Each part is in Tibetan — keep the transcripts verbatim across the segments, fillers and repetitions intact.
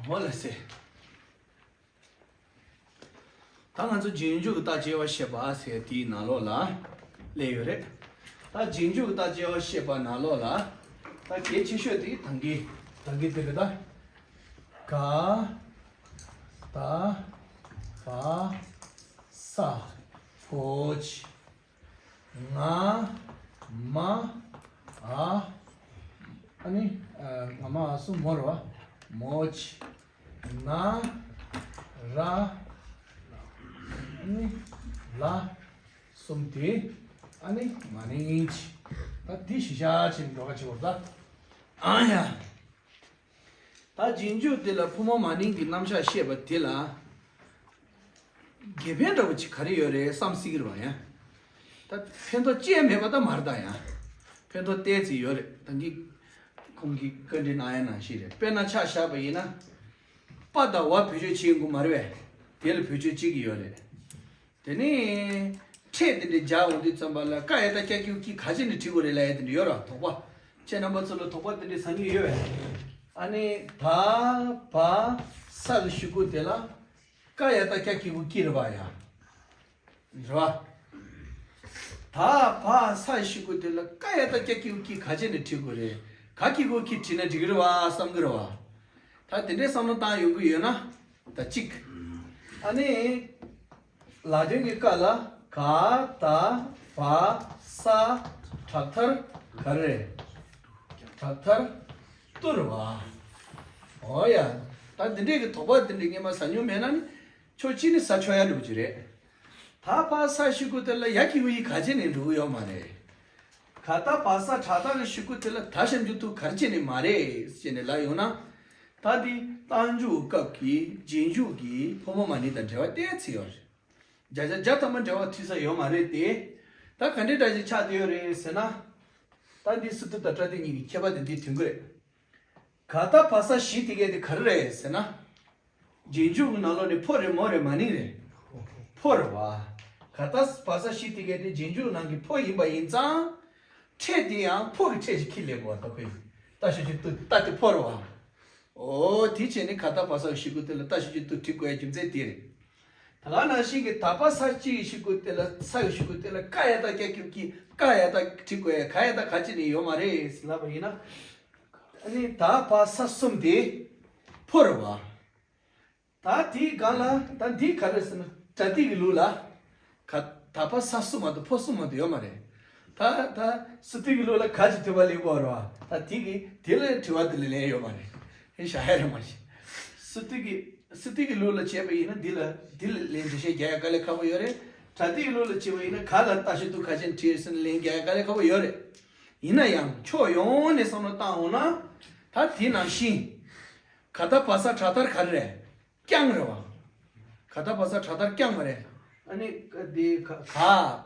མོ་ལ་ཟེར། ད་ང་ཚོ་རྗེས་འཇུག་གི་རྟགས་དཔྱད་པ་བཤད་པ་ཟེར་དེའི་ནང་ལོགས་ལ་སླེབས་ཡོད་རེད། ད་རྗེས་འཇུག་གི་རྟགས་དཔྱད་པ་བཤད་པ་ནང་ལོགས་ལ་ད་གལ་ཆེ་ཤོས་དེ་ད་གིན་ད་གིན་དེ་རེད་ད། ག་ད་བ་ས་བོ་ཆ། ང་མ་འ། ཨ་ནི་ཨ་ང་མ་འ་གསུམ་མོ་རེད་བ། མོ་ཆ། ན་ར། ཨ་ནི་ལ་གསུམ་དེ། ཨ་ནི་མ་ནིང་ཆ། ད་འདི་གཞི་བཞག་བྱས་ནས་འགྲོ་ག་བྱེད་དགོས་ད། ཨང་ཡ། ད་རྗེས་འཇུག་དེ་ལ་ཕོ་མོ་མ་ནིང་གི་རྣམ་གཞག་བཤད་པ་དེ་ལ། དགེ་ཕན་འདྲ་བོ་ཅིག་ག་རེ་ཡོད་རེད་བསམ་སྲིད་ཀྱི་རེད་བ་ཡ། ད་ཕན་ཐོགས་ཅི་ཡང་མེད་པ་ད་མ་རེད་ད་ཡ། ཕན་ཐོགས་ཏོག་ཙམ་ཡོད་རེད། ད་གིན་ཁོང་གིས་བཀའ་འདྲི་གནང་ཡ་ནང་བཞིན་རེད། དཔེར་ན་ཆ་བཞག་པ་ཡིན་ན། པ་དང་བ་བེད་སྤྱོད་བྱེད་དགོས་མ་རེད་བས། དེ་ལ་བེད་སྤྱོད་བྱེད་ཀྱི་ཡོད་རེད། དེ་ནས་ཕྲད་དེ་འདྲ་སྦྱར་འོང་དུས་ཙམ་པ་ལ་ཀ་ཡ་བཏགས་ཀྱ་གི་གུ་ཀྱི་ག་བྱས་ནས་བྲི་དགོས་རེད་ལབ་ཡ་དེ་འདྲ་ཡོད་ར། དོགས་པ། ཁྱེད་རྣམ་པ་ཚོ་ལ་དོགས་པ་དེ་འདྲ་ཟ་སྙིང་ཡོད་བས། ཨ་ནི་ད་བ་ས་གི་གཞུག་གུ་དེ་ལ་ཀ་ཡ་བཏགས་ཀྱ་གི་གུ་ཀྱི་རེད་པ་ཡ། རེད་པ། ད་བ་ས་གི་གཞུག་གུ་དེ་ལ་ཀ་ཡ་བཏགས་ཀྱ་གི་གུ་ཀྱི་ག་བྱས་ནས་བྲི་དགོས་རེད། ག་གི་གུ་ཀྱི་བྲིས་ན་འགྲིག་གི་རེད་པ་བསམ་གི་རེད་པ། ད་དེ་འདྲའི་བསམ་བློ་བཏང་ཡོང་གི་ཡོད་ན། ད་གཅིག་ཨ་ནི། ལ་དོན་གྱི་ཀ་ལ་ག་ད་བ་ས་དྲག་མཐར་ག་རེ་རེད། དྲག་མཐར་ཏུ་རེད་པ། འོ་ཡ། ད་འདི་འདྲས་ཀྱི་དོགས་པ་འདི་འདྲས་སྔོན་མ་ཟ་མྱོང་མེད་ན་ནི་ཕྱོགས་གཅིག་ནས་ཟ་ཆོག་ཡ་འདྲ་པོ་ཅིག་རེད། ད་བ་ས་གཞུག་གུ་དེ་ལ་ཡ་གི་གུ་ཡི་ག་བྱས་ནས་འགྲོ་གི་ཡོད་མ་རེད། ག་ད་བ་ས་དྲག་མཐར་གྱི་གཞུག་གུ་དེ་ལ་ད་ཞབས་ཀྱུ་ཏུ་ག་རེ་བྱས་ནས་མ་རེད་ཟེར་ནས་ལབ་ཡོང་ན། ད་འདི་རྟགས་འཇུག་སྐབས་ཀྱི་རྗེས་འཇུག་གི་ཕོ་མོ་མ་ནིང་དང་འབྲེལ་བ་ཏོག་ཙམ་ཡོད་རེད། བརྒྱ་ཆ་བརྒྱ་ཐམ་པ་འབྲེལ་བ་མཐུད་ས་ཡོད་མ་རེད་དེ། ད་ག་འདྲའི་འདྲ་ཞིག་ཆགས་བསྡད་ཡོད་རེད་ཟེར་ན། ད་འདི་སི་ཏུ་དང་པྲ་ཏི་གཉིས་ཀྱི་ཁྱད་པར་དེ་འདིར་ཐོན་གྱི་རེད། ག་ད་བ་ས་བཞི་དེ་གས་དེ་ག་རེ་རེད་ཟེར་ན། རྗེས་འཇུག་གི་ནང་ལོགས་ནས་ཕོ་རེད་མོ་རེད་མ་ནིང་རེད། ཕོ་རེད་པ། ག་ད་བ་ས་བཞི་དེ་གས་དེ་རྗེས་འཇུག་ནང་གི་ཕོ་ཡིན་པ་ཡིན་ཙང་། ཕྲད་དེ་ཡང་ཕོ་གི་ཕྲད་ཅིག་ཁྱེར་སླེབས་པ་ད་ཁོས། ད་ཞུ་ཞུ་ཏུ་ད་དེ་ཕོ་རེད་པ། འོ་དེ་བྱས་ནས་ག་ད་བ་ས་གི་གཞུག་གུ་དེ་ལ་ད་ཞབས་ཀྱུ་ཏུ་བྲི་དགོས་ཡ་རྒྱུ་མཚན་དེ་རེད། ད་ག་ནང་བཞིན་གྱི་ད་བ་ས་གཅིག་གི་གཞུག་གུ་དེ་ལ་ས་གི་གཞུག་གུ་དེ་ལ་ཀ་ཡ་བཏགས་ཀྱ་གི་གུ་ཀྱི་ཀ་ཡ་བཏགས་བྲི་དགོས་ཡ་ག་ཡ་བཏགས་ག་བྱས་ནས་ཡོད་མ་རེད་ལབ་པ་ཡིན་ན། ཨ་ནི་ད་བ་ས་གསུམ་དེ་ཕོ་རེད་པ། ད་དེའི་སྒང་ལ་ད་འདི་ག་རེ་ཟེར་ན་པྲ་ཏི་གི་ལུགས་ལ། ག་ད་བ་ས་གསུམ་མ་གཏོགས་ཕོ་གསུམ་མ་གཏོགས་ཡོད་མ་རེད། ད་ད་སི་ཏུ་གི་ལུགས་ལ་ག་ཅིག་དྲི་བ་ལེན་དགོས་རེད་པ། ད་དེ་གི་དེ་ལ་དྲི་བ་དེ་ལ་ལན་ཡོད་མ་རེད། ཨེ་ཤ་ཧ་རེ་མ་ཤེས། སི་ཏུ་གི་སི་ཏུ་གི་ལུགས་ལ་བྱས་པ་ཡིན་ན་འདི་ལ་འདི་ལ་ལན་འགྲེལ་བཤད་རྒྱག་ཡ་དཀའ་ལས་ཁག་པོ་ཡོད་རེད། པྲ་ཏི་གི་ལུགས་ལ་བྱས་པ་ཡིན་ན་ག་ལ་ད་ཞབས་ཀྱུ་ཏུ་ག་བྱས་ནས་བྲིས་ཟེར་ནས་ལན་རྒྱག་ཡ་དཀའ་ལས་ཁག་པོ་ཡོད་རེད། ཡིན་ན་ཡང་ཕྱོགས་ཡོངས་ནས་བསམ་བློ་བཏང་འོང་ན། ད་དེ་ནང་བཞིན། ག་ད་བ་ས་དྲག་མཐར་ག་རེ་རེད། རྐྱང་རེད་པ། ག་ད་བ་ས་དྲག་མཐར་རྐྱང་མ་རེད། ཨ་ནི་ག་དེ་ག་ག་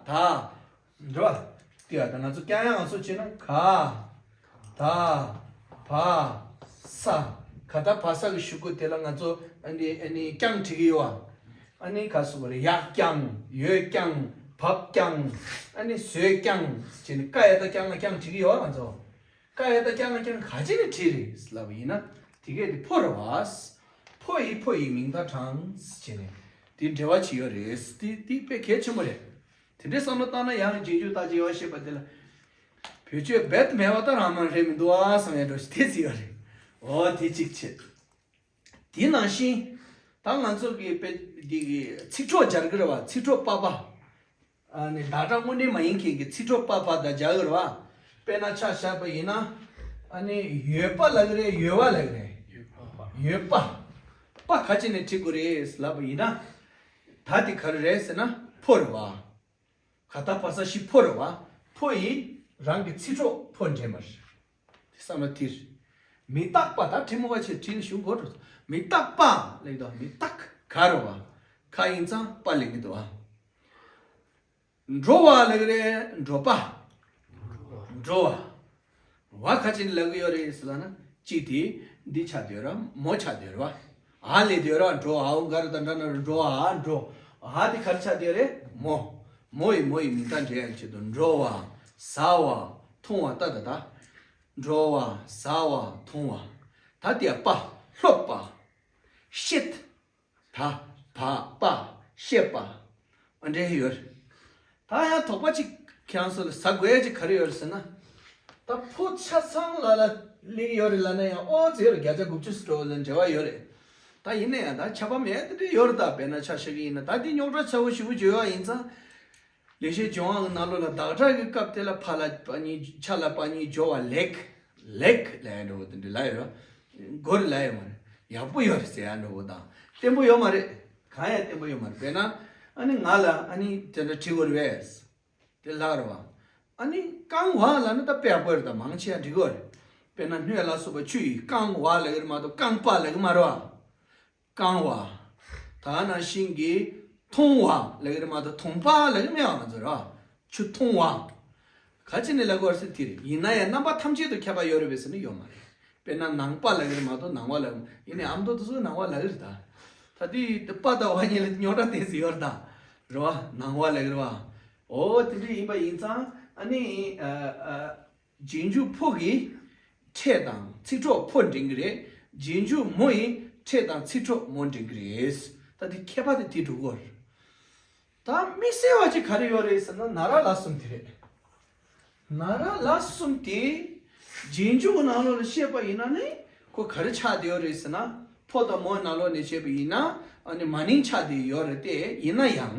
ད་འགྲོ་བ། དེ་ཡ་ད་ང་ཚོ་རྐྱང་ཡང་ང་ཚོ་བྱས་ན་ག་ད་བ་ས། ག་ད་བ་ས་གི་གཞུག་གུ་དེ་ལ་ང་ཚོ་ཨ་ནི་ཨ་ནི་རྐྱང་བྲིས་ཀྱི་ཡོད་པ། ཨ་ནི་ག་སུ་བ་རེད། ཡག་རྐྱང་། ཡོད་རྐྱང་། བབ་རྐྱང་། ཨ་ནི་བཟོས་རྐྱང་བྱས་ནས་ཀ་ཡ་ད་རྐྱང་ལ་རྐྱང་བྲིས་ཀྱི་ཡོད་པ་ང་ཚོ། ཀ་ཡ་ད་རྐྱང་ང་རྐྱང་ག་ཅི་ནས་བྲིས་རེད་ལབ་པ་ཡིན་ན། དེ་གས་དེ་ཕོ་རེད་པ། ཕོ་ཡིས་ཕོ་ཡི་མིང་མཐའ་དྲངས་བྱས་ནས་དེ་འབྲེལ་བ་ཅིག་ཡོད་རེད། དེ་དེ་དཔེ་གལ་ཆེན་པོ་རེད། དེ་འདྲའི་བསམ་བློ་བཏང་ན་ཡང་རྗེས་འཇུག་རྟགས་དཔྱད་པ་ཞེས་པ་དེ་ལ་བེད་སྤྱོད་རྦད་དེ་མེད་པ་ད་རང་མ་རེད་མི་འདུག་ཨ་བསམ་ཡ་འདྲ་ཞིག་དེ་ཅིག་ཡོད་རེད། འོ་དེ་གཅིག་བྱས། དེ་ནང་བཞིན་ད་ང་ཚོ་གི་དཔེ་འདི་གི་ཚིག་གྲོགས་སྦྱར་གི་རེད་པ། ཚིག་གྲོགས་པ་པ། ཨ་ནི་བདག་སྒྲ་དངོས་འབྲེལ་མ་ཡིན་མཁན་གྱི་ཚིག་གྲོགས་པ་པ་དང་སྦྱར་གི་རེད་པ། དཔེར་ན་ཆ་བཞག་པ་ཡིན་ན། ཨ་ནི་ཡོད་པ་ལབ་གི་རེད། ཡོད་པ་ལབ་གི་རེད། ཡོད་པ། པ་ག་ཅི་ནས་བྲི་དགོས་རེད་ལབ་པ་ཡིན་ན། ད་དེ་ག་རེ་རེད་ཟེར་ན་ཕོ་རེད་པ། ག་ད་བ་ས་བཞི་ཕོ་རེད་པ། ཕོ་ཡིས་རང་གི་ཚིག་གྲོགས་ཕོ་འདྲེན་པ་རེད། དེ་བསམ་བློ་དེ་རེད། མི་རྟག་པ་ད་ཁྲི་མོ་བ་ཆེ་ཁྲི་ནི་གཞུང་གོ་འགྲོ། མི་རྟག་པ་ལེགས་དོ། མི་རྟག་ག་རེད་པ། ག་ཡིན་ཙང་པ་ལེགས་མི་འདུག་ཨ། འགྲོ་བ་ལེགས་རེད། འགྲོ་པ། འགྲོ་བ། བ་ག་ཅི་ནས་ལབ་གི་ཡོད་རེད་ཟེར་ལབ་ན། གཅིག་དེ་འདི་ཆགས་བསྡད་ཡོད་ར། མོ་ཆགས་བསྡད་ཡོད་ར། ཨ་ལས་བསྡད་ཡོད་ར། འགྲོ་ཨའོ་ག་ར་དང་འདྲ་ན་འགྲོ་ཨ་འགྲོ། ཨ་དེ་ག་རེ་ཆགས་བསྡད་ཡོད་རེད། མོ། མོ་ཡིས་མོ་ཡི་མིང་མཐའ་འདྲེན་ཡག་ཆེད་དུ་འགྲོ་བ། ཟ་བ། འཐུང་བ་ད་ད་ད། འགྲོ་བ། ཟ་བ། འཐུང་བ། ད་དེ་ཡ་པ། ལྷོད་པ། ཤེད། ད། བ། པ། ཤེད་པ། ཨ་འདྲ་ཡོད་རེད། ད་ཡང་དོགས་པ་གཅིག་ཁྱེད་རང་ཚོ་ལ་ཟ་དགོས་ཡ་གཅིག་ག་རེ་ཡོད་རེད་ཟེར་ན། ད་ཕོ་ཆ་ཚང་ལ་ལ་ལིང་ཡོད་རེད་ལབ་ན་ཡང་ཨོ་ཙི་ཡོད་རེད། བརྒྱ་ཆ་དགུ་བཅུ་ཙམ་འགྲོ་བ་ལ་འབྲེལ་བ་ཡོད་རེད། ད་ཡིན་ན་ཡང་ད་ཆ་པ་མེད་དེ་འདྲ་ཡོད་རེད། ད་དཔེར་ན་ཆ་བཞག་གི་ཡིན་ན་ད་འདི་རྙོག་དྲ་ཚ་བོ་ཞེ་པོ་བརྗོད་ཡ་ཡིན་ཙང་། ལེགས་བཤད་ལྗོན་དབང་གི་ནང་ལོགས་ལ་བདག་སྒྲ་གི་སྐབས་དེ་ལ་ཕ་ལ་པ་གཉིས་ཆ་ལ་པ་གཉིས་སྦྱོར་བ་ལེགས། ལེགས་ལབ་ཡ་འདྲ་བོ་དེ་འདྲ་ལབ་ཡོད། མགོ་རེད་ལབ་ཡོད་མ་རེད། ཡག་པོ་ཡོད་རེད་ཟེར་ཡ་འདྲ་བོ་དང་བརྟན་པོ་ཡོད་མ་རེད། གང་ཡང་བརྟན་པོ་ཡོད་མ་རེད། དཔེར་ན་ཨ་ནི་ང་ལ་ཨ་ནི་དེ་འདྲ་བྲིས་དགོས་རེད་པས། དེ་ལགས་རེད་བ། ཨ་ནི་རྐང་བ་ལབ་ན་ད་དཔེ་ཡག་པོ་རེད། ད་མང་ཆེ་བ་འབྲི་དགོས་རེད། དཔེར་ན་སྣོད་ལ་སོགས་པ་ཆུ་ཡིས་བཀང་བ་ལབ་ཀྱི་རེད་མ་གཏོགས་རྐང་པ་ལབ་ཀྱི་མ་རེད་བ། བཀང་བ། ད་ག་ནང་བཞིན་གྱི་འཐུང་བ་ལབ་ཀྱི་རེད་མ་གཏོགས་འཐུང་པ་ལབ་ཀྱི་མེད་བ། ང་ཚོ་ར་ཆུ་འཐུང་བ། ག་ཅི་ནས་ལབ་དགོས་རེད་ཟེར་དེ་རེད། ཡིན་ན་ཡང་རྣམ་པ་ཐམས་ཅད་དུ་ཁྱད་པར་ཡོད་རེད་པས་ཟེར་ན་ཡོད་མ་རེད། དཔེར་ན་ནང་པ་ལབ་ཀྱི་རེད་མ་གཏོགས་ནང་བ་ལབ་ཀྱི་མ། ཡིན་ནའི་ཨ་མདོ་དེ་ཚོ་ནང་བ་ལབ་ཀྱི་རེད་ད། ད་དེ་པ་དང་བ་གཉིས་ལ་རྙོག་དྲ་ཏོག་ཙམ་ཡོད་རེད་ད། རེད་བ། ནང་བ་ལབ་ཀྱི་རེད་བ། འོ་དེ་འདྲ་ཡིན་པ་ཡིན་ཙང་ཨ་ནི་ཨ་ཨ། རྗེས་འཇུག་ཕོ་གི་ཕྲད་དང་ཚིག་གྲོགས་ཕོ་འདྲེན་གྱི་རེད། རྗེས་འཇུག་མོ་ཡི་ཕྲད་དང་ཚིག་གྲོགས་མོ་འདྲེན་གྱི་རེད། ད་དེ་ཁྱད་པར་དེ་དེ་འགྲོ་གི་རེད། ད་དམིགས་བསལ་བ་ཅིག་ག་རེ་ཡོད་རེད་ཟེར་ན་ན་ར་ལ་གསུམ་དེ་རེད། ན་ར་ལ་གསུམ་དེ་རྗེས་འཇུག་གི་ནང་ལོགས་ལ་བཤད་པ་ཡིན་ན་ནི་ཁོ་ག་རེ་ཆགས་བསྡད་ཡོད་རེད་ཟེར་ན། ཕོ་དང་མོའི་ནང་ལོགས་ནས་བཤད་པ་ཡིན་ན་ཨ་ནི་མ་ནིང་ཆགས་བསྡད་ཡོད་རེད་དེ། ཡིན་ན་ཡང་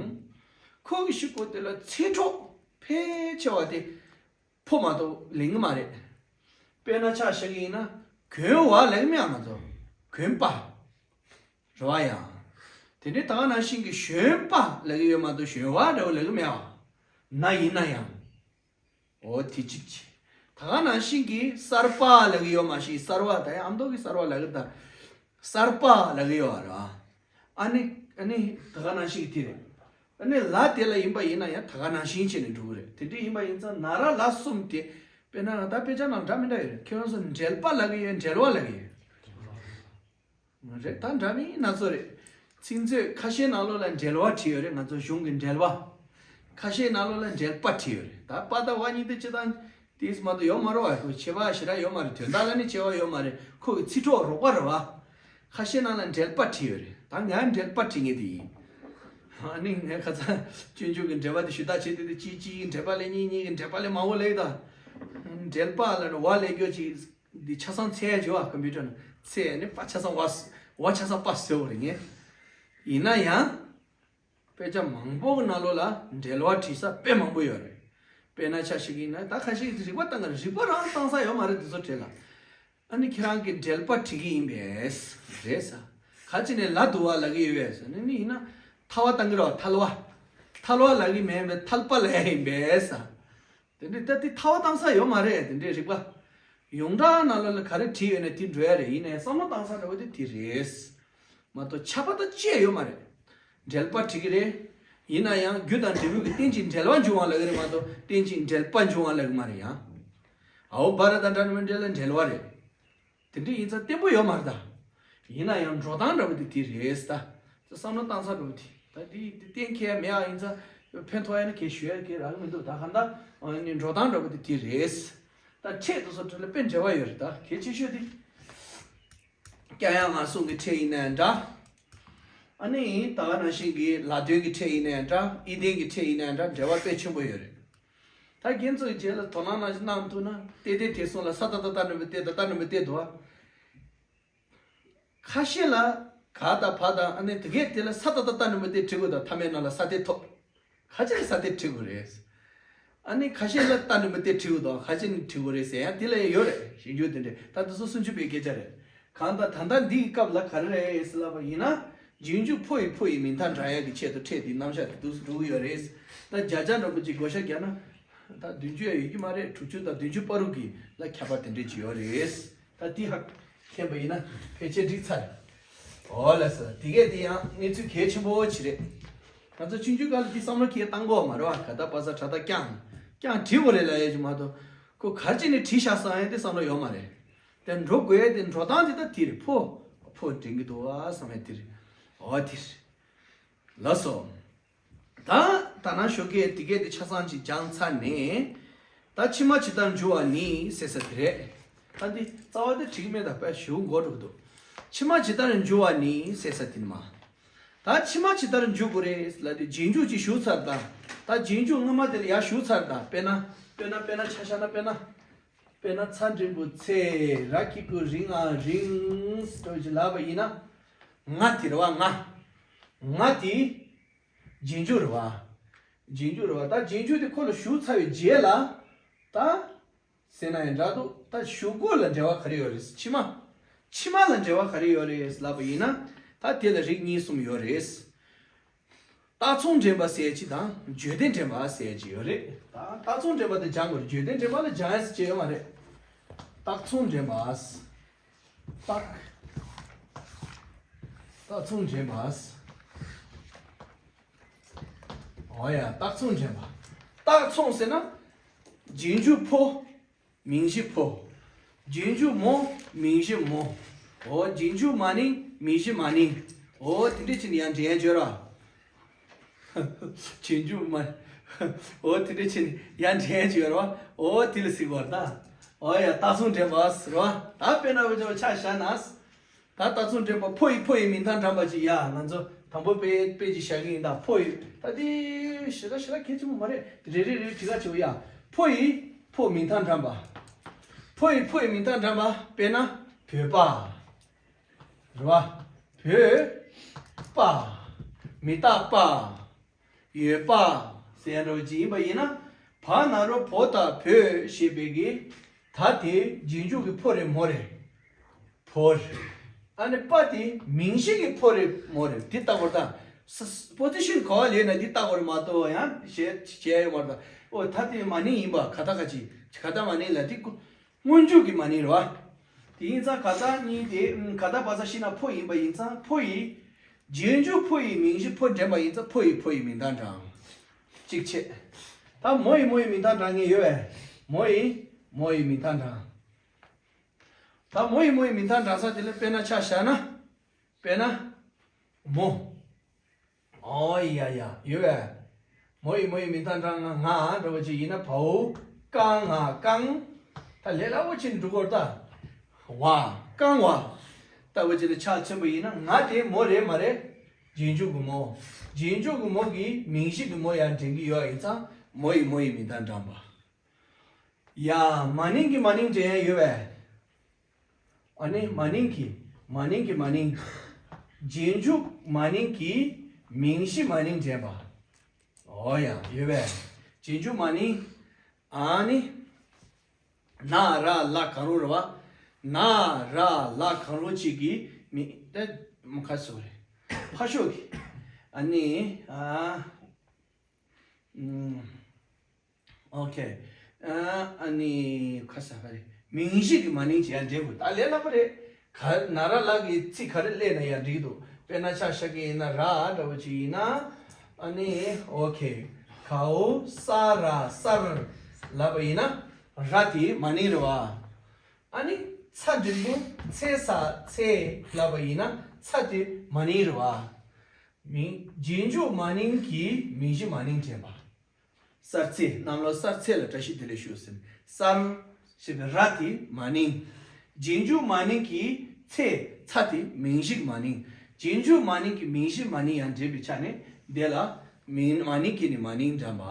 ཁོ་གི་གཞུག་གུ་དེ་ལ་ཚིག་གྲོགས་ཕལ་ཆེ་བ་དེ་ཕོ་མ་གཏོགས་ལེན་གྱི་མ་རེད། དཔེར་ན་ཆ་བཞག་གི་ཡིན་ན་གྱོན་བ་ལབ་ཀྱི་མེད་ང་ཚོ། གྱོན་པ། རེད་བ་ཡ། དེ་ནས་ད་ག་ནང་བཞིན་གྱི་གཞོན་པ་ལབ་ཀྱི་ཡོད་མ་གཏོགས་གཞོན་བ་འདྲ་བོ་ལབ་ཀྱི་མེད་བ། ན་ཡིན་ན་ཡང་། འོ་དེ་གཅིག་བྱས། ད་ག་ནང་བཞིན་གྱི་གསར་པ་ལབ་ཀྱི་ཡོད་མ་གཞི། གསར་བ་ད་ཡ་ཨ་མདོ་གི་གསར་བ་ལབ་ཀྱི་ད། གསར་པ་ལབ་ཀྱི་ཡོད་རེད་བ། ཨ་ནི་ཨ་ནི་ད་ག་ནང་བཞིན་གྱི་དེ་རེད། ཨ་ནི་ལ་དེ་ལ་ཡིན་པ་ཡིན་ན་ཡང་ད་ག་ནང་བཞིན་བྱས་ནས་འགྲོ་གི་རེད། དེ་འདྲ་ཡིན་པ་ཡིན་ཙང་ན་ར་ལ་གསུམ་དེ། དཔེར་ན་ད་དཔེ་ཆ་ནང་འདྲ་མི་འདྲ་ཡོད་རེད། ཁྱེད་རང་ཚོ་འབྲེལ་པ་ལབ་ཀྱི་ཡོད། འབྲེལ་བ་ལབ་ཀྱི་ཡོད། རེད། ད་འདྲ་མིན་སྣ་ཚོགས་རེད། ཚིག་མཛོད་ཁ་ཤས་ནང་ལོགས་ལ་འབྲེལ་བ་བྲིས་ཡོད་རེད། ང་ཚོ་གཞུང་གི་འབྲེལ་བ། ཁ་ཤས་ནང་ལོགས་ལ་འབྲེལ་པ་བྲིས་ཡོད་རེད། ད་པ་དང་བ་གཉིས་དེ་སྤྱིར་བཏང་དེས་མ་གཏོགས་ཡོད་མ་རེད་བ། ཁོ་ཁྱད་པར་ཞེ་དྲག་ཡོད་མ་རེད། དོན་དག་ལ་ནི་ཁྱད་པར་ཡོད་མ་རེད། ཁོ་གི་ཚིག་གྲོགས་རོགས་པ་རེད་བ། ཁ་ཤས་ནང་ལ་འབྲེལ་པ་བྲིས་ཡོད་རེད། ད་ངས་འབྲེལ་པ་བྲིས་ངེས་དེ་ཡིན། ཨ་ནི་ངས་ཁ་སང་སྤྱོད་འཇུག་གི་འགྲེལ་པ་དེ་ཞུ་དག་བྱས་དུས་དེ་གཅིག་གཅིག་གི་འགྲེལ་པ་ལས་གཉིས། གཉིས་ཀྱི་འགྲེལ་པ་ལས་མང་པོ་ལས་ད། འབྲེལ་པ་ལ་ནི་བ་ལས་རྒྱུ་ཅིག་འདི་ཆ་ཚང་འཚོལ་ཡ་བྱེད་བ། ཀམ་པུ་ཊར་ནང་འཚོལ་ནས་པ་ཆ་ཚང་བ། བ་ཆ་ཚང་པ་བཟོས་པ་རེད་ངས། ཡིན་ན་ཡང་། དཔེ་ཆ་མང་པོ་གི་ནང་ལོགས་ལ་འབྲེལ་བ་བྲིས་ས་དཔེ་མང་པོ་ཡོད་རེད། དཔེར་ན་ཆ་བཞག་གི་ཡིན་ན་ད་ཁ་ཤས་ཀྱིས་རིག་པ་བཏང་གི། རིག་པ་རང་བཏང་ས་ཡོད་མ་རེད་འདི་ཚོ་བྲིས་ལ། ཨ་ནི་ཁྱེད་རང་གིས་འབྲེལ་པ་བྲིས་ཀྱི་ཡིན་པས་རེད་ས། ག་ཅི་ནས་ལ་དུ་བ་ལབ་ཀྱི་ཡོད་པས་ཟེར་ནས་ནི་ཡིན་ན་ཐལ་བ་བཏང་གི་རེད་བ། ཐལ་བ། ཐལ་བ་ལབ་ཀྱི་མེད་པས་ཐལ་པ་ལབ་ཡ་ཡིན་པས་ས། དེ་འདྲའི་ད་དེ་ཐལ་བ་བཏང་ས་ཡོད་མ་རེད། དེ་འདྲའི་རིག་པ། ཡོངས་གྲགས་ནང་ལོགས་ལ་ག་རེ་བྲིས་ཡོད་ན་དེ་འགྲོ་ཡ་རེད། ཡིན་ནའི་བསམ་བློ་བཏང་ས་འདྲ་བོ་དེ་དེ་རེད། མ་གཏོགས་ཁྱབ་པ་དང་བཅས་ཡོད་མ་རེད། འབྲེལ་པ་བྲིས་ཀྱི་རེད། ཡིན་ན་ཡང་རྒྱུ་དང་འབྲས་བུ་གི་རྟེན་ཅིང་འབྲེལ་བ་འབྱུང་བ་ལབ་ཀྱི་རེད་མ་གཏོགས་རྟེན་ཅིང་འབྲེལ་པ་འབྱུང་བ་ལབ་ཀྱི་མ་རེད་ཡང་། ཨའོ་བ་ར་དང་འདྲ་ནི་མི་འབྲེལ་ལ་འབྲེལ་བ་རེད། དེ་འདྲ་ཡིན་ཙང་བརྟན་པོ་ཡོད་མ་རེད་ད། ཡིན་ན་ཡང་འགྲོ་སྟངས་འདྲ་བོ་དེ་དེ་རེད་ད། བསམ་བློ་བཏང་ས་འདྲ་བོ་དེ། ད་དེ་དེ་གཏན་འཁེལ་མེད་ཨ། ཡིན་ཙང་ཕན་ཐོགས་ཡ་ན་གལ་ཞུ་ཡ་གལ་རག་གི་མི་འདུག་ད་གང་ལྟར་ཨ་ནི་འགྲོ་སྟངས་འདྲ་བོ་དེ་དེ་རེད། ད་ཕྲད་དེ་ཚོ་དེ་ལ་དཔེ་འབྲེལ་བ་ཡོད་རེད། ད་གལ་ཆེ་ཤོས་དེ། སྐྱབས་ཡ་ངན་སོང་གི་ཕྲད་ཡིན་ན་ཡང་འདྲ། ཨ་ནི་ད་ག་ནང་བཞིན་གྱི་ལ་དོན་གྱི་ཕྲད་ཡིན་ན་ཡང་འདྲ། ཨི་ལྡན་གྱི་ཕྲད་ཡིན་ན་ཡང་འདྲ། འབྲེལ་བ་དཔེ་ཆེན་པོ་ཡོད་རེད། ད་རྒན་ཚོའི་རྗེས་ལ་དོ་སྣང་གནང་གནང་ཐུབ་ན། ཏེ་ཏེ་དེ་སོང་ལ་ས་ཏ་བཏགས་སྟ་ནི་མི་སྟེ་ད་སྟ་ནི་མི་སྟེ་འདུག་ཨ། ཁ་ཤས་ལ་ག་དང་བ་དང་ཨ་ནི་དེ་གས་དེ་ལ་ས་ཏ་བཏགས་སྟ་ནི་མི་སྟེ་བྲི་དགོས་དང་། མཐའ་མའི་ནང་ལ་ས་ཏེ་ཐོབ། ཁ་ཅིག་ལ་ས་ཏེ་བྲི་དགོས་རེད། ཨ་ནི་ཁ་ཤས་ལ་སྟ་ནི་མི་སྟེ་བྲི་དགོས་དང་། ཁ་ཅིག་ནི་བྲི་དགོས་རེད་ཟེར་ཡང་དེ་ལ་ཡང་ཡོད་རེད། ཞིབ་འཇུག་དེ་འདྲས། ད་དེ་ཚོ་སུམ་ཅུ་པའི་སྐད་ཆ་རེད། གང་ལྟར་ད་ལྟ་འདི་ཡི་སྐབས་ལ་ག་རེ་རེད་ཟེར་ལབ་པ་ཡིན་ན། རྗེས་འཇུག་ཕོ་ཡི་ཕོ་ཡི་མིང་མཐའ་འདྲ་ཡག་གི་ཆེད་དུ་ཕྲད་དེའི་རྣམ་གཞག་དེ་འདུག་སེ་འགྲོ་གི་ཡོད་རེད། ད་བརྒྱ་ཆ་འདྲ་པོ་ཅིག་བགོ་བཤའ་རྒྱག་ན། ད་བདུན་ཅུ་ཡང་ཡོད་ཀྱི་མ་རེད། དྲུག་ཅུ་དང་བདུན་ཅུ་བར་དུ་གི་ལ་ཁྱད་པར་དེ་འདྲས་ཅིག་ཡོད་རེད། ད་འདི་ཧ་མཁྱེན་པ་ཡིན་ན་ཕལ་ཆེར་འགྲིག་ཚར། འོ་ལགས་སོ། དེ་གས་དེ་ཡང་གནས་ཚུལ་གལ་ཆེན་པོ་ཅིག་རེད། ང་ཚོ་ཆུང་ཆུང་སྒང་ལ་འདི་བསམ་བློ་ཁྱེད་བཏང་དགོས་མ་རེད་བ། ག་ད་པ་ས་ཁྲ་ད་རྐྱང་རྐྱང་བྲིས་དགོས་རེད་ལབ་ཡ་ཅིག་མ་གཏོགས། ཁོ་ག་རེ་བྱས་ནས་བྲིས་བཞག་སོང་ཡང་དེ་བསམ་བློ་ཡོད་མ་རེད། དེ་འགྲོ་དགོས་ཡ་དེ་འགྲོ་སྟངས་དེ་ད་དེ་རེད། ཕོ་ཕོ་དྲན་གྱི་འདུག་ཨ་བསམ་ཡ་དེ་རེད། འོ་དེ་རེད། ལགས་སོ། ད་ད་ནང་ཞོགས་ཀས་དེ་གས་དེ་ཆ་ཚང་ཅིག་སྦྱངས་ཚར་ནས། ད་ཕྱི་མ་ཇི་ལྟར་འགྱུར་བ་ནི་ཟེར་ས་དེ་རེད། ད་འདི་རྩ་བ་དེ་འགྲིག་མེད། ད་དཔེ་ཞེ་པོ་མགོ་འགྲོ་གི་འདུག་ཕྱི་མ་ཇི་ལྟར་འགྱུར་བ་ནི་ཟེར་ས་དེ་ནི་མ། ད་ཕྱི་མ་ཇི་ལྟར་འགྱུར་དགོས་རེད་ལབ་དུས་རྗེས་འཇུག་ཅིག་ཞུགས་ཚར་ད། ད་རྗེས་འཇུག་སྔ་མ་དེ་ལ་ཡར་ཞུགས་ཚར་ད། དཔེར་ན་དཔེར་ན་དཔེར་ན་ཆ་བཞག་ན་དཔེར་ན། དཔེར་ན་ཚ་འགྲེང་བུ་ཚེ། ར་གི་གུ་རི་ང་རིང་། ཟེར་བ་ཅིག་ལབ་པ་ཡིན་ན། ང་དེ་རེད་བ། ང་། ང་དེ་རྗེས་འཇུག་རེད་བ། རྗེས་འཇུག་རེད་བ། ད་རྗེས་འཇུག་དེ་ཁོ་ལ་ཞུགས་ཚར་བའི་རྗེས་ལ། ད་ཟེར་ན་ཡང་འདྲ་འདུག་ད་ཞུགས་སྒོ་ལ་འབྲེལ་བ་ག་རེ་ཡོད་རེད། ཕྱི་མ། ཕྱི་མ་ལ་འབྲེལ་བ་ག་རེ་ཡོད་རེད་ལབ་པ་ཡིན་ན། ད་དེ་ལ་རིགས་གཉིས་གསུམ་ཡོད་རེད། རྟགས་མཚུངས་འདྲེན་པ་ཟེར་གྱི་དང་བརྗོད་ལྡན་འདྲེན་པ་ཟེར་གྱི་ཡོད་རེད། ད་རྟགས་མཚུངས་འདྲེན་པ་དེ་སྦྱང་དགོས་རེད། བརྗོད་ལྡན་འདྲེན་པ་ལ་སྦྱང་ཡ་ཟེར་གྱི་ཡོད་མ་རེད། རྟགས་མཚུངས་འདྲེན་པ། རྟགས། རྟགས་མཚུངས་འདྲེན་པ། འོ་ཡ། རྟགས་མཚུངས་འདྲེན་པ། རྟགས་མཚུངས་ཟེར་ན། རྗེས་འཇུག་ཕོ། མིང་གཞི་ཕོ། རྗེས་འཇུག་མོ། མིང་གཞི་མོ། འོ། རྗེས་འཇུག་མ་ནིང་། མིང་གཞི་མ་ནིང་། འོ། དེ་འདྲ་བྱས་ནས་ཡར་འདྲེན་ཡ་བྱོས་ར། རྗེས་འཇུག་མ། འོ། དེ་འདྲ་བྱས་ནས་ཡར་འདྲེན་ཡ་བྱོས་ར། འོ། དེ་ལ་ཟེར་གྱི་ཡོད་རེད་ད། འོ་ཡ། རྟགས་མཚུངས་འདྲེན་པ་ཟེར་བ། ད་དཔེར་ན་འུ་ཅག་ཆ་བཞག་ན། ད་རྟགས་མཚུངས་འདྲེན་པ། ཕོ་ཡི། ཕོ་ཡི་མིང་མཐའ་འགྲམ་པ་ཅིག་ཡ། ང་ཚོ་དང་པོ་དཔེ་དཔེ་ཅིག་བཞག་གི་ཡིན་ད། ཕོ་ཡི། ད་དེ་ཞེ་དྲག་ཞེ་དྲག་གལ་ཆེན་པོ་མ་རེད། རེ་རེ་རེ་བྲིས་ཁ་བྱེད་ཡ། ཕོ་ཡི། ཕོ་མིང་མཐའ་འགྲམ་པ། ཕོ་ཡི། ཕོ་ཡི་མིང་མཐའ་འགྲམ་པ། དཔེར་ན་བོད་པ། རེད་བ། བོད་པ། མི་རྟག་པ། ཡོད་པ་ཟེར་ཡ་འདྲ་བོ་ཅིག་ཡིན་པ་ཡིན་ན། བ་ན་རོ་བོ་དང་བོད་ཞེས་པའི་གི་ད་དེ་རྗེས་འཇུག་གི་ཕོ་རེད་མོ་རེད། བོ་རེད། ཨ་ནི་པ་དེ་མིང་གཞི་གི་ཕོ་རེད་མོ་རེད། དེ་ལྟ་བུར་ད། ས་ས་པོ་ཛི་ཤན་ག་བ་ལེན་ན་དེ་ལྟ་བུར་མ་གཏོགས་ཡང་བྱས་བྱས་ཡོད་མ་རེད་ད། ཨོ། ད་དེ་མ་ནིང་ཡིན་པ། ག་ད་ག་ཅི། ག་ད་མ་ནིང་ལ་དེ་ཀུ། སྔོན་འཇུག་གི་མ་ནིང་རེད་བ། དེ་ཡིན་ཙང་ག་ད་གཉིས་དེ། ཨུམ། ག་ད་བ་ས་ཤི་ན་ཕོ་ཡིན་པ་ཡིན་ཙང་ཕོ་ཡི། རྗེས་འཇུག་ཕོ་ཡི་མིང་གཞི་ཕོ་འདྲེན་པ་ཡིན་ཙང་ཕོ་ཡི། ཕོ་ཡི་མིང་མཐའ་འགྲམ། གཅིག་བྱས། ད་མོ་ཡི། མོ་ཡི་མིང་མཐའ་འགྲམ་ངེས་ཡོད་པས། མོ་ཡི། མོ་ཡི་མིང་མཐའ་འགྲམ། ད་མོ་ཡི། མོ་ཡི་མིང་མཐའ་འགྲམ་ས་དེ་ལ་དཔེར་ན་ཆ་བཞག་ན། དཔེར་ན། མོ། ཨོ་ཡ་ཡ། ཡོད་པས། མོ་ཡི། མོ་ཡི་མིང་མཐའ་འགྲམ་ང་། ང་འདྲ་བོ་ཅིག་ཡིན་ན་བའོ། ཀ་ང་རྐང་། ད་ལས་སླ་བོ་ཅིག་འགྲོ་གི་རེད་ད། བ། རྐང་བ། ལྟ་བུ་ཅིག་ལ་ཆ་མཚོན་པ་ཡིན་ན། ང་དེ་མོ་རེད་མ་རེད། རྗེས་འཇུག་གི་མོ། རྗེས་འཇུག་གི་མོ་གི་མིང་གཞི་གི་མོ་ཡར་འདྲེན་གྱི་ཡོད་ཡིན་ཙང་མོ་ཡི། མོ་ཡི་མིང་མཐའ་འགྲམ་པ། ཡ། མ་ནིང་གི་མ་ནིང་འདྲེན་ཡ་ཡོད་པས། ཨ་ནི་མ་ནིང་གི། མ་ནིང་གི་མ་ནིང་། རྗེས་འཇུག་མ་ནིང་གི་མིང་གཞི་མ་ནིང་འདྲེན་པ། ཨོ་ཡ། ཡོད་པས། རྗེས་འཇུག་མ་ནིང་། ཨ་ནི། ན་ར་ལ་གང་རུང་རེད་བ། ན་ར་ལ་གང་རུང་གཅིག་གི་མི་ད་མ་ཁ་སོ་རེད། ཕ་ཤོག་གི། ཨ་ནི། ཨ། ཨུམ། ཨོ་ཁེ། ཨ། ཨ་ནི་ཁ་ས་ག་རེ། མིང་གཞི་གི་མ་ནིང་ཅིག་ཡར་འདྲེན་དགོས། ད་ལས་སླ་པོ་རེད། ག་ན་ར་ལ་གི་ཚིག་ག་རེ་སླེབས་ན་ཡང་འགྲིག་འདུག་དཔེར་ན་ཆ་བཞག་གི་ཡིན་ན་ར་འདྲ་བོ་ཅིག་ཡིན་ན། ཨ་ནི་ཨོ་ཁེ། གའོ་ས་ར་སར་ལབ་པ་ཡིན་ན། ར་དེ་མ་ནིང་རེད་བ། ཨ་ནི་ཚ་འགྲེང་བུ་ཚེ་ས་ཚེ་ལབ་པ་ཡིན་ན་ཚ་དེ་མ་ནིང་རེད་བ། མིང་། རྗེས་འཇུག་མ་ནིང་གི་མིང་གཞི་མ་ནིང་འདྲེན་པ། གསར་ཚེ། གནམ་ལོ་གསར་ཚེས་ལ་བཀྲ་ཤིས་བདེ་ལེགས་ཞུ་ཟེར། གསར་ཞེས་པའི་ར་དེ་མ་ནིང་། རྗེས་འཇུག་མ་ནིང་གི་ཚེ་ཚ་དེ་མིང་གཞི་མ་ནིང་། རྗེས་འཇུག་མ་ནིང་གི་མིང་གཞི་མ་ནིང་ཡང་འདྲེན་པའི་ཆ་ནས་དེ་ལ་མིང་མ་ནིང་གི་ནི་མ་ནིང་འདྲེན་པ།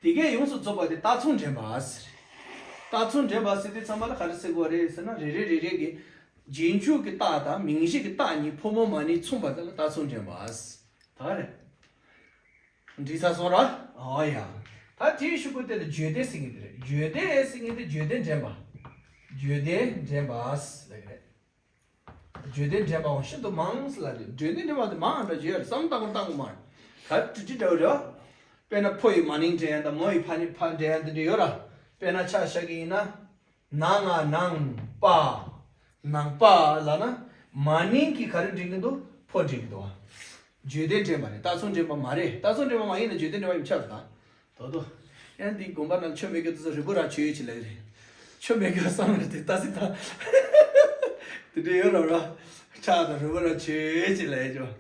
དེ་གས་ཡོངས་སུ་རྫོགས་པ་དེ་རྟགས་མཚུངས་འདྲེན་པ་ཟེར། རྟགས་མཚུངས་འདྲེན་པ་ཟེར་དུས་ཚང་མ་ལ་ག་རེ་ཟེར་དགོས་རེད་ཟེར་ན། རེ་རེ་རེ་རེ་གི་རྗེས་འཇུག་གི་རྟགས་དང་མིང་གཞི་གི་རྟགས་གཉིས་ཕོ་མོ་མ་ནིང་མཚུངས་པ་དེ་ལ་རྟགས་མཚུངས་འདྲེན་པ་ཟེར། ད་ག་རེད། འགྲིག་ཚར་སོང་ར། ཨོ་ཡ། ད་དེའི་གཞུག་གུ་དེ་ལ་བརྗོད་ལྡན་ཟེར་མཁན་དེ་རེད། བརྗོད་ལྡན་ཟེར་མཁན་དེ་བརྗོད་ལྡན་འདྲེན་པ། བརྗོད་ལྡན་འདྲེན་པ་ཟེར་གི་རེད། བརྗོད་ལྡན་འདྲེན་པའང་ཤིན་ཏུ་མང་ཟེར་ལ་རེད། བརྗོད་ལྡན་འདྲེན་པ་དེ་མང་འདྲ་བརྗོད་ཡ་རེད། བསམ་བློ་བཏང་དགོས་བཏང་དགོས་མ་རེད། ག་དྲི་དྲི་འདྲ་བོ་རེད་བ། དཔེར་ན་ཕོ་ཡི་མ་ནིང་འདྲེན་ཡ་དང་མོ་ཡི་ཕ་ནི་ཕ་འདྲེན་ཡ་འདི་འདྲ་ཡོད་ར། དཔེར་ན་ཆ་བཞག་གི་ཡིན་ན། ན་ང་ནང་པ། ནང་པ་ལབ་ན་མ་ནིང་གི་ག་རེ་འདྲེན་གི་འདུག་ཕོ་འདྲེན་གི་འདུག་བ། བརྗོད་ལྡན་འདྲེན་པ་རེད། རྟགས་མཚུངས་འདྲེན་པ་མ་རེད། རྟགས་མཚུངས་འདྲེན་པ་མ་ཡིན་ན་བརྗོད་ལྡན་འདྲེན་པ་ཡིན་ཆགས་སོང་ད། དོ་དོ། ཡང་འདི་དགོན་པ་ནང་ཆོས་མེད་མཁན་དེ་ཚོ་རི་བོ་ར་ཆོས་ཡོད་ཅི་ལ་ཡོད་རེད། ཆོས་མེད་མཁན་བསམ་རེད་དེ་ལྟ་སྲིད་ད། དེ་འདྲ་ཡོད་ར་ར། ཆགས་དང་རི་བོ་ར་ཆོས་ཡོད་ཅི་ལ་ཡོད་ཅོ།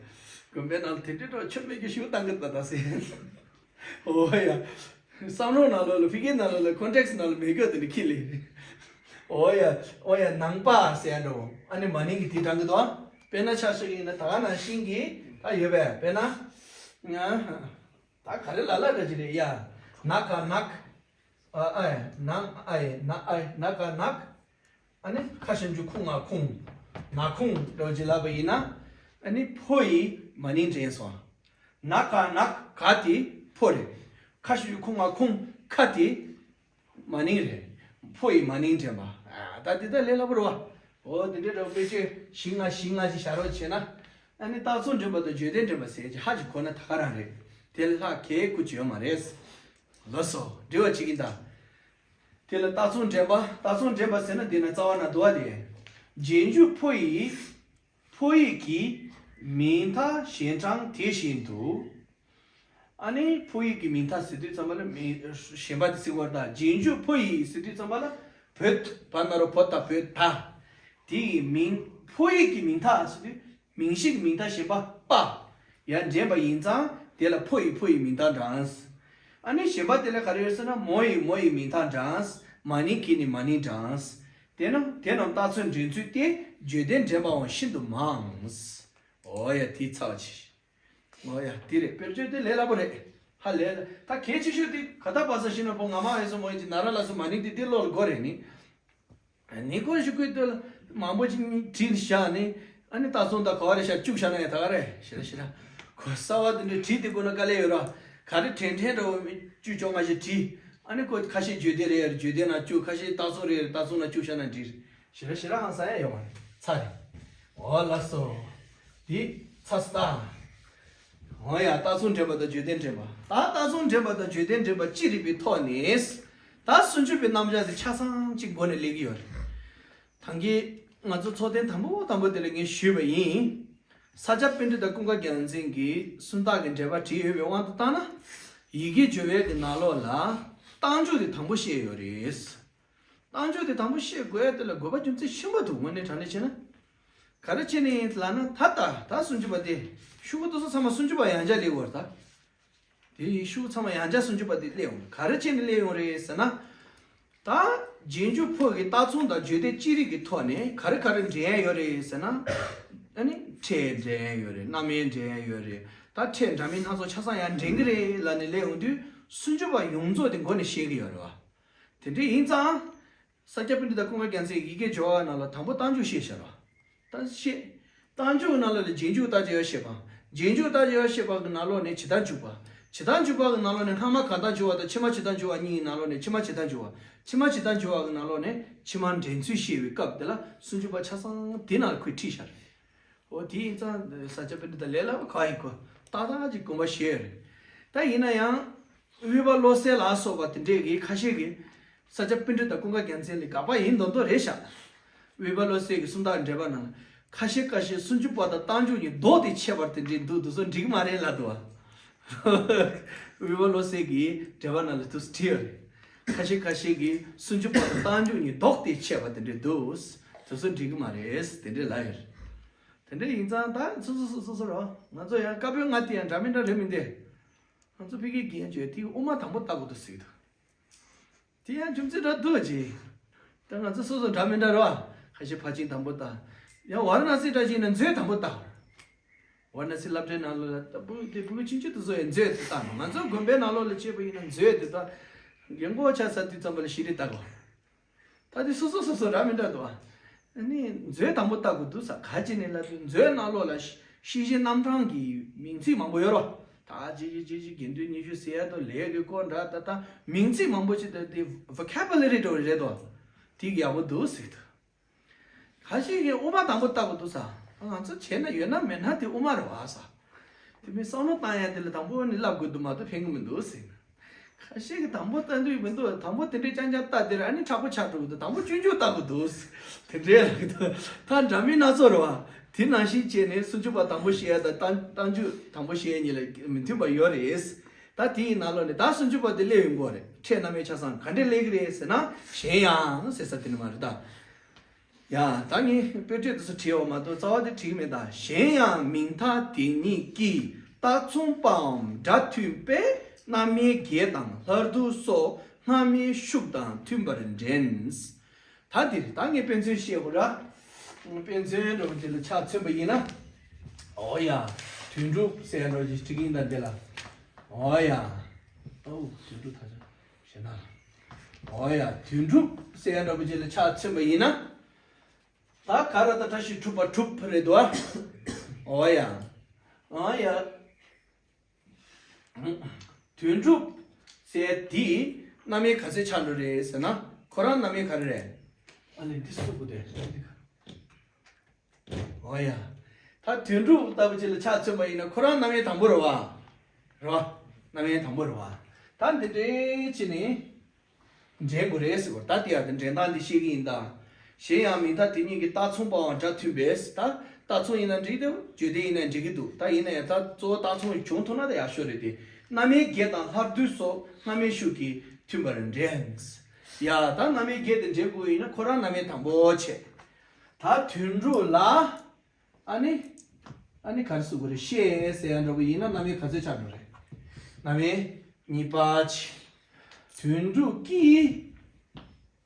དགོན་པའི་ནང་དེ་འདྲ་ར་ཆོས་མེད་མཁན་ཞུ་བཏང་གི་ད་ད་སྲིད། ཨོ་ཡ། བསམ་བློ་ནང་ལོགས་ལ་ཕི་ཀའི་ནང་ལོགས་ལ་ཀོན་ཊེག་སི་ནང་ལ་མེད་དགོས་དེ་འདྲ་ཁྱི་ལས་རེད། ཨོ་ཡ། ཨོ་ཡ། ནང་པ་ཟེར་ཡ་འགྲོ། ཨ་ནི་མ་ནིང་གི་དེ་དྲངས་གི་འདུག། དཔེར་ན་ཆ་བཞག་གི་ཡིན་ན་ད་ག་ནང་བཞིན་གྱི་ད་ཡོད་པས། དཔེར་ན། ད་ག་རེ་ལ་ལ་འདྲ་ཅིག་རེད་ཡ། ན་ག་ནག། ཨ་ཨའི་ན་ཨའི་ན་ཨའི་ན་ག་ནག། ཨ་ནི་ཁ་ཞབས་ཀྱུ་ཁུ་ང་ཁུང་། ན་ཁུང་འདྲ་ཅིག་ལབ་པ་ཡིན་ན། ཨ་ནི་ཕོ་ཡི་མ་ནིང་འདྲེན་སོང་། ན་ག་ནག། ག་དེ་ཕོ་རེད། ཁ་ཞབས་ཀྱུ་ཁུ་ང་ཁུང་། ཁ་དེ་མ་ནིང་རེད། ཕོ་ཡི་མ་ནིང་འདྲེན་པ། ཨ་ད་འདི་ད་ལས་སླ་པོ་རེད་བ། འོ་འདི་འདྲའི་འདྲ་བོ་དཔེ་ཆ་བཞི་ལྔ་བཞི་ལྔ་ཞིག་བཞག་རོགས་བྱས་ན། ཨ་ནི་རྟགས་མཚུངས་འདྲེན་པ་དང་བརྗོད་དོན་འདྲེན་པ་ཟེར་གྱི་ཧ་ཅིག་གོ་ན་ད་ག་རང་རེད། དེ་ལས་ལྷག་གི་གུ་ཅོ་མ་རེད། ལགས་སོ། འདྲི་བ་བྱེད་ཀྱིན་ད། དེ་ལ་རྟགས་མཚུངས་འདྲེན་པ། རྟགས་མཚུངས་འདྲེན་པ་ཟེར་ན་འདི་ན་རྩ་བ་ན་འདུག་བ་དེ། རྗེས་འཇུག་ཕོ་ཡི། ཕོ་ཡིག་གི་མིང་མཐའ་གཞན་གྲངས་དེ་བཞིན་དུ། ཨ་ནི་ཕོ་ཡིག་གི་མིང་མཐའ་ཟེར་དུས་ཙམ་པ་ལ་མིང་གཞན་པ་དེ་ཟེར་བ་དང་། རྗེས་འཇུག་ཕོ་ཡིག་ཟེར་དུས་ཙམ་པ་ལ་བོད་བར་ན་རོ་བོ་ད་བོད་ད། དེ་ཡི་མིང་ཕོ་ཡིག་གི་མིང་མཐའ་ཟེར་དུས་མིང་གཞི་གི་མིང་མཐའ་གཞན་པ་པ་ཡར་འདྲེན་པ་ཡིན་ཙང་དེ་ལ་ཕོ་ཡི་ཕོ་ཡི་མིང་མཐའ་དྲངས། ཨ་ནི་གཞན་པ་དེ་ལ་ག་རེ་ཡོད་ཟེར་ན་མོ་ཡི་མོ་ཡི་མིང་མཐའ་དྲངས། མ་ནིང་གི་ནི་མ་ནིང་དྲངས། དེ་ནི་དེ་རྣམས་རྟགས་མཚུངས་འདྲེན་ཚུལ་ཏེ་བརྗོད་དོན་འདྲེན་པའང་ཤིན་ཏུ་མང་། འོ་ཡ་དེ་ཚར་བ་ཆེ། འོ་ཡ་དེ་རེད། དཔེར་བརྗོད་དེ་ལས་སླ་པོ་རེད། ཧ་ལས་ད་གལ་ཆེ་ཤོས་དེ་ག་ད་པ་ས་ཤི་ན་པོ་ང་མ་ཨེ་སོ་མོ་ཡི་ཅི་ན་ར་ལ་སོ་མ་ནིང་དེ་དེ་བློ་ལ་གོ་རེད་ནི། ནི་ཀོ་ཞུ་ཀུའི་ཏོ་ལ་མང་པོ་ཅིག་བྲིས་བཞག་ནི། ཨ་ནི་ལྟ་སོང་ད་ག་བ་རེ་བཞག་བཅུག་བཞག་ན་ཡ་ད་ག་རེ་ཞེ་ར་ཞེ་ར། གོ་ས་བ་དེ་འདྲ་བྲིས་དེ་དགོས་ན་དཀའ་ལས་ཡོད་ར། ག་རེ་དྲན་དྲན་འདྲ་བོ་བཅུ་བཅོ་ལྔ་ཞིག་བྲིས། ཨ་ནི་ཁོ་ཁ་ཤས་བརྗོད་དེ་རེད་ཡ། བརྗོད་དེ་ན་བཅུག་ཁ་ཤས་ལྟ་སོང་རེད་ལྟ་སོང་ན་བཅུག་བཞག་ན་འགྲིག་ཞེ་ར་ཞེ་ར་ཧང་སང་ཡ་ཡོད་མ་རེད། ཚ་རེད། འོ་ལགས་སོ། འདི་ཚ་སྟ། འོ་ཡ་རྟགས་མཚུངས་འདྲེན་པ་དང་བརྗོད་དོན་འདྲེན་པ། ད་རྟགས་མཚུངས་འདྲེན་པ་དང་བརྗོད་དོན་འདྲེན་པ་ཅི་རིགས་པའི་ཐོག་ནས། ད་སུམ་ཅུ་པའི་རྣམ་གཞག་དེ་ཆ་ཚང་གཅིག་མགོ་ནས་སླེབས་ཀྱི་ཡོད་རེད། ད་གིན་ང་ཚོ་ཚོགས་ཐེངས་དང་པོ་དང་པོ་དེ་ལ་ངས་ཞུས་པ་ཡིན། ས་སྐྱ་པཎྜི་ཏ་ཀུན་དགའ་རྒྱལ་མཚན་གྱིས་སུམ་རྟགས་ཀྱི་འགྲེལ་པ་བྲིས་ཡོད་པའི་དབང་དུ་བཏང་ན། ཡི་གེ་སྦྱོར་བའི་གི་ནང་ལོགས་ལ་རྟགས་འཇུག་དེ་དང་པོ་བཤད་ཡོད་རེད། རྟགས་འཇུག་དེ་དང་པོ་བཤད་དགོས་ཡ་དེ་ལ་དགོས་པ་རྒྱུ་མཚན་ཆེན་པོ་འདུག་དངོས་གནས་དྲང་གནས་བྱས་ན། ག་རེ་བྱས་ནས་ལབ་ན་ད་ལྟ་ད་སུམ་ཅུ་པ་དེ་ཤོག་གུ་དེ་ཚོ་ཚང་མ་སུམ་ཅུ་པ་ཡང་བསྐྱར་སླེབས་ཡོད་རེད་ད། དེ་ཡི་ཤོག་གུ་ཚང་མ་ཡང་བསྐྱར་སུམ་ཅུ་པ་དེ་སླེབས་ཡོང་། ག་རེ་བྱས་ནས་སླེབས་ཡོང་རེད་ཟེར་ན། ད་རྗེས་འཇུག་ཕོ་གི་རྟགས་མཚུངས་དང་བརྗོད་དོན་ཅི་རིགས་ཀྱི་ཐོག་ནས་ག་རེ་ག་རེ་འདྲེན་ཡ་ཡོད་རེད་ཟེར་ན། ཨ་ནི་ཕྲད་འདྲེན་ཡ་ཡོད་རེད། རྣམ་དབྱེ་འདྲེན་ཡ་ཡོད་རེད། ད་ཕྲད་འདྲ་མིན་སྣ་ཚོགས་ཆ་ཚང་ཡང་འདྲེན་གི་རེད་ལབ་ནས་སླེབས་ཡོང་དུས་སུམ་ཅུ་པ་ཡོངས་རྫོགས་དེ་མགོ་ནས་བཤད་གི་ཡོད་རེད་བ། དེ་འདྲ་ཡིན་ཙང་། ས་སྐྱ་པཎྜི་ཏ་ཀུན་དགའ་རྒྱལ་མཚན་ཡི་གེ་སྦྱོར་བ་ནང་ལ་དང་པོ་རྟགས་འཇུག་བཤད་བཞག་རོ། ད་བཤད། རྟགས་འཇུག་ནང་ལོགས་ལ་རྗེས་འཇུག་རྟགས་འཇུག་བཤད་པ། རྗེས་འཇུག་རྟགས་འཇུག་བཤད་པ་གི་ནང་ལོགས་ནས་ཇི་ལྟར་འཇུག་པ། ཇི་ལྟར་འཇུག་པ་གི་ནང་ལོགས་ནས་སྔ་མ་གང་ལྟར་འཇུག་པ་དང་ཕྱི་མ་ཇི་ལྟར་འཇུག་པ་གཉིས་ཀྱི་ནང་ལོགས་ནས་ཕྱི་མ་ཇི་ལྟར་འཇུག་པ། ཕྱི་མ་ཇི་ལྟར་འཇུག་པ་གི་ནང་ལོགས་ནས་ཕྱི་མ་འདྲེན་ཚུལ་བཤད་པའི་སྐབས་དེ་ལ་སུམ་ཅུ་པ་ཆ་ཚང་དེ་ནང་ལ་ཁོས་ཁྲིད་བཞག་རེད། འོ་དེ་ཡིན་ཙང་ས་སྐྱ་པཎྜི་ཏ་ལས་སླ་བ་ག་ཡིན་གོ། ཏག་ཏག་ཅིག་དགོངས་པ་བཞེས་ཡོད་རེད། ད་ཡིན་ན་ཡང་། དབུས་པ་བློ་གསལ་ལ་སོགས་པ་དེ་འདྲས་ཀྱི་ཁ་ཤས་ཀྱིས་ས་སྐྱ་པཎྜི་ཏ་ཀུན་དགའ་རྒྱལ་མཚན་ལ་དགག་པ་ཡིན་མདོག་མདོག་རེད་ཤག། དབུས་པ་བློ་གསལ་གྱི་སུམ་རྟགས་འགྲེལ་པ་ནང་ལ་ཁ་ཤས་ཁ་ཤས་སུམ་ཅུ་པ་དང་རྟགས་འཇུག་གཉིས་ལྡོག་སྟེ་འཆད་པ་དེ་འདྲས་འདུག་དེ་ཚོ་འགྲིག་མ་རེད་ལབ་འདུག་བ། དབུས་པ་བློ་གསལ་གྱི་འགྲེལ་པ་ནང་ལ་དེ་བྲིས་ཡོད་རེད། ཁ་ཤས་ཁ་ཤས་ཀྱིས་སུམ་ཅུ་པ་དང་རྟགས་འཇུག་གཉིས་ལྡོག་སྟེ་འཆད་པ་དེ་འདྲས་འདུག་དེ་ཚོ་འགྲིག་གི་མ་རེད་དེ་འདྲས་ལབ་ཡོད་རེད། དེ་འདྲ་ཡིན་ཙང་ད་སོ་སོ་སོ་སོ་སོ་རོ། ང་ཚོ་ཡང་བཀའ་པོད་ལྔ་དེ་ཡང་འདྲ་མི་འདྲ་རེད་མི་འདུག་ང་ཚོ་ཕ་གིའི་རྒན་བརྗོད་དེ་དབུ་མ་དང་པོ་བལྟ་དགོས་འདུག་ཟེར་གི་འདུག་དེ་ཡང་རྒྱུ་མཚན་འདྲ་འདུག་ཅེས། ད་ང་ཚོ་སོ་སོ་འདྲ་མི་འདྲ་རོ། ཁ་ཤས་ཕར་ཕྱིན་དང་པོ་བལྟ། ཡང་ཝཱ་ར་ཎ་སི་འདྲ་ཞིག་ཡིན་ན་མཛོད་དང་པོ་བལྟ། ཝཱ་ར་ཎ་སི་སློབ་གྲྭའི་ནང་ལོགས་ལ་ད་བུ་དེ་བུ་གུ་ཆུང་ཆུང་དེ་ཚོ་ཡང་མཛོད་དེ་བལྟ་ནོ། ང་ཚོ་དགོན་པའི་ནང་ལོགས་ལ་བྱས་པ་ཡིན་ན་མཛོད་དེ་བལྟ། རྒན་གོག་ཆགས་ཚར་དུས་ཙམ་པ་ལ་ཤེས་རིག་བལྟ་དགོས། ད་དེ་སོ་སོ་སོ་སོ་འདྲ་མི་འདྲ་འདུག་ཨ། ཨ་ནི་མཛོད་དང་པོ་བལྟ་དགོས་འདུག་ས། ག་ཅི་ནས་ལབ་དུས་མཛོད་ནང་ལོགས་ལ་ཤེས་བྱའི་རྣམ་གྲངས་ཀྱི་མིང་ཚིག་མང་པོ་ཡོད་རོ། ད་ཅི་ཅི་ཅི་ཅི་དགེ་འདུན་ཉི་ཤུ་ཟེར་ཡ་དང་ལས་ཀྱི་སྐོར་འདྲ་ད་ལྟ་མིང་ཚིག་མང་པོ་ཅིག་ད་དེ་ཝོ་ཁེ་བྷ་ལ་རི་འདྲ་བོ་རེད་དོ། དེ་ཡག་པོ་འདུག་ཟེར་དུས། ག་ཞིག་གིས་དབུ་མ་དང་པོ་བལྟ་དགོས་འདུག་ས། ང་ཚོ་བྱས་ན་ཡོད་ན་མེད་ན་དེ་དབུ་མ་རེད་བ་ས། དེ་མིན་བསམ་བློ་བཏང་ཡ་དེ་ལ་དང་པོ་ནས་བསླབ་དགོས་འདུག་མ་གཏོགས་ཕན་གི་མི་འདུག་ཟེར་ན། ཁ་ཤས་ཀྱིས་དང་པོ་ལྟ་འདོད་མི་འདུག་དང་པོ་དེ་འདྲས་རྐྱང་རྐྱང་ལྟ་དེར་ཨ་ནི་མཁྲེགས་པོ་ཆགས་འགྲོ་གི་འདུག་དང་པོ་སྤྱོད་འཇུག་ལྟ་དགོས་འདུག་དེ་འདྲས་ལབ་ཀྱི་འདུག་ད་འདྲ་མིན་སྣ་ཚོགས་རེད་བ། དེ་ནང་བཞིན་བྱས་ནས་སུམ་ཅུ་པ་དང་པོ་བཤད་ཡ་དང་རྟགས་རྟགས་འཇུག་དང་པོ་བཤད་ཡ་གཉིས་ལ་མི་མཐུན་པ་ཡོད་རེད། ད་དེ་ཡི་ནང་ལོགས་ནས་ད་སུམ་ཅུ་པ་དེ་སླེབས་ཡོང་གི་རེད། ཕྲད་རྣམ་དབྱེ་ཆ་ཚང་ག་འདྲས་སླེབས་ཀྱི་རེད་ཟེར་ན་གཞན་ཡང་ཟེར་ས་དེ་ནི་མ་རེད་ད། ཡ། ད་ངས་དཔེ་ཁྲིད་དེ་ཚོ་བྲིས་ཡོད་མ་གཏོགས་རྩ་བ་དེ་བྲིས་ཀྱི་མེད་ད། གཞན་ཡང་མིང་མཐའ་དེ་ཉིད་ཀྱིས་རྟགས་མཚུངས་པའམ་སྒྲ་མཐུན་པས་རྣམ་དབྱེ་བརྒྱད་དང་སླར་བསྡུ་སོགས་སྔ་མའི་ཤུགས་དང་མཐུན་པར་འདྲེན། ད་འདིར་ད་ངས་དཔེ་མཚོན་བཤད་དགོས་ར། དཔེ་མཚོན་འདྲ་པོ་ཅིག་ལ་ཆ་མཚོན་པ་ཡིན་ན། འོ་ཡ། དོན་གྲུབ་ཟེར་འདྲ་པོ་ཅིག་བྲིས་ཀྱིན་ད་འདི་ལ། འོ་ཡ། ཨོ་དོན་གྲུབ་ད་ཆ་ཞེ་ན། འོ་ཡ། དོན་གྲུབ་ཟེར་འདྲ་པོ་ཅིག་ལ་ཆ་མཚོན་པ་ཡིན་ན། ད་ག་ར་ད་བཀྲ་ཤིས་གྲུབ་པ་གྲུབ་རེད་དོ། འོ་ཡ། འོ་ཡ། དོན་གྲུབ་ཟེར་དེ་རྣམ་དབྱེ་ག་ཚོད་ཆགས་འགྲོ་རེད་ཟེར་ན། ཁོ་རང་རྣམ་དབྱེ་ག་རེ་རེད། ཨ་ལས་འདི་སུ་གོ་དེ། འོ་ཡ། ད་དོན་གྲུབ་ལྟ་བུ་ཅིག་ལ་ཆ་མཚོན་པ་ཡིན་ན་ཁོ་རང་རྣམ་དབྱེ་དང་པོ་རེད་བ། རེད་བ། རྣམ་དབྱེ་དང་པོ་རེད་བ། ད་འདི་འདྲའི་ཅི་ནི། འདྲེན་དགོས་རེད་ཟེར་བ། ད་དེ་ཡང་དེ་འདྲེན་སྟངས་འདི་ཤེས་ཀྱི་ཡིན་ད། གཞན་ཡང་མིང་མཐའ་དེ་གཉིས་ཀྱི་རྟགས་མཚུངས་པའང་སྒྲ་མཐུན་པས། ད་རྟགས་མཚུངས་ཡིན་ན་འགྲིག་འདུག་བརྗོད་དེ་ཡིན་ན་འགྲིག་གི་འདུག་ད་ཡིན་ན་ཡང་ད་གཙོ་བོ་རྟགས་མཚུངས་བྱུང་ཐུབ་ན་ད་ཡག་ཤོས་རེད་དེ། རྣམ་དབྱེ་བརྒྱད་དང་སླར་བསྡུ་སོགས་སྔ་མའི་ཤུགས་ཀྱིས་མཐུན་པར་འདྲེན། ཡ་ད་རྣམ་དབྱེ་བརྒྱད་དེ་འདྲེན་དགོས་ཡིན་ན་ཁོ་རང་རྣམ་དབྱེ་དང་པོ་བྱས། ད་དོན་གྲུབ་ལ། ཨ་ནི། ཨ་ནི་ག་རེ་ཟེར་དགོས་རེད། ཤེས་ཟེར་ཡ་འདྲ་པོ་ཡིན་ན་རྣམ་དབྱེ་ག་ཚོད་ཆགས་འགྲོ་རེད། རྣམ་དབྱེ་གཉིས་པ་ཆེ། དོན་གྲུབ་ཀྱིས།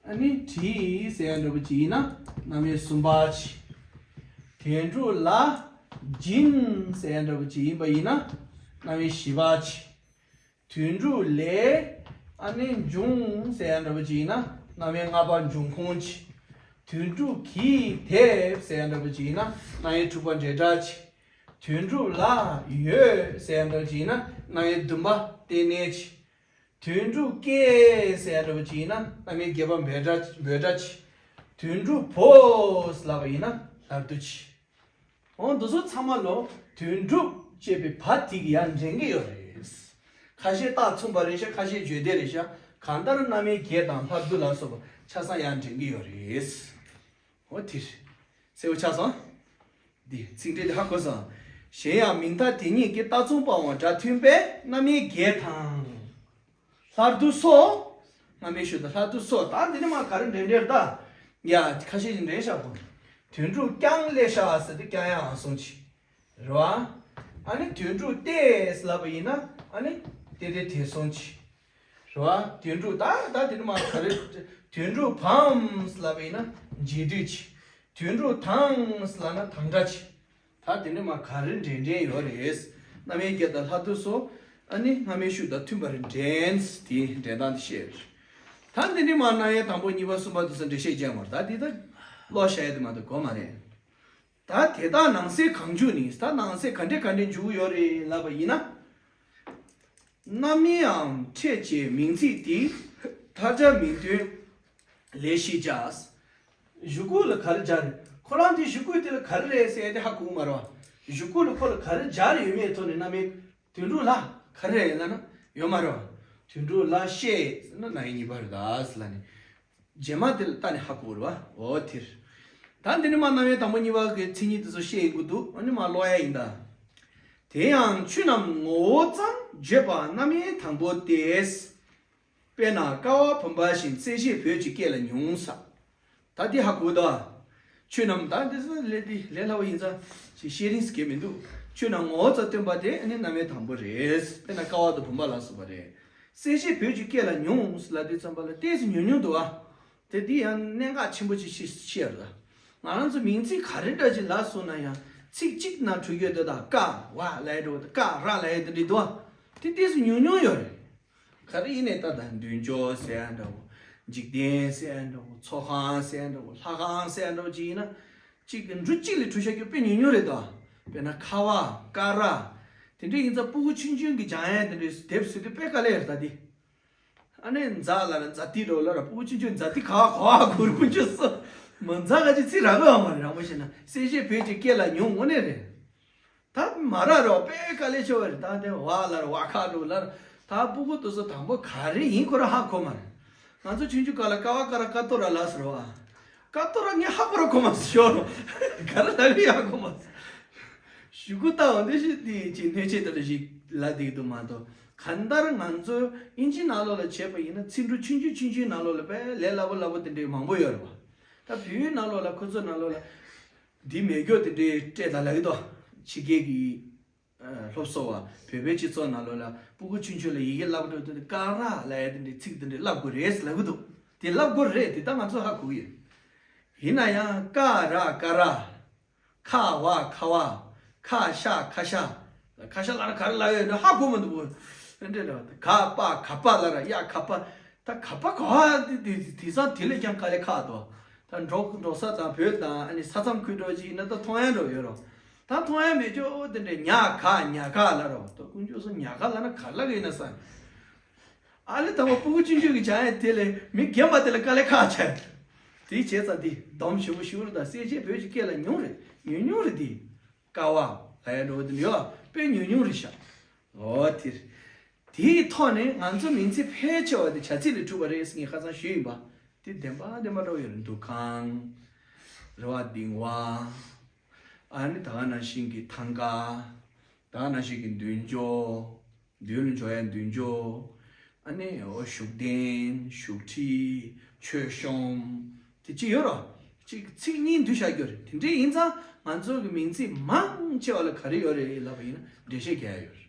ཨ་ནི་བྲིས་ཟེར་ཡ་འདྲ་པོ་ཅིག་ཡིན་ན་རྣམ་དབྱེ་གསུམ་པ་ཆེ། དོན་གྲུབ་ལ་སྦྱིན་ཟེར་ཡ་འདྲ་པོ་ཅིག་ཡིན་པ་ཡིན་ན་རྣམ་དབྱེ་བཞི་པ་ཆེ། དོན་གྲུབ་ལས་ཨ་ནི་འབྱུང་ཟེར་ཡ་འདྲ་པོ་ཅིག་ཡིན་ན་རྣམ་དབྱེ་ལྔ་པ་འབྱུང་ཁུངས་ཆེ། དོན་གྲུབ་ཀྱིས་དེ་ཟེར་ཡ་འདྲ་པོ་ཅིག་ཡིན་ན་རྣམ་དབྱེ་དྲུག་པ་འབྲེལ་སྒྲ་ཆེ། དོན་གྲུབ་ལ་ཡོད་ཟེར་ཡ་འདྲ་པོ་ཅིག་ཡིན་ན་རྣམ་དབྱེ་བདུན་པ་རྟེན་གནས་ཆེ། དོན་གྲུབ་སྐྱེས་ཟེར་ཡ་འདྲ་པོ་ཅིག་ཡིན་ན་རྣམ་དབྱེ་བརྒྱད་པ་འབྲེལ་སྒྲ་འབྲེལ་སྒྲ་ཆེ། དོན་གྲུབ་བུ་ལབ་པ་ཡིན་ན་སླར་བསྡུ་ཆེ། འོ་འདི་ཚོ་ཚང་མ་ལོ་དོན་གྲུབ་ཅེས་པའི་བ་དེ་གི་ཡང་འདྲེན་གྱི་ཡོད་རེད། ཁ་ཤས་རྟགས་མཚུངས་པ་རེད་ཤག་ཁ་ཤས་བརྗོད་བདེ་རེད་ཤག་གང་ལྟར་རྣམ་དབྱེ་བརྒྱད་དང་ལྷག་བསྡུ་ལ་སོགས་པ་ཆ་ཚང་ཡང་འདྲེན་གྱི་ཡོད་རེད། འོ་དེ་རེད། གསལ་པོ་ཆགས་སོང་། འདི་ཚིག་འགྲེལ་དེ་ཧ་གོ་སོང་། གཞན་ཡང་མིང་མཐའ་དེ་གཉིས་ཀྱི་རྟགས་མཚུངས་པའང་སྒྲ་མཐུན་པས་རྣམ་དབྱེ་བརྒྱད་དང་། ལྷག་བསྡུ་སོགས། སྔ་མའི་ཤུགས་དང་ལྷག་བསྡུ་སོགས། ད་འདི་ནི་མ་ག་རེ་འདྲེན་འདྲེན་རེད་ད། ཡ་ཁ་ཤས་ཀྱིས་འདྲེན་བཞག་གོ། དོན་གྲུབ་ཀྱང་ལེ་ཤ་ཟེར་དུས་ཀྱང་ཡང་གསུངས་ཅི། རེད་བ། ཨ་ནི་དོན་གྲུབ་ཏེ་ལབ་པ་ཡིན་ན་ཨ་ནི་ཏེ་ཏེ་དེ་གསུངས་ཅི། རེད་བ། དོན་གྲུབ་ད་ད་དེ་ནི་མ་ག་རེ། དོན་གྲུབ་བམ་ལབ་པ་ཡིན་ན་རྗེས་ཟློས་ཅི། དོན་གྲུབ་དང་ལབ་ན་དང་སྒྲ་ཆེ། ད་དེ་འདྲ་མ་ག་རེ་འདྲེན་འདྲེན་ཡོད་རེད། རྣམ་དབྱེ་བརྒྱད་དང་ལྷག་བསྡུ་སོགས། ཨ་ནི་སྔ་མའི་ཤུགས་དང་མཐུན་པར་འདྲེན། དེའི་འདྲེན་སྟངས་དེ་བཤད། ད་འདི་འདྲ་མ་རྣམ་དབྱེ་དང་པོ་གཉིས་པ་གསུམ་པ་དེ་ཚོ་འགྲེལ་བཤད་རྒྱག་མ་རེད། ད་འདི་ད་ཀློག་བྱ་ཡ་དེ་མ་གཏོགས་གོ་མ་རེད། ད་དེ་དག་ནང་གསེས་གང་འཇུག་ནི། ད་ནང་གསེས་ག་འདྲ་ག་འདྲ་འཇུག་གི་ཡོད་རེད་ལབ་པ་ཡིན་ན། རྣམ་དབྱེའམ་ཕྲད་ཅེས་མིང་ཚིག་དེ་མཐར་སྦྱར་མིང་དོན་ལས་ཤེས་བྱ། གཞུག་གུ་ལ་ག་རེ་སྦྱར་རེད། ཁོ་རང་དེ་གཞུག་གུ་དེ་ལ་ག་རེ་རེད་ཟེར་ཏེ་ཧ་གོ་གི་མ་རེད་བ། གཞུག་གུ་ལ་ཁོ་ལ་ག་རེ་སྦྱར་ཡོད་མེད་ཐོག་ནས་རྣམ་དབྱེ་དོན་གྲུབ་ལ་ག་རེ་རེད་ལབ་ན་ཡོད་མ་རེད་བ། དོན་གྲུབ་ལ་ཤེས་ཟེར་ན་རྣམ་དབྱེ་གཉིས་པ་རེད་ད་ཟེར་ལབ་ནས། རྗེས་མ་དེ་ལ་ལྟ་ནས་ཧ་གོ་རེད་བ། འོ་དེར། ད་འདི་ནི་མ་རྣམ་དབྱེ་དང་པོ་གཉིས་པ་གི་མཚན་ཉིད་དེ་ཚོ་བཤད་ཡིན་དགོས་འདུག་ཨ་ནི་མ་ཀློག་ཡ་ཡིན་ད། དེ་ཡང་ཆོས་རྣམས་ངོ་བོ་ཙམ་བརྗོད་པ་རྣམ་དབྱེ་དང་པོ་སྟེ། དཔེར་ན་ཀ་བ་བུམ་པ་བཞིན་གསལ་བྱེད་བོད་ཀྱི་སྐད་ལ་ཉུང་ས། ད་འདི་ཧ་གོ་ད། ཆོས་རྣམས་ད་འདི་ཚོ་ལས་འདི་ལས་སླ་བོ་ཡིན་ཙང་ཅིག་བཤད་རིན་ཟེར་གྱི་མི་འདུག་ཆོས་རྣམས་ངོ་བོ་ཙམ་སྟོན་པ་དེ་ཨ་ནི་རྣམ་དབྱེ་དང་པོ་རེད། དཔེར་ན་ཀ་བ་དང་བུམ་པ་ལ་སོགས་པ་རེད། གསལ་བྱེད་བོད་ཀྱི་སྐད་ལ་ཉུང་ལབ་དུས་ཙམ་པ་ལ་ཏོག་ཙམ་ཉུང་ཉུང་འདུག་ཨ། དེ་འདི་ཡང་གནད་འགག་ཆེན་པོ་ཅིག་ཤེས་ཤེས་ར། ང་རང་ཚོ་མིང་ཚིག་ག་རེ་འདྲ་ཅིག་ལབ་སོང་ན་ཡང་ཚིག་གཅིག་ནང་འགྲོ་རྒྱུ་དེ་དང་ཀ་བ་ལབ་ཡ་འདྲ་བོ་དང་ཀ་ར་ལབ་ཡ་དེ་འདྲ་འདུག་ཨ། དེ་ཏོག་ཙམ་ཉུང་ཉུང་ཡོད་རེད། ག་རེ་ཡིན་ནའི་ད་ལྟ་མདུན་ཅོག་ཟེར་ཡ་འདྲ་བོ། འཇིག་རྟེན་ཟེར་ཡ་འདྲ་བོ། ཚོགས་ཁང་ཟེར་ཡ་འདྲ་བོ། ལྷ་ཁང་ཟེར་ཡ་འདྲ་བོ་ཅིག་ཡིན་ན། གཅིག་གི་འབྲུ་གཅིག་ལས་གྲུབ་ཤག་རྒྱུ་དཔེ་ཉུང་ཉུང་རེད་དོ། དཔེར་ན་ཁ་བ། ཀ་ར། དེ་འདྲ་ཡིན་ཙང་སྤུ་གུ་ཆུང་ཆུང་གི་སྦྱང་ཡ་དེ་འདྲའི་དེབ་བཟོ་དུས་དཔེ་དཀའ་ལས་རེད་ད་འདི། ཨ་ནི་ཛ་ལ་ར་ཛ་ཏི་རོ་ལ་ར་སྤུ་གུ་ཆུང་ཆུང་ཛ་ཏི་ག་བ་ག་བ་གུར་ཀུན་ཆུ་སོ། མ་ཛ་ག་ཅི་ཚིག་རག་གི་ཡོད་མ་རེད། རང་མོ་བཤད་ན་གསལ་བྱེད་བོད་ཀྱི་སྐད་ལ་ཉུང་དངོས་གནས་རེད། ད་མ་ར་རོ་དཔེ་དཀའ་ལས་ཆེ་བ་རེད། ད་དེ་བ་ལ་ར་བ་ཁ་འགྲོ་ལ་ར་ད་སྤུ་གུ་དེ་ཚོ་དང་པོ་ག་རེ་ཡིན་ཁོ་ར་ཧ་གོ་མ་རེད། ང་ཚོ་ཆུང་ཆུང་སྐབས་ལ་ཀ་བ་ཀ་ར་ཀ་ཏོ་ར་ལ་ཟེར་བ། ཀ་ཏོ་ར་ངས་ཧ་གོ་ར་གོ་མ་ཟེར་ཤོར་རོ། ག་རེ་ལ་རེ་ཧ་གོ་མ་ཟེར། གཞུག་གུ་ལྟ་བ་འདི་ཞིག་དེ་ཅིག་སྣེ་ཆེ་དེ་ལ་ཞིག་ལ་འདེགས་འདུག་མ་གཏོགས་གང་ལྟར་ང་ཚོ་དབྱིན་ཇི་ནང་ལོགས་ལ་བྱས་པ་ཡིན་ན་ཚིག་འབྲུ་ཆུང་ཆུང་ཆུང་ཆུང་ནང་ལོགས་ལ་དཔེ་ལས་སླ་པོ་སླ་པོ་དེ་འདྲའི་མང་པོ་ཡོད་རེད་བ། ད་བོད་ཡིག་ནང་ལོགས་ལ་ཁོ་ཚོ་ནང་ལོགས་ལ། འདི་མེད་རྒྱུ་དེ་འདྲའི་སྤྲད་ད་ལབ་ཀྱི་འདུག་ཕྱི་རྒྱལ་གྱི་ཨ་སློབ་གསོ་བ་བོད་པའི་སྤྱི་ཚོགས་ནང་ལོགས་ལ་སྤུ་གུ་ཆུང་ཆུང་ལ་ཡི་གེ་བསླབ་འགྲོ་དུས་ཀ་ར་ལབ་ཡ་དེ་འདྲའི་ཚིག་དེ་འདྲའི་བསླབ་དགོས་རེད་ལབ་ཀྱི་འདུག་དེ་བསླབ་དགོས་རེད་དེ་ད་ང་ཚོ་ཧ་གོ་གི་ཡོད། ཡིན་ན་ཡང་ཀ་ར་ཀ་ར། ཁ་བ་ཁ་བ། ཁ་ཤ་ཁ་ཤ། ཁ་ཤ་ལབ་ན་ག་རེ་ལབ་ཡོད་ན་ཧ་གོ་མི་འདུག་འདྲེ་ལ་ག་པ་ག་པ་ལབ་ར་ཡ་ག་པ། ད་ག་པ་ག་བ་དེ་དེ་དེང་སང་དེ་ལས་ཀྱང་དཀའ་ལས་ཁག་འདུག་ད་འབྲོག་འབྲོག་ས་དང་བོད་དང་ཨ་ནི་ས་མཚམས་ཁུལ་འགྲོ་ཅིག་ཡིན་ན་ད་མཐོང་ཡ་འགྲོ་ཡོད་རོ། ད་མཐོང་ཡ་མེད་ཅོ། ཨོ་དེ་འདྲས་ཉ་ག་ཉ་ག་ལབ་རོ། ད་དཀོན་མཆོག་གསུམ་ཉ་ག་ལབ་ན་ག་ལབ་གི་ཡིན་ན་ས། ཨ་ལེ་དང་པོ་སྤུ་གུ་ཆུང་ཆུང་གི་བྱ་ཡ་དེ་ལས་མི་རྒན་པ་དེ་ལ་དཀའ་ལས་ཁག་ཆེ། དེ་བྱས་ཙང་དེ་སྡོམ་ཞིབ་པོ་ཞུ་རེད། ད་གསལ་བྱེད་བོད་ཀྱི་སྐད་ལ་ཉུང་རེད། ཉུང་ཉུང་རེད་དེ། ཀ་བ་ལ་ཡ་འགྲོ་དེ་ཡོད་དཔེ་ཉུང་ཉུང་རེད་ཤག་འོ་དེ་རེད། དེའི་ཐོག་ནས་ང་ཚོ་མིང་ཚིག་ཕལ་ཆེ་བ་དེ་བྱ་ཚིག་ལས་གྲུབ་པ་རེད་ཟེར་ངས་ཁ་སང་ཞུས་ཡིན་པ། དེ་བདེན་པ་བདེན་པ་འགྲོ་ཡོད་རེད། འདུ་ཁང་། རེ་བ་གདིང་བ། ཨ་ནི་ད་ག་ནང་བཞིན་གྱི་ཐང་ག་ད་ག་ནང་བཞིན་གྱི་མདུན་ཅོག་མདུན་ལ་འཇོག་ཡ་མདུན་ཅོག་ཨ་ནི་འོ་བཞུགས་གདན། བཞུགས་ཁྲི། མཆོད་གཤོམ། དེ་ཅི་ཡོད་རོ། ཅིག་ཚིག་གཉིས་འདུས་བཞག་རྒྱུ་རེད། དེ་འདྲས་ཡིན་ཙང་ང་ཚོ་གི་མིང་ཚིག་མང་ཆེ་བ་ལ་ག་རེ་ཡོད་རེད་ལབ་པ་ཡིན་ན་འགྲེལ་བཤད་རྒྱག་ཡ་ཡོད་རེད།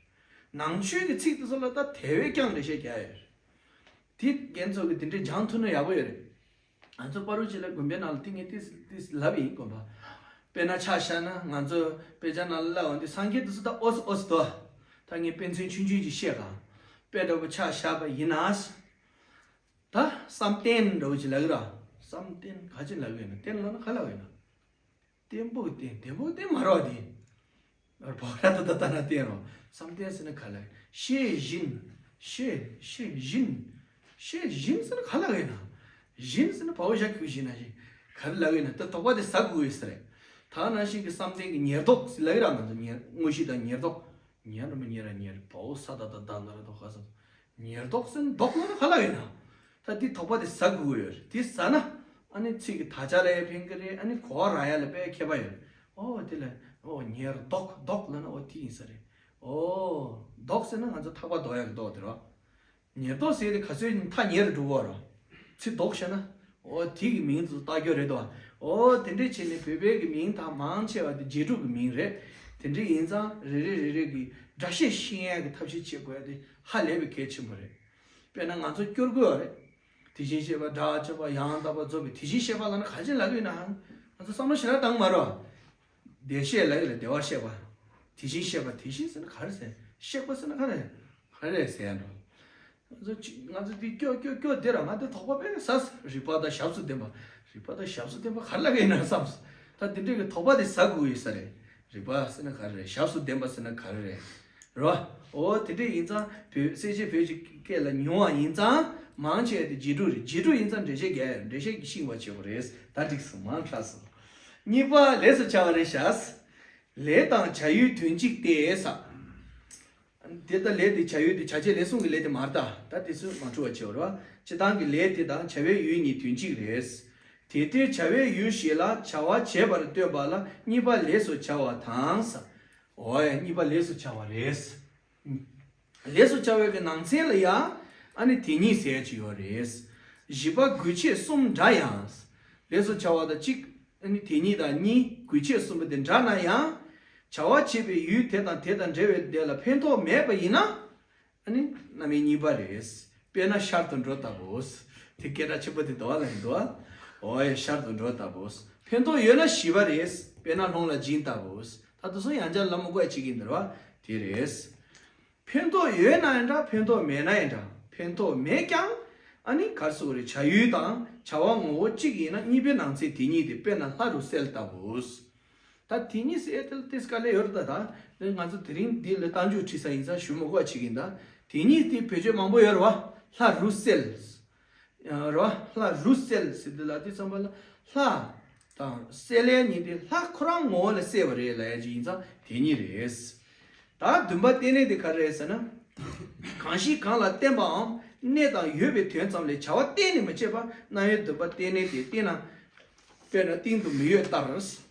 ནང་ཆོས་ཀྱི་ཚིག་དེ་ཚོ་ལ་ད་དེ་བས་ཀྱང་འགྲེལ་བཤད་རྒྱག་ཡ་ཡོད་རེད། དེ་རྒན་ཚོ་གི་དེ་འདྲས་སྦྱང་ཐུབ་ན་ཡག་པོ་ཡོད་རེད། ང་ཚོ་པ་རུ་ཅི་ལ་དགོན་པའི་ནང་ལ་ཏིང་ངེ་ཏིས་ཏིས་ལབ་ཡིན་དགོན་པ། དཔེར་ན་ཆ་བཞག་ན་ང་ཚོ་དཔེ་ཆ་ནང་ལ་ལབ་འོང་དུས་སངས་རྒྱས་དེ་ཚོ་ད་ཨོ་སི་ཨོ་སི་དོ། ད་ངས་དཔེ་མཚོན་ཆུང་ཆུང་ཅིག་བཤད་ག་དཔེ་འདྲ་པོ་ཆ་བཞག་པ་ཡིན་ན། ད་བསམ་གཏན་འདྲ་པོ་ཅིག་ལབ་གི་ར། བསམ་གཏན་ག་ཅིག་ལབ་གི་ཡོད་ན། གཏན་ལབ་ན་ག་ལབ་གི་ཡོད་ན། གཏན་པོ་གི་གཏན། གཏན་པོ་གི་གཏན་མ་རེད་པ་དེ། བོ་ར་ད་ད་ད་ན་གཏན་རོ། བསམ་གཏན་ཟེར་ན་ག་ལ། ཤེས་བཞིན། ཤེས་ཤེས་བཞིན། ཤེས་བཞིན་ཟེར་ན་ག་ལ་གི་ན། བཞིན་ཟེར་ན་བའོ་ཞབས་ཀྱུ་བཞིན་ན་བཞིན། ག་རེ་ལབ་ཡོད་ན་ད་དོགས་པ་དེ་ཟ་དགོས་ཡོད་ས་རེད། ད་ནང་བཞིན་གྱི་བསམ་གཏན་གྱི་ཉེར་བསྡོགས་ཟེར་ལབ་ཡོད་ར། ང་ཚོ་ཉེར་དངོས་གཞི་དང་ཉེར་བསྡོགས། ཉེར་མ་ཉེར་ར་ཉེར་བའོ་ས་ད་ད་ད་ན་ར་དོ་ག་ས། ཉེར་བསྡོགས་ཟེར་ན་བསྡོགས་ལབ་ན་ག་ལ་ཡོད་ན། ད་འདི་དོགས་པ་དེ་ཟ་དགོས་ཡོད་རེད། དེ་ཟ་ན་ཨ་ནི་ཚིག་གི་དག་ཆ་ལ་ཡང་ཕན་གི་རེད། ཨ་ནི་གོ་བ་རག་ཡ་ལ་དཔེ་ཁྱད་པར་ཡོད་རེད། ཨོ་དེ་ལ་ཨོ་ཉེར་བསྡོགས། བསྡོགས་ལབ་ན་ཨོ་དེ་ཡིན་ས་རེད། ཨོ་བསྡོགས་ཟེར་ན་ང་ཚོ་ཐག་པ་བསྡོགས་ཡ་གི་བསྡོགས་དེ་རེད་བ། ཉེར་བསྡོགས་ཟེར་དེ་ག་ཚོད་ཐག་ཉེ་རུ་འགྲོ་གི་རེད། ཚིག་བསྡོགས་བྱས་ན། ཨོ་དེ་གི་མིང་དུ་བཏགས་རྒྱུ་རེད་དོ། ཨོ་དེ་འདྲས་བྱས་ནས་བོད་པའི་གི་མིང་དག་མང་ཆེ་བ་དེ་རྗེས་འགྲོ་གི་མིང་རེད། དེ་འདྲས་ཡིན་ཙང་རེ་རེ་རེ་རེ་གི་སྒྲ་བཤད་ཤེས་ཡ་གི་ཐབས་ཤེས་བྱེད་དགོས་ཡ་དེ་ཧ་ལས་པའི་གལ་ཆེན་པོ་རེད། དཔེར་ན་ང་ཚོ་སྐྱོར་དགོས་པ་རེད། དེ་བཞིན་གཤེགས་པ་སྒྲ་སྐྱོབ་པ་ཡང་དག་པར་རྫོགས་པའི་དེ་བཞིན་གཤེགས་པ་ལབ་ན་ག་ཅི་ལབ་ཀྱི་ཡོད་ན། ང་ཚོ་བསམ་བློ་ཞེ་དྲག་བཏང་མ་རོགས། བདེ་གཤེགས་ལབ་ཡོད་ལ་བདེ་བར་གཤེགས་པ། དེ་བཞིན་གཤེགས་པ། དེ་བཞིན་ཟེར་ན་ག་རེ་ཟེར། གཤེགས་པ་ཟེར་ན་ག་རེ། ག་རེ་ཟེར་ཡ་འགྲོ། ང་ཚོ་ཅི་ང་ཚོ་འདི་སྐྱོ་སྐྱོ་སྐྱོ་བསྡད་ར། ང་འདི་དོགས་པ་དཔེ་ཟ། རིག་པ་དང་ཞབས་སུ་ལྡན་པ། རིག་པ་དང་ཞབས་སུ་ལྡན་པ་ག་རེ་ལབ་ཀྱི་ཡིན་ན་བསམ། ད་འདི་འདྲས་ཀྱི་དོགས་པ་དེ་ཟ་དགོས་ཡོད་ས་རེད། རིག་པ་ཟེར་ན་ག་རེ་རེད། ཞབས་སུ་ལྡན་པ་ཟེར་ན་ག་རེ་རེད། རེད་བ། འོ་དེ་འདྲས་ཡིན་ཙང་བོད་གསལ་བྱེད་བོད་ཀྱི་སྐད་ལ་ཉུང་བ་ཡིན་ཙང་མང་ཆེ་བ་དེ་རྗེས་འགྲོ་རེད། རྗེས་འགྲོ་ཡིན་ཙང་འགྲེལ་བཤད་རྒྱག་ཡ་རེད། འགྲེལ་བཤད་ཀྱིས་ཤེས་པ་བྱེད་དགོས་རེད། ད་འགྲིག་སོང་། མང་དྲགས་སོང་། གཉིས་པ་ལས་སུ་བྱ་བ་རེད་ཤག་ལས་དང་བྱ་ཡུལ་དོན་གཅིག་སྟེ་ས། དེ་ལྟར་ལས་དེ་བྱ་ཡུལ་དེ་བྱ་བྱེད་ལས་གསུམ་གྱི་ལས་དེ་མ་རེད་ད། ད་དེ་ཚོ་མ་འཁྲུལ་བ་བྱེད་པ་རེད་བ། སྤྱིར་བཏང་གི་ལས་དེ་དང་བྱ་བའི་ཡུལ་གཉིས་དོན་གཅིག་རེད། དེ་ལྟར་བྱ་བའི་ཡུལ་ཞིག་ལ་བྱ་བ་བྱེད་པར་སྟོན་པ་ལ་གཉིས་པ་ལས་སུ་བྱ་བ་དང་ས། འོ་ཡ་གཉིས་པ་ལས་སུ་བྱ་བ་རེད། ལས་སུ་བྱ་བའི་གི་ནང་ཚན་ལ་ཡང་ཨ་ནི་དེ་ཉིད་ཟེར་གྱི་ཡོད་རེད། བཞི་པ་དགོས་ཆེད་གསུམ་འདྲ་ཡང་། ལས་སུ་བྱ་བ་དང་གཅིག་ཨ་ནི་དེ་ཉིད་དང་གཉིས། དགོས་ཆེད་གསུམ་པོ་དེ་འདྲ་ན་ཡང་། བྱ་བ་བྱེད་པའི་ཡུལ་དེ་དང་དེ་དང་འབྲེལ་བའི་དེ་ལ་ཕན་ཐོགས་མེད་པ་ཡིན་ན། ཨ་ནི་རྣམ་དབྱེ་གཉིས་པ་རེད། དཔེར་ན་ཤར་དུ་འགྲོ་ལྟ་བུ། དེ་སྐད་གྲགས་ཆེན་པོ་དེ་འདུག་བ་ལ་ཡིན་འདུག་བ། འོ་ཡ་ཤར་དུ་འགྲོ་ལྟ་བུ། ཕན་ཐོགས་ཡོད་ན་བཞི་པ་རེད། དཔེར་ན་ལྷུང་ལ་སྦྱིན་ལྟ་བུ། ད་དུ་སོང་ཡང་བསྐྱར་ལབ་མི་དགོས་ཡ་ཅིག་ཡིན་འདུག་བ། དེ་རེད། ཕན་ཐོགས་ཡོད་ན་ཡང་འདྲ། ཕན་ཐོགས་མེད་ན་ཡང་འདྲ། ཕན་ཐོགས་མེད་ཀྱང་ཨ་ནི་ག་རེ་ཟེར་དགོས་རེད། བྱ་ཡུལ་དང་བྱ་བ་ངོ་བོ་གཅིག་ཡིན་ན་གཉིས་པའི་ནང་ཚན་དེ་ཉིད་དེ། དཔེར་ན་ལྷ་རུ་གསལ་ལྟ་བུ། ད་དེ་ཉིད་ཟེར་ཏེ་ཏིས་དཀའ་ལས་ཡོད་རེད་ད། ད་ང་ཚོ་དེ་རིང་འདི་ལ་རྟགས་འཇུག་བྲིས་ས་ཡིན་ཙང་ཞུ་མི་དགོས་པ་ཅིག་ཡིན་ད། དེ་ཉིད་དེ་བེད་སྤྱོད་མང་པོ་ཡོད་རེད་བ། ལྷ་རུ་གསལ། རེད་བ། ལྷ་རུ་གསལ་ཟེར་དུས་ལ་དེ་ཙམ་པ་ལ་ལྷ་དང་གསལ་ལེ་གཉིས་དེ་ལྷ་ཁོ་རང་ངོ་བོ་ལ་གསལ་བ་རེད་ལབ་ཡ་ཅིག་ཡིན་ཙང་དེ་ཉིད་རེད། ད་བདུན་པ་རྟེན་གནས་དེ་ག་རེ་རེད་ཟེར་ན། གང་ཞིག་གང་ལ་བརྟེན་པའམ་གནས་དང་ཡོད་པའི་དོན་ཙམ་ལས་བྱ་བ་གཏན་ནས་མི་བྱེད་པ། རྣམ་དབྱེ་བདུན་པ་རྟེན་གནས་དེ་བརྟེན་ན། དཔེར་ན་སྟེང་དུ་མི་ཡོད་ལྟར།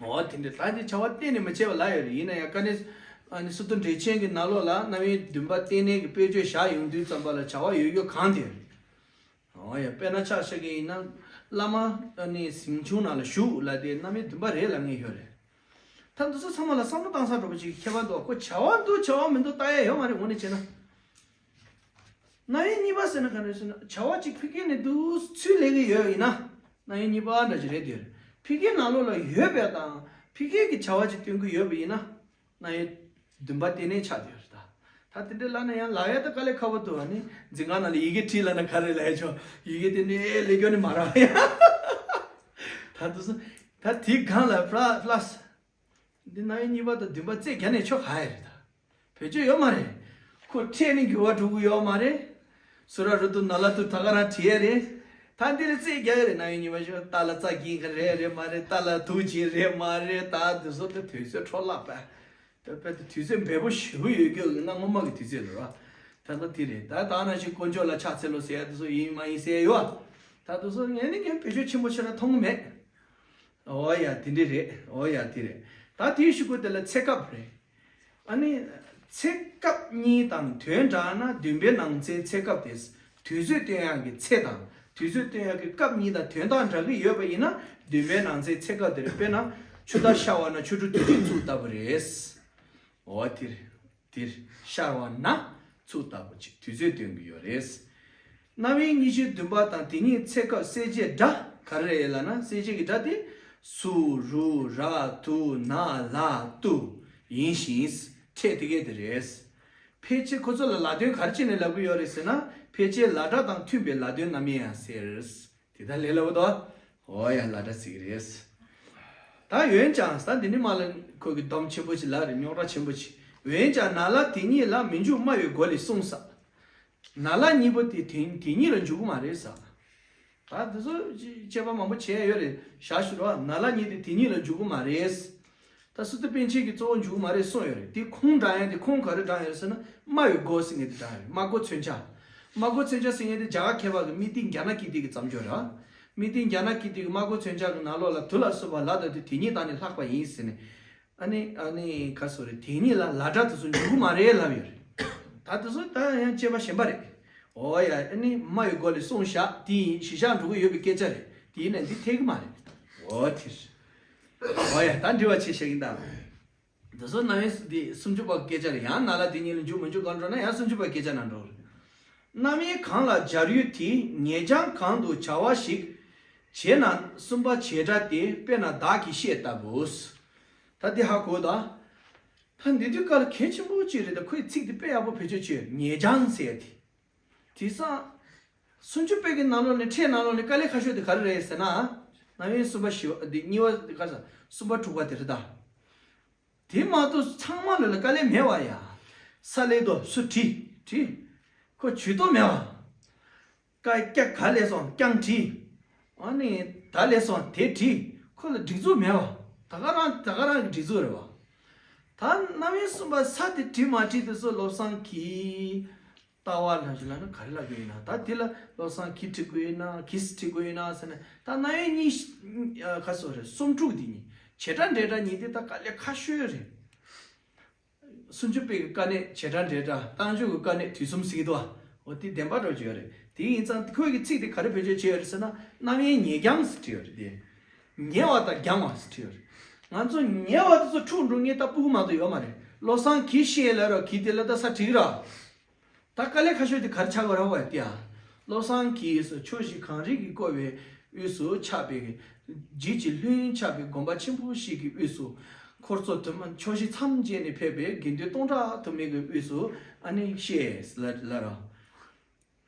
འོ་དེ་འདྲ་ད་འདི་བྱ་བ་གཏན་ནས་མི་བྱེད་པ་ལ་ཡོད་རེད། ཡིན་ན་ཡང་དཀའ་གནད་ཨ་ནི་སི་ཏུ་འགྲེལ་ཆེན་གྱི་ནང་ལོགས་ལ་རྣམ་དབྱེ་བདུན་པ་རྟེན་གནས་ཀྱི་དཔེ་བརྗོད་བཞག་ཡོང་དུས་ཙམ་པ་ལ་བྱ་བ་ཡོད་རྒྱུ་གང་དེ་རེད། འོ་ཡ་དཔེར་ན་ཆ་བཞག་གི་ཡིན་ན་བླ་མ་ཨ་ནི་གཟིམ་ཆུང་ནང་ལ་བཞུགས་ལ་དེ་རྣམ་དབྱེ་བདུན་པ་རེད་ལབ་མཁན་ཡོད་རེད། ད་འདི་ཚོ་ཚང་མ་ལ་བསམ་བློ་བཏང་ས་འདྲ་པོ་ཅིག་ཁྱད་པར་འདུག་ཁོ་བྱ་བ་འདུག་བྱ་བ་མི་འདུག་ལྟ་ཡ་ཡོད་མ་རེད། འོ་ནི་བྱས་ན། རྣམ་དབྱེ་གཉིས་པ་ཟེར་ན་ག་རེ་ཟེར་ན་བྱ་བ་ཅིག་ཕ་གི་ནས་འདུག་ཚུལ་ལས་ཀྱི་ཡོད་ཡིན་ན། རྣམ་དབྱེ་གཉིས་པ་འདྲ་ཅིག་རེད་དེ། ཕལ་སྐད་ནང་ལོགས་ལ་ཡོད་པ་དང་ཕལ་སྐད་ཀྱི་བྱ་བ་ཅིག་སྟོན་གྱི་ཡོད་པ་ཡིན་ན། རྣམ་དབྱེ་བདུན་པ་དེ་ནས་ཆགས་བསྡད་ཡོད་རེད་ད། ད་དེ་འདྲ་ལབ་ན་ཡང་ལབ་ཡ་ད་དཀའ་ལས་ཁག་པོ་འདུག་བ། ནི་འཛིན་ཁང་ནང་ལ་ཡི་གེ་བྲིས་ལབ་ན་ག་རེ་ལབ་ཡ་ཆོག་ཡི་གེ་དེ་ནས་ཨེ་ལས་སྐྱོན་ནི་མ་རག་ཡ། ད་དུ་སོ། ད་དེའི་སྒང་ལ་པ་ལ་སི་འདི་རྣམ་དབྱེ་གཉིས་པ་དང་བདུན་པ་རྩོད་རྒྱག་ནས་ཆོག་ག་ཡ་རེད་ད། བེད་སྤྱོད་ཡོད་མ་རེད། ཁོ་འཕྲད་ནས་འགྱུར་བ་འགྲོ་གི་ཡོད་མ་རེད། སུ་ར་རུ་ཏུ་ན་ལ་ཏུ་ད་ག་རང་བྲིས་ཡ་རེད། ད་འདི་ལ་རྩོད་རྒྱག་ཡ་རེད། རྣམ་དབྱེ་གཉིས་པ་ཞིག་ཏ་ལ་ཙ་གི་ག་རེ་རེད་མ་རེད། ཏ་ལ་དུ་ཅི་རེད་མ་རེད། ད་འདི་ཚོ་ད་དུས་ཚོད་འཕྲོ་བརླག་པ། ད་དཔེ་ད་དུས་ཚོད་འབེལ་པོ་ཞེ་པོ་ཡོད་རྒྱུ་ཡིན་ན་སྔོན་མ་གི་དུས་ཚོད་རེད་བ། ད་ལྟ་དེ་རེད། ད་ད་ནང་བཞིན་དཀོན་མཆོག་ལ་ཕྱག་འཚལ་ལོ་ཟེར་ཡ་དེ་ཚོ་ཡིན་མ་ཡིན་ཟེར་ཡ་ཡོད་བ། ད་དེ་ཚོ་ངས་ནི་ངས་བེད་སྤྱོད་ཆེན་པོ་བྱས་ན་མཐོང་གི་མེད། ཨོ་ཡ་དེ་འདྲ་རེད། ཨོ་ཡ་དེ་རེད། ད་དེའི་གཞུག་གུ་དེ་ལ་ཚེ་སྐབས་རེད། ཨ་ནི། ཚེ་སྐབས་གཉིས་དང་དོན་འདྲ་ན་བདུན་པའི་ནང་ཚན་ཚེ་སྐབས་དེ། དུས་ཚོད་སྟོན་ཡག་གི་ཚེ་དང་དུས་ཚོད་སྟོན་ཡག་གི་སྐབས་གཉིས་དང་དོན་དག་འདྲ་གི་ཡོད་པ་ཡིན་ན་བདུན་པའི་ནང་ཚན་ཚེ་སྐབས་དེ་རེད། དཔེར་ན་ཆུ་ཟླ་ཤར་བ་ན་ཆུ་འབྲུག་དུས་ཚིགས་ཚུགས་ལྟ་བུ་རེད། འོ་དེ་རེད། དེར་ཤར་བ་ན་ཚུགས་ལྟ་བུ་ཅིག་དུས་ཚོད་སྟོན་གྱི་ཡོད་རེད། རྣམ་དབྱེ་གཉིས་བཞི་བདུན་པ་དང་དེ་གཉིས་ཚེ་སྐབས་གསལ་བྱེད་སྒྲ་ག་རེ་རེད་ལབ་ན། གསལ་བྱེད་ཀྱི་སྒྲ་དེ་སུ་རུ་ར་དུ་ན་ལ་ཏུ་ཡིན་ཞིང་ཕྲད་དེ་གས་དེ་རེད། ཕལ་ཆེར་ཁོ་ཚོ་ལ་ལ་དོན་ག་རེ་བྱས་ནས་ལབ་ཀྱི་ཡོད་རེད་ཟེར་ན། ཕལ་ཆེར་ལ་སྒྲ་དང་མཐུན་པའི་ལ་དོན་རྣམ་དབྱེ་ཡང་ཟེར། དེ་ལྟར་ལས་སླ་པོ་དོ། འོ་ཡ་ལ་སྒྲ་ཟེར་གི་རེད། ད་འོན་ཀྱང་ས་འདི་ནི་མ་ལ་ཁོ་གི་སྡོམ་ཆེན་པོ་ཅིག་ལ་རེད། རྙོག་དྲ་ཆེན་པོ་ཅིག་འོན་ཀྱང་ན་ལ་དེ་ཉིད་ལ་མི་འཇུག་སྨྲ་བའི་སྒོ་ལས་གསུངས་ས། ན་ལ་གཉིས་པོ་དེ་དེ་དེ་ཉིད་ལ་འཇུག་གི་མ་རེད་ས། ད་དེ་ཚོ་དཔྱད་པ་མང་པོ་བྱས་ཡོད་རེད། ཞག་ཞུ་རོགས། ན་ལ་གཉིས་དེ་དེ་ཉིད་ལ་འཇུག་གི་མ་རེད། ད་སུ་ཏི་པཎ་ཆེན་གྱིས་གཙོ་བོ་འཇུག་གི་མ་རེད་གསུངས་ཡོད་རེད། དེ་ཁུངས་དྲངས་ཡ་དེ་ཁུངས་ག་རེ་དྲངས་ཡོད་རེད་ཟེར་ན། སྨྲ་བའི་སྒོ་ཟེར་མཁན་དེ་དྲངས་ཡོད་རེད། སྨྲ་སྒོ་མཚོན་བྱ། སྨྲ་སྒོ་མཚོན་བྱ་ཟེར་མཁན་དེ་རྒྱ་གར་མཁས་པ་གི་དམིགས་ཏིང་ཛྙཱ་ན་ཀིརྟི་གི་བརྩམས་ཆོས་རེད། དམིགས་ཏིང་ཛྙཱ་ན་ཀིརྟི་གི་སྨྲ་སྒོ་མཚོན་བྱ་གི་ནང་ལོགས་ལ་དུ་ལ་སོགས་པ་ལ་དང་དེ་དེ་ཉིད་དང་ནི་ལྷག་པ་ཡིན་ཟེར་ནས། ཨ་ནི་ཨ་ནི་ག་སོ་རེད། དེ་ཉིད་ལ་ལ་སྒྲ་དེ་ཚོ་འཇུག་གི་མ་རེད་ལབ་ཡོད་རེད། ད་དེ་ཚོ་ད་ཡང་དཔྱད་པ་ཞན་པ་རེད། འོ་ཡ། ཨ་ནི་སྨྲ་བའི་སྒོ་ལས་གསུངས་བཞག་དེ་ཡིན་གཞི་བཞག་འགྲོ་གི་ཡོད་པའི་སྐད་ཆ་རེད། དེ་ཡིན་ན་འདི་འཐད་གི་མ་རེད། འོ་དེ་རེད། འོ་ཡ། ད་འདྲི་བ་བྱེད་བཞག་གི་ད། འདི་ཚོ་རྣམ་དབྱེ་འདི་སུམ་ཅུ་པ་སྐད་ཆ་རེད། ཡང་ན་ལ་དེ་ཉིད་ལ་འཇུག་མི་འཇུག་གང་འགྲོ་ན་ཡང་སུམ་ཅུ་པ་སྐད་ཆ་ནང་འགྲོ་རེད། རྣམ་དབྱེ་གང་ལ་སྦྱར་ཡུལ་དེ་ཉེ་རྒྱང་གང་དུ་བྱ་བ་ཞིག་བྱེད་ན་གསུམ་པ་བྱེད་སྒྲ་སྟེ། དཔེར་ན་བདག་གིས་བཤད་ལྟ་བུ། ད་འདི་ཧ་གོ་ད། ད་འདི་དུས་སྐབས་ལ་གལ་ཆེན་པོ་གཅིག་རེད། ད་ཁོའི་ཚིག་འདི་དཔེ་ཡག་པོ་བེད་སྤྱོད་བྱས་ཡོད། ཉེ་རྒྱང་ཟེར་ཡ་དེ། དེང་སང་སུམ་ཅུ་པའི་གི་ནང་ལོགས་ནས་ཕྲད་ནང་ལོགས་ནས་དཀའ་ལས་ཁག་ཤོས་དེ་ག་རེ་རེད་ཟེར་ན། རྣམ་དབྱེ་གསུམ་པ་བཞི་པ་འདི་གཉིས་པ་ག་ས་གསུམ་པ་དྲུག་པ་དེ་རེད་ད། དེ་མ་གཏོགས་ཚང་མ་ལ་ལ་དཀའ་ལས་མེད་བ་ཡ། ས་ལེ་དོ་སུ་བྲིས་བྲིས། ཁོ་ཇུས་གཏོགས་མེད་བ། ཀ་ཀྱ་ག་ལས་སོང་རྐྱང་བྲིས། ཨ་ནི་ད་ལས་སོང་དེ་བྲིས། ཁོ་ལ་སྒྲིག་འཛུགས་མེད་བ། ད་ག་རང་ད་ག་རང་གི་སྒྲིག་འཛུགས་རེད་བ། ད་རྣམ་དབྱེ་གསུམ་པ་ས་དེ་བྲིས་མ་བྲིས་དེ་ཚོ་བློ་བཟང་གིས། ལྟ་བ་ལ་ཞིག་ལ་ནི་ག་རེ་ལབ་དགོས་ཡིན་ན། ད་དེ་ལ་བློ་བཟང་གིས་བྲི་དགོས་ཡིན་ན་གིས་བྲི་དགོས་ཡིན་ན་ཟེར་ནས། ད་རྣམ་དབྱེ་གཉིས་ཤ- ཁ་སོ་རེད། གསུམ་དྲུག་དེ་གཉིས་བྱེད་སྒྲ་འབྲེལ་སྒྲ་གཉིས་དེ་ད་དཀའ་ལས་ཁག་ཤོས་རེད། སུམ་ཅུ་པའི་དཀའ་གནད་བྱེད་སྒྲ་འབྲེལ་སྒྲ། རྟགས་འཇུག་གི་དཀའ་གནད་དུས་གསུམ་ཟེར་གྱི་འདུག་འོ་དེ་བདེན་པ་འདྲ་བོ་ཅིག་ཡོད་རེད། དེ་ཡིན་ཙང་ཁོས་ཀྱི་ཚིག་དེ་ག་རེ་བེད་སྤྱོད་བྱས་ཡོད་རེད་ཟེར་ན། རྣམ་དབྱེ་ཉེ་རྒྱང་ཟེར་བྲིས་ཡོད་རེད་དེ། ཉེ་བ་དང་རྒྱང་བ་ཟེར་བྲིས་ཡོད་རེད། ང་ཚོ་ཉེ་བ་དེ་ཚོ་འཁྲུག་འགྲོ་མཁན་ད་སྤུ་གུ་མ་གཏོགས་ཡོད་མ་རེད། བློ་བཟང་གིས་བཤད་ལབ་རོགས་གིས་དེ་ལ་ད་ས་བྲིས་ར། ད་དཀའ་ལས་ཁག་ཤོས་དེ་ག་རེ་ཆགས་ཀྱི་རེད་བ་ཡ། བློ་བཟང་གིས་སོ་ཕྱོགས་བཞི་གངས་རི་གིས་བསྐོར་བའི་དབུས་སུ་ཆགས་པའི་བརྗིད་ཀྱི་ལྷུན་ཆགས་པའི་དགོན་པ་ཆེན་པོ་ཞིག་གི་དབུས་སུ། འཁོར་ཚོགས་དུ་མ་ཕྱོགས་བཞི་མཚམས་བཅད་ནས་ཕེབས་པའི་དགེ་འདུན་སྟོང་ཕྲག་དུ་མའི་གི་དབུས་སུ་ཨ་ནི་བཤད་ལ་ལ་ར།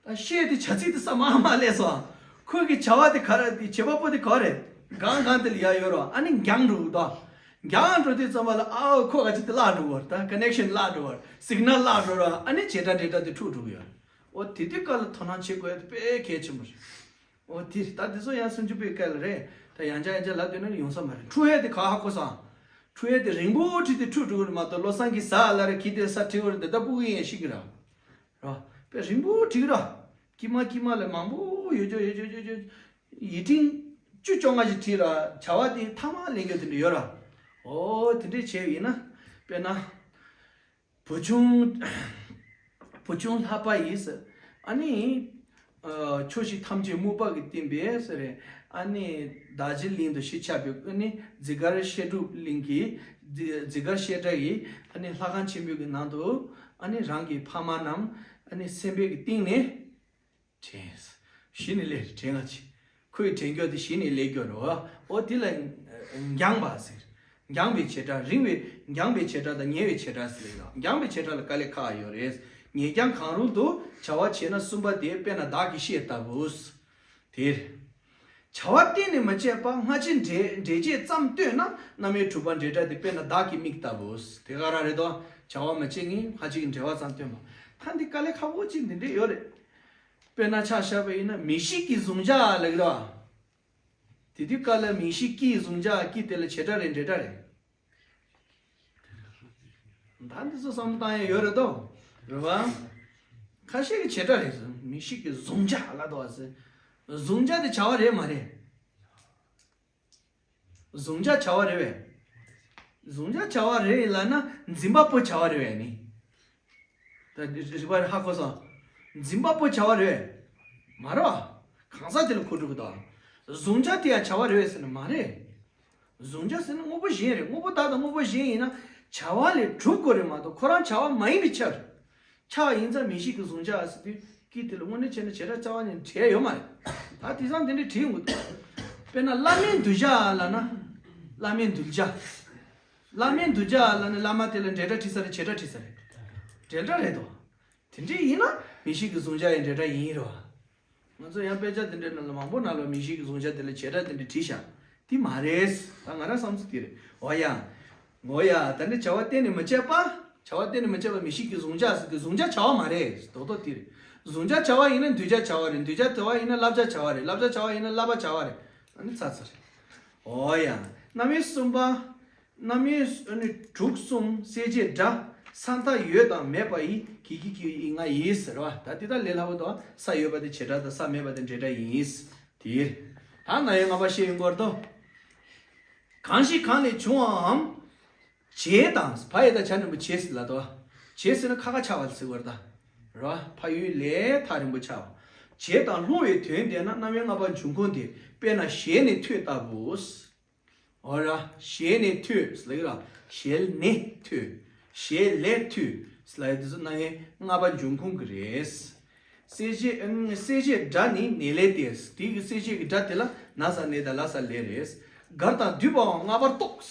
ད་བཤད་དེ་བྱ་ཚིག་དེ་ས་མ་མ་ལས་སོ། ཁོས་ཀྱི་བྱ་བ་དེ་ག་རེ་དེ་བྱེད་པ་པོ་དེ་ག་རེ། གང་གང་དེ་ལ་ཡ་ཡོད་རོ། ཨ་ནི་རྒྱང་འགྲོ་གི་དོ། རྒྱང་འགྲོ་དུས་ཙམ་པ་ལ་ཨའོ་ཁོ་ག་ཅི་དེ་བརླག་འགྲོ་བར་ད་ཀ་ནེག་ཤན་བརླག་འགྲོ་བར་སིག་ནལ་བརླག་འགྲོ་ར། ཨ་ནི་བྱེད་སྒྲ་འབྲེལ་སྒྲ་དེ་འཁྲུག་འགྲོ་གི་ཡོད། འོ་དེ་དུས་སྐབས་ལ་དོ་སྣང་བྱེད་དགོས་ཡ་དེ་དཔེ་གལ་ཆེན་པོ་རེད། འོ་དེ་ད་དེ་ཚོ་ཡང་སུམ་ཅུ་པའི་སྐབས་ལ་རེད། ད་ཡང་བསྐྱར་ཡང་བསྐྱར་ལབ་འདོད་ན་ཡོང་ས་མ་རེད། འཁྲུག་ཡ་དེ་ག་ཧ་གོ་སོང་། འཁྲུག་ཡ་དེ་རིང་པོ་ཁྲིད་དེ་འཁྲུག་འགྲོ་གི་རེད་མ་གཏོགས་བློ་བཟང་གིས་ཟ་ལ་རེ་གིས་དེ་ས་ཁྲིད་བར་འདི་ལྟ་སྤུ་གུ་ཡིན་ཡང་ཤི་གི་ར། ར། དཔེ་རིང་པོ་བྲིས་ར། དཀྱིལ་མ་དཀྱིལ་མ་ལ་མང་པོ་ཡོད་ཅོ་ཡོད་ཅོ་ཡོད་ཅོ། ཡིག་ཕྲེང་བཅུ་བཅོ་ལྔ་ཞིག་བྲིས་ར། བྱ་བ་དེ་མཐའ་མ་ལེན་རྒྱུ་དེ་འདྲ་ཡོད་ར། འོ་དེ་འདྲས་བྱས་ཡིན་ན། དཔེར་ན། བུ་ཆུང་། བུ་ཆུང་ལྷག་པ་ཡིས། ཨ་ནི། ཨ་ཕྱོགས་བཞི་ཐམས་ཅད་སྨུག་པ་གིས་བསྟན་པའི་ཟེར་རེད། ཨ་ནི་རྡོ་རྗེ་གླིང་དུ་གཞིས་ཆགས་པའི་ཨ་ནི་འཛི་སྒར་བཤད་སྒྲུབ་གླིང་གི་འཛི་འཛི་སྒར་བཤད་གྲྭ་ཡི་ཨ་ནི་ལྷ་ཁང་ཆེན་པོའི་གི་ནང་དུ་ཨ་ནི་རང་གི་ཕ་མ་རྣམས་ཨ་ནི་སེམས་པའི་གི་གཏིང་ནས་དྲན། གཞི་ནས་ལས་དྲན་ང་ཆེ། ཁོས་དྲན་རྒྱུ་དེ་གཞི་ནས་ལས་རྒྱུ་རེད་བ། འོ་དེ་ལ་འགྱངས་པ་ཟེར། འགྱངས་པའི་བྱེད་སྒྲ། རིང་བའི་འགྱངས་པའི་བྱེད་སྒྲ་དང་ཉེ་བའི་བྱེད་སྒྲ་ཟེར་ལ། འགྱངས་པའི་བྱེད་སྒྲ་ལ་དཀའ་ལས་ཁག་ཡོད་རེད། ཉེ་རྒྱངས་གང་རུང་དུ་བྱ་བ་བྱས་ན་གསུམ་པ་དེ། དཔེར་ན་བདག་གིས་བཤད་ལྟ་བུ། དེ། བྱ་བ་གཏན་ནས་མི་བྱེད་པ། སྔ་ཕྱི་འབྲེལ་འབྲེལ་བྱེད་ཙམ་སྟོན་ན་རྣམ་དབྱེ་དྲུག་པ་འབྲེལ་སྒྲ་དེ། དཔེར་ན་བདག་གི་མིག་ལྟ་བུ། དེ་ག་རང་རེད་དོ། བྱ་བ་མི་བྱེད་མཁན། སྔ་ཕྱི་གི་འབྲེལ་བ་ཙམ་སྟོན་པ། ད་འདི་དཀའ་ལས་ཁག་པོ་ཅིག་འདི་འདྲས་ཡོད་རེད། དཔེར་ན་ཆ་བཞག་པ་ཡིན་ན་མིག་ཤེས་ཀྱི་གཟུང་བྱ་ལབ་ཀྱི་རེད་བ། དེ་དུས་སྐབས་ལ་མིག་ཤེས་ཀྱི་གཟུང་བྱ། ཀྱི་དེ་ལ་བྱེད་སྒྲ་རེད་འབྲེལ་སྒྲ་རེད། ད་འདི་ཚོ་བསམ་བློ་བཏང་ཡ་ཡོད་རེད་དོ། རེད་བ། ཁ་ཤས་ཀྱི་བྱེད་སྒྲ་རེད་ཟེར། མིག་ཤེས་ཀྱི་གཟུང་བྱ་ལབ་འདུག་བ་ཟེར། གཟུང་བྱ་དེ་བྱ་བ་རེད་མ་རེད། གཟུང་བྱ་བྱ་བ་རེད་པས། གཟུང་བྱ་བྱ་བ་རེད་ལབ་ན་འཛིན་པ་པོ་བྱ་བ་རེད་པས་ནི། ད་རིག་པ་ཧ་གོ་སོང་། འཛིན་པ་པོ་བྱ་བ་རེད། མ་རེད་བ། གང་ཟག་དེ་ལ་གོ་འགྲོ་གི་འདུག་གཟུང་བྱ་དེ་ཡང་བྱ་བ་རེད་པས་ཟེར་ན་མ་རེད། གཟུང་བྱ་ཟེར་ན་དངོས་པོ་གཞན་རེད། དངོས་པོ་བདག་དང་དངོས་པོ་གཞན་ཡིན་ན་བྱ་བ་ལས་གྲུབ་དགོས་རེད་མ་གཏོགས་ཁོ་རང་བྱ་བ་མ་ཡིན་པའི་ཕྱིར། ཆགས་ཡིན་ཙང་མིག་ཤེས་ཀྱི་གཟུང་བྱ་ཟེར་དུས་ཀྱི་དེ་ལ་དངོས་གནས་བྱས་ན་བྱེད་སྒྲ་རྩ་བ་ནས་འབྲེལ་ཡོད་མ་རེད། ད་དེང་སང་དེ་འདྲའི་བྲིས་ཡོང་གི་འདུག་དཔེར་ན་བླ་མའི་གདུལ་བྱ་ལབ་ན། བླ་མའི་གདུལ་བྱ། བླ་མའི་གདུལ་བྱ་ལབ་ན་བླ་མ་དེ་ལ་འབྲེལ་སྒྲ་བྲིས་ས་རེད། བྱེད་སྒྲ་བྲིས་ས་རེད། འབྲེལ་སྒྲ་རེད་དོ། དེ་འདྲའི་ཡིན་ན་མིག་ཤེས་ཀྱི་གཟུང་བྱ་ཡི་འབྲེལ་སྒྲ་ཡིན་རེད་བ། ང་ཚོ་ཡང་དཔེ་ཆ་དེ་འདྲའི་ནང་ལ་མང་པོ་ནང་ལ་མིག་ཤེས་ཀྱི་གཟུང་བྱ་དེ་ལ་བྱེད་སྒྲ་དེ་འདྲ་བྲིས་ཤག་དེ་མ་རེད། ད་ང་རང་བསམ་ཚུལ་དེ་རེད། འོ་ཡ། འོ་ཡ། ད་ནི་བྱ་བ་གཏན་ནས་མི་བྱེད་པ། བྱ་བ་གཏན་ནས་མི་བྱེད་པ་མིག་ཤེས་ཀྱི་གཟུང་བྱ་ཟེར་དུས་གཟུང་བྱ་བྱ་བ་མ་རེད། རྡོག་རྡོག་དེ་རེད། གཟུང་བྱ་བྱ་བ་ཡིན་ན་གདུལ་བྱ་བྱ་བ་རེད། གདུལ་བྱ་བྱ་བ་ཡིན་ན་བསླབ་བྱ་བྱ་བ་རེད། བསླབ་བྱ་བྱ་བ་ཡིན་ན་བསླབ་པ་བྱ་བ་རེད། ཨ་ནི་ཚར་ཚར་རེད། འོ་ཡ། རྣམ་དབྱེ་གསུམ་པ། རྣམ་དབྱེ་ཨ་ནི་དྲུག་གསུམ་གསལ་བྱེད་སྒྲ། ས་མཐའ་ཡོད་དང་མེད་པ་ཡི། གི་གི་གི་ཡི་ང་ཡིས་ཟེར་བ། ད་དེ་དག་ལས་སླ་པོ་དང་ས་ཡོད་པ་དེ་བྱེད་སྒྲ་དང་ས་མེད་པ་དེ་འབྲེལ་སྒྲ་ཡིན། དེ། ད་རྣམ་དབྱེ་ལྔ་པ་བཤད་ཡོང་གི་ཡོད་དོ། གང་ཞིག་གང་ལས་བྱུང་བའམ། བྱས་དང་བ་ཡི་ད་བྱ་འགྲེང་བུ་བྱས་ཟེར་ལ་དོ། བྱས་ཟེར་ན་ཁ་ཁ་ཆགས་པ་ཟེར་བར་ད། ར་ཕ་ཡུལ་ལས་ཐག་རིང་པོ་ཆགས་པ། བྱས་དང་ལྷུང་བའི་དོན་དེ་ན་རྣམ་དབྱེ་ལྔ་པ་འབྱུང་ཁུངས་དེ། དཔེར་ན་ཞལ་ནས་ཐོས་ལྟ་བུ། འོ་ར། ཞལ་ནས་ཐོས་ཟེར་ལ་ཡོད་ར། ཞལ་ནས་ཐོས། ཞལ་ལས་ཐོས་ཟེར་ལ་ཡོད། དེ་ཚོ་རྣམ་དབྱེ་ལྔ་པ་འབྱུང་ཁུངས་ཀྱི་རེད། གསལ་བྱེད་ཨ་གསལ་བྱེད་སྒྲ་ནི་ནས་ལས་ཏེ། དེའི་གི་གསལ་བྱེད་ཀྱི་སྒྲ་དེ་ལ་ན་ས་ནས་དང་ལ་ས་ལས་རེད། གར་དང་བསྡུས་པའང་ལྔ་པར་རྟོགས།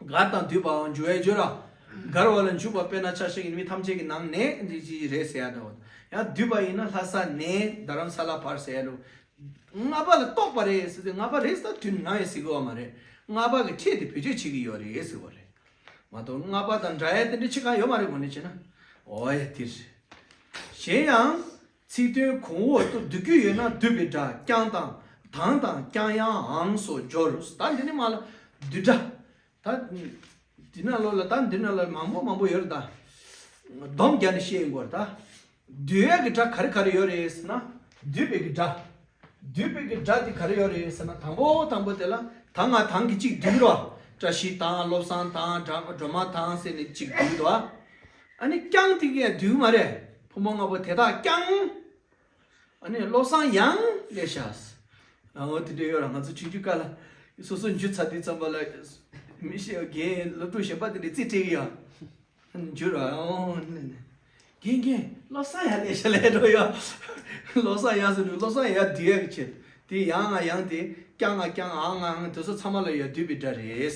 གར་དང་བསྡུས་པའང་འཇུག་པའི་སྦྱོར་ར། གར་བ་ལ་འཇུག་པ་དཔེར་ན་ཆ་བཞག་ཡིན་མི་ཐམས་ཅད་ཀྱི་ནང་ནས་འདི་ཅི་རེད་ཟེར་ཡ་འདྲ་བོ། ཡང་བསྡུས་པ་ཡིན་ན་ལྷ་ས་ནས་རྡ་རམ་ས་ལ་བར་ཟེར་ཡ་འདྲ་བོ། ལྔ་པ་ལ་གཏོགས་པ་རེད་ཟེར་དུས་ལྔ་པ་རེད་ཟེར་དུས་ནང་ཡང་ཟེར་གི་ཡོད་མ་རེད། ལྔ་པ་གི་ཕྲད་དེ་བེད་སྤྱོད་བྱེད་ཀྱི་ཡོད་རེད་ཟེར་བ་རེད། མ་གཏོགས་ལྔ་པ་དང་འདྲ་ཡ་དེ་འདྲ་ཅི་གང་ཡོད་མ་རེད། དངོས་གནས་བྱས་ན། འོ་ཡ་དེ་རེད། གཞན་ཡང་། ཚིག་དོན་གོང་འོག་ཏུ་བསྡུ་རྒྱུ་ཡོད་ན་བསྡུས་པའི་སྒྲ་ཀྱང་དང་དང་དང་ཀྱང་ཡང་འང་སོགས་སྦྱོར། ད་འདི་ནི་མ་ལ་བསྡུས་སྒྲ། ད། འདི་ན་ལོ་ལ་ད་འདི་ན་ལ་མང་པོ་མང་པོ་ཡོད་རེད་ད། སྡོམ་རྒྱག་ནས་བཤད་ཡིན་དགོས་རེད་ད། བསྡུས་ཡས་ཀྱི་སྒྲ་ག་རེ་ག་རེ་ཡོད་རེད་ཟེར་ན། བསྡུས་པའི་གི་སྒྲ། བསྡུས་པའི་གི་སྒྲ་དེ་ག་རེ་ཡོད་རེད་ཟེར་ན། དང་པོ་དང་པོ་དེ་ལ་ད་ང་དང་གི་གཅིག་བསྡུས་རོ། བཀྲ་ཤིས་དང་བློ་བཟང་དང་སྒྲ་སྒྲོལ་མ་དང་ཟེར་ནས་གཅིག་བསྡུས་རོ། ཨ་ནི་ཀྱང་དེ་གས་བསྡུས་མ་རེད། ཕོ་མོ་ལྔ་པོ་དེ་དག་ཀྱང་། ཨ་ནི་བློ་བཟང་ཡང་ལས་ཤག་འོ་དེ་འདྲ་ཡོད་ར། ང་ཚོ་ཆུང་ཆུང་སྐབས་ལ་སོ་སོ་འཇུ་ཚར་དུས་ཙམ་པ་ལ་མི་ཤེས་པ་རྒན་སློབ་ཕྲུག་གཞན་པ་དེ་འདྲ་རྩིས་སྤྲད་ཀྱི་ཡོད། འཇུ་ར་ཨོ་ནི་ནི་རྒན་རྒན་བློ་བཟང་ཡང་ལས་ཤག་ལས་འགྲོ་ཡོད། བློ་བཟང་ཡང་ཟེར་དུས་བློ་བཟང་ཡང་བསྡུས་ཡག་གི་ཆེད་དེ་ཡང་ང་ཡང་དེ་ཀྱང་ང་ཀྱང་ཨང་ང་ཨང་དེ་ཚོ་ཚང་མ་ལ་ཡང་བསྡུས་པའི་སྒྲ་རེད།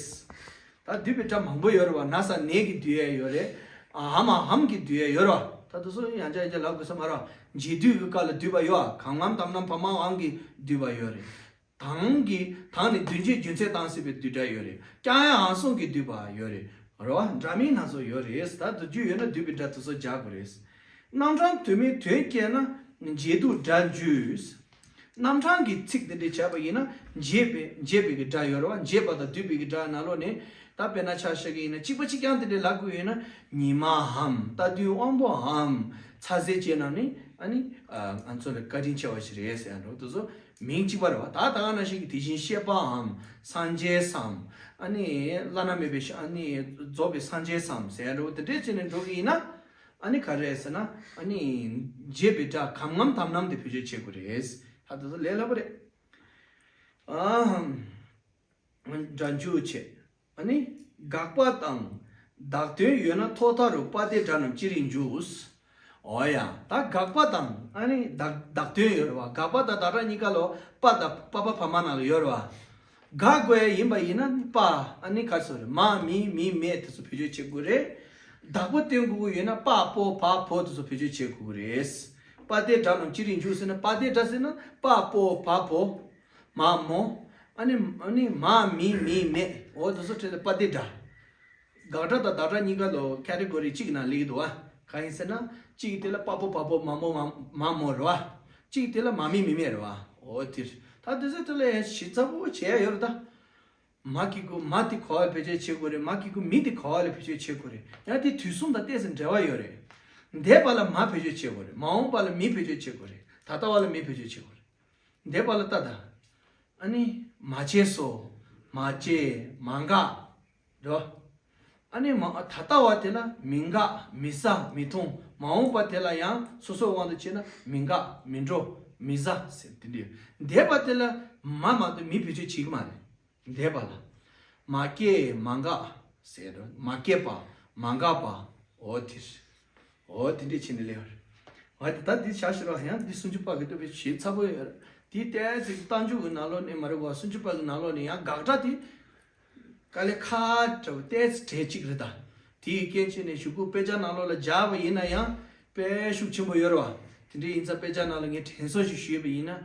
ད་བསྡུས་པའི་སྒྲ་མང་པོ་ཡོད་རེད་བ། ན་ས་ནས་ཀྱི་བསྡུས་ཡས་ཡོད་རེད། ཨ་ཧ་མ་ཧམ་གྱི་བསྡུས་ཡས་ཡོད་རེད་བ། ད་དེ་ཚོ་ཡང་བསྐྱར་ཡང་བསྐྱར་ལབ་དགོས་ས་མ་རེད་བ། འབྱེད་སྡུད་ཀྱི་སྐབས་ལ་བསྡུས་པ་ཡོད་བ། གང་ངམ་དམ་ནམ་བ་མ་འམ་གྱི་བསྡུས་པ་ཡོད་རེད། དང་གི་དང་ནི་དོན་བྱེད་རྒྱུ་མཚན་དང་སྲིད་པའི་བསྡུས་སྒྲ་ཡོད་རེད། ཀྱང་ཡང་འང་གསུམ་གྱི་བསྡུས་པ་ཡོད་རེད། རེད་བ། འདྲ་མིན་སྣ་ཚོགས་ཡོད་རེད། ད་བསྡུ་རྒྱུ་ཡོད་ན་བསྡུས་པའི་སྒྲ་དེ་ཚོ་སྦྱར་དགོས་རེད། རྣམ་གྲངས་དོན་མིན་དོན་སྐྱེས་ན་འབྱེད་སྡུད་སྒྲ་འཇུག་རྣམ་གྲངས་ཀྱི་ཚིག་དེ་འདྲ་བྱས་པ་ཡིན་ན་འབྱེད་པའི་འབྱེད་པའི་གི་སྒྲ་ཡོད་རེད་བ། འབྱེད་པ་དང་བསྡུས་པའི་གི་སྒྲ་ནང་ལོགས་ནས་ད་དཔེར་ན་ཆ་བཞག་གི་ཡིན་ན་གཅིག་པ་གཅིག་རྐྱང་དེ་འདྲ་ལབ་དགོས་ཡོད་ན་ཉི་མའམ་རྟ་བདུན་དབང་པོའམ་ཚ་ཟེར་བྱས་ན་ནི་ཨ་ནི་ང་ཚོ་ལ་བཀའ་དྲིན་ཆེ་བ་ཞིག་རེད་ཟེར་ཡ་འགྲོ། དེ་ཚོ་མིང་གཅིག་པ་རེད་བ། ད་ད་ག་ནང་བཞིན་གྱི་དེ་བཞིན་གཤེགས་པའམ་སངས་རྒྱས་སམ་ཨ་ནི་བླ་ན་མེད་པའི་ཨ་ནི་རྫོགས་པའི་སངས་རྒྱས་སམ་ཟེར་ཡ་འགྲོ། དེ་འདྲས་བྱས་ནས་འགྲོ་གི་ཡིན་ན། ཨ་ནི་ག་རེ་རེད་ཟེར་ན། ཨ་ནི་འབྱེད་པའི་སྒྲ་གང་ངམ་དམ་ནམ་དེ་བེད་སྤྱོད་བྱེད་དགོས་རེད། ད་དེ་ཚོ་ལས་སླ་པོ་རེད། ཨ་ཧམ། སྒྲ་འཇུག་བྱེད། ཨ་ནི་དགག་པ་དང་བདག་དོན་ཡོད་ན་ཐོག་མཐའ་རུ་པ་སྟེ་སྒྲ་རྣམས་ཅི་རིགས་འཇུག་འོ་ཡ། ད་དགག་པ་དང་ཨ་ནི་བདག་བདག་དོན་ཡོད་རེད་བ། དགག་པ་དང་བདག་སྒྲ་གཉིས་ཀ་ལོ་པ་དང་པ་པ་བ་མ་ནང་ལ་ཡོད་རེད་བ། དགག་དགོས་ཡ་ཡིན་པ་ཡིན་ན་པ་ཨ་ནི་ག་རེ་ཟེར་རེད། མ་མི་མི་མེ་དེ་ཚོ་བེད་སྤྱོད་བྱེད་དགོས་རེད། བདག་པོ་སྟོན་དགོས་ཀྱི་ཡོད་ན་པ་པོ་བ་བོ་དེ་ཚོ་བེད་སྤྱོད་བྱེད་དགོས་ཀྱི་རེད། པ་སྡེ་སྒྲ་རྣམས་ཅི་རིགས་འཇུག་ཟེར་ན། པ་སྡེ་སྒྲ་ཟེར་ན་པ་པོ་བ་བོ། མ་མོ། ཨ་ནི་ཨ་ནི་མ་མི་མི་མེ། འོ་དེ་ཚོ་ཁྲིད་ལ་པ་སྡེ་སྒྲ། དགག་སྒྲ་དང་བདག་སྒྲ་གཉིས་ཀ་ལོ་ཁེ་ཊི་གོ་རི་གཅིག་ནང་སླེབས་ཀྱི་འདུག་བ། གང་ཡིན་ཟེར་ན། གཅིག་དེ་ལ་པ་པོ་བ་བོ་མ་མོ་མ་མ་མོ་རེད་བ། གཅིག་དེ་ལ་མ་མི་མི་མེ་རེད་བ། འོ་དེ་རེད། ད་དེ་ཚོ་དེ་ལ་ཡང་ཞིབ་ཚགས་པོ་བྱས་ཡོད་རེད་ད། མ་གི་གུ་མ་དེ་ག་པར་བེད་སྤྱོད་བྱེད་དགོས་རེད། མ་གི་གུ་མི་དེ་ག་པར་ལ་བེད་སྤྱོད་བྱེད་དགོས་རེད། ཡང་དེ་དུས་གསུམ་དང་ཏོག་ཙམ་འབྲེལ་བ་ཡོད་རེད། འདས་པ་ལ་མ་བེད་སྤྱོད་བྱེད་དགོས་རེད། མ་འོངས་པ་ལ་མི་བེད་སྤྱོད་བྱེད་དགོས་རེད། ད་ལྟ་བ་ལ་མི་བེད་སྤྱོད་བྱེད་དགོས་རེད། འདས་པ་ལ་ལྟ་ད། ཨ་ནི་མ་བྱས་སོ། མ་བྱས། མ་འགགས། འགྲོ། ཨ་ནི་མ་ད་ལྟ་བ་དེ་ལ་མི་འགག་མི་ཟ། མི་འཐུང་། མ་འོངས་པ་དེ་ལ་ཡང་སོ་སོའི་དབང་དུ་བྱས་ན་མི་འགག་མི་འགྲོ། མི་ཟ་ཟེར་དེ་འདྲ། འདས་པ་དེ་ལ་མ་མ་གཏོགས་མི་བེད་སྤྱོད་བྱེད་ཀྱི་མ་རེད། འདས་པ་ལ། མ་སྐྱེས་མ་འགགས་ཟེར་རོ། མ་སྐྱེས་པ། མ་འགགས་པ། འོ་དེ་རེད། འོ་དེ་འདྲས་བྱས་ནས་ལས་པ་རེད། འོ་དེ་ད་འདི་བྱ་ཞིག་རོགས། ཡང་འདི་སུམ་ཅུ་པ་གི་སྟོན་པའི་ཞིབ་ཚགས་པོ་ཡོད་རེད། དེའི་ཏོག་ཙམ་རྟགས་འཇུག་གི་ནང་ལོགས་ནས་མ་རེད་གོ། སུམ་ཅུ་པ་གི་ནང་ལོགས་ནས་ཡང་དགག་སྒྲ་དེ། དཀའ་ལས་ཁག་འདྲ་བོ་ཏོག་ཙམ་གྲས་གཅིག་རེད་ད། དེའི་རྐྱེན་བྱས་ནས་གཞུག་གུ་དཔེ་ཆ་ནང་ལོགས་ལ་སྦྱར་བ་ཡིན་ན་ཡང་དཔེ་ཤུགས་ཆེན་པོ་ཡོད་རེད་བ། དེ་འདྲ་ཡིན་ཙང་དཔེ་ཆ་ནང་ལ་ངས་དྲན་གསོ་ཞིག་ཞུས་པ་ཡིན་ན།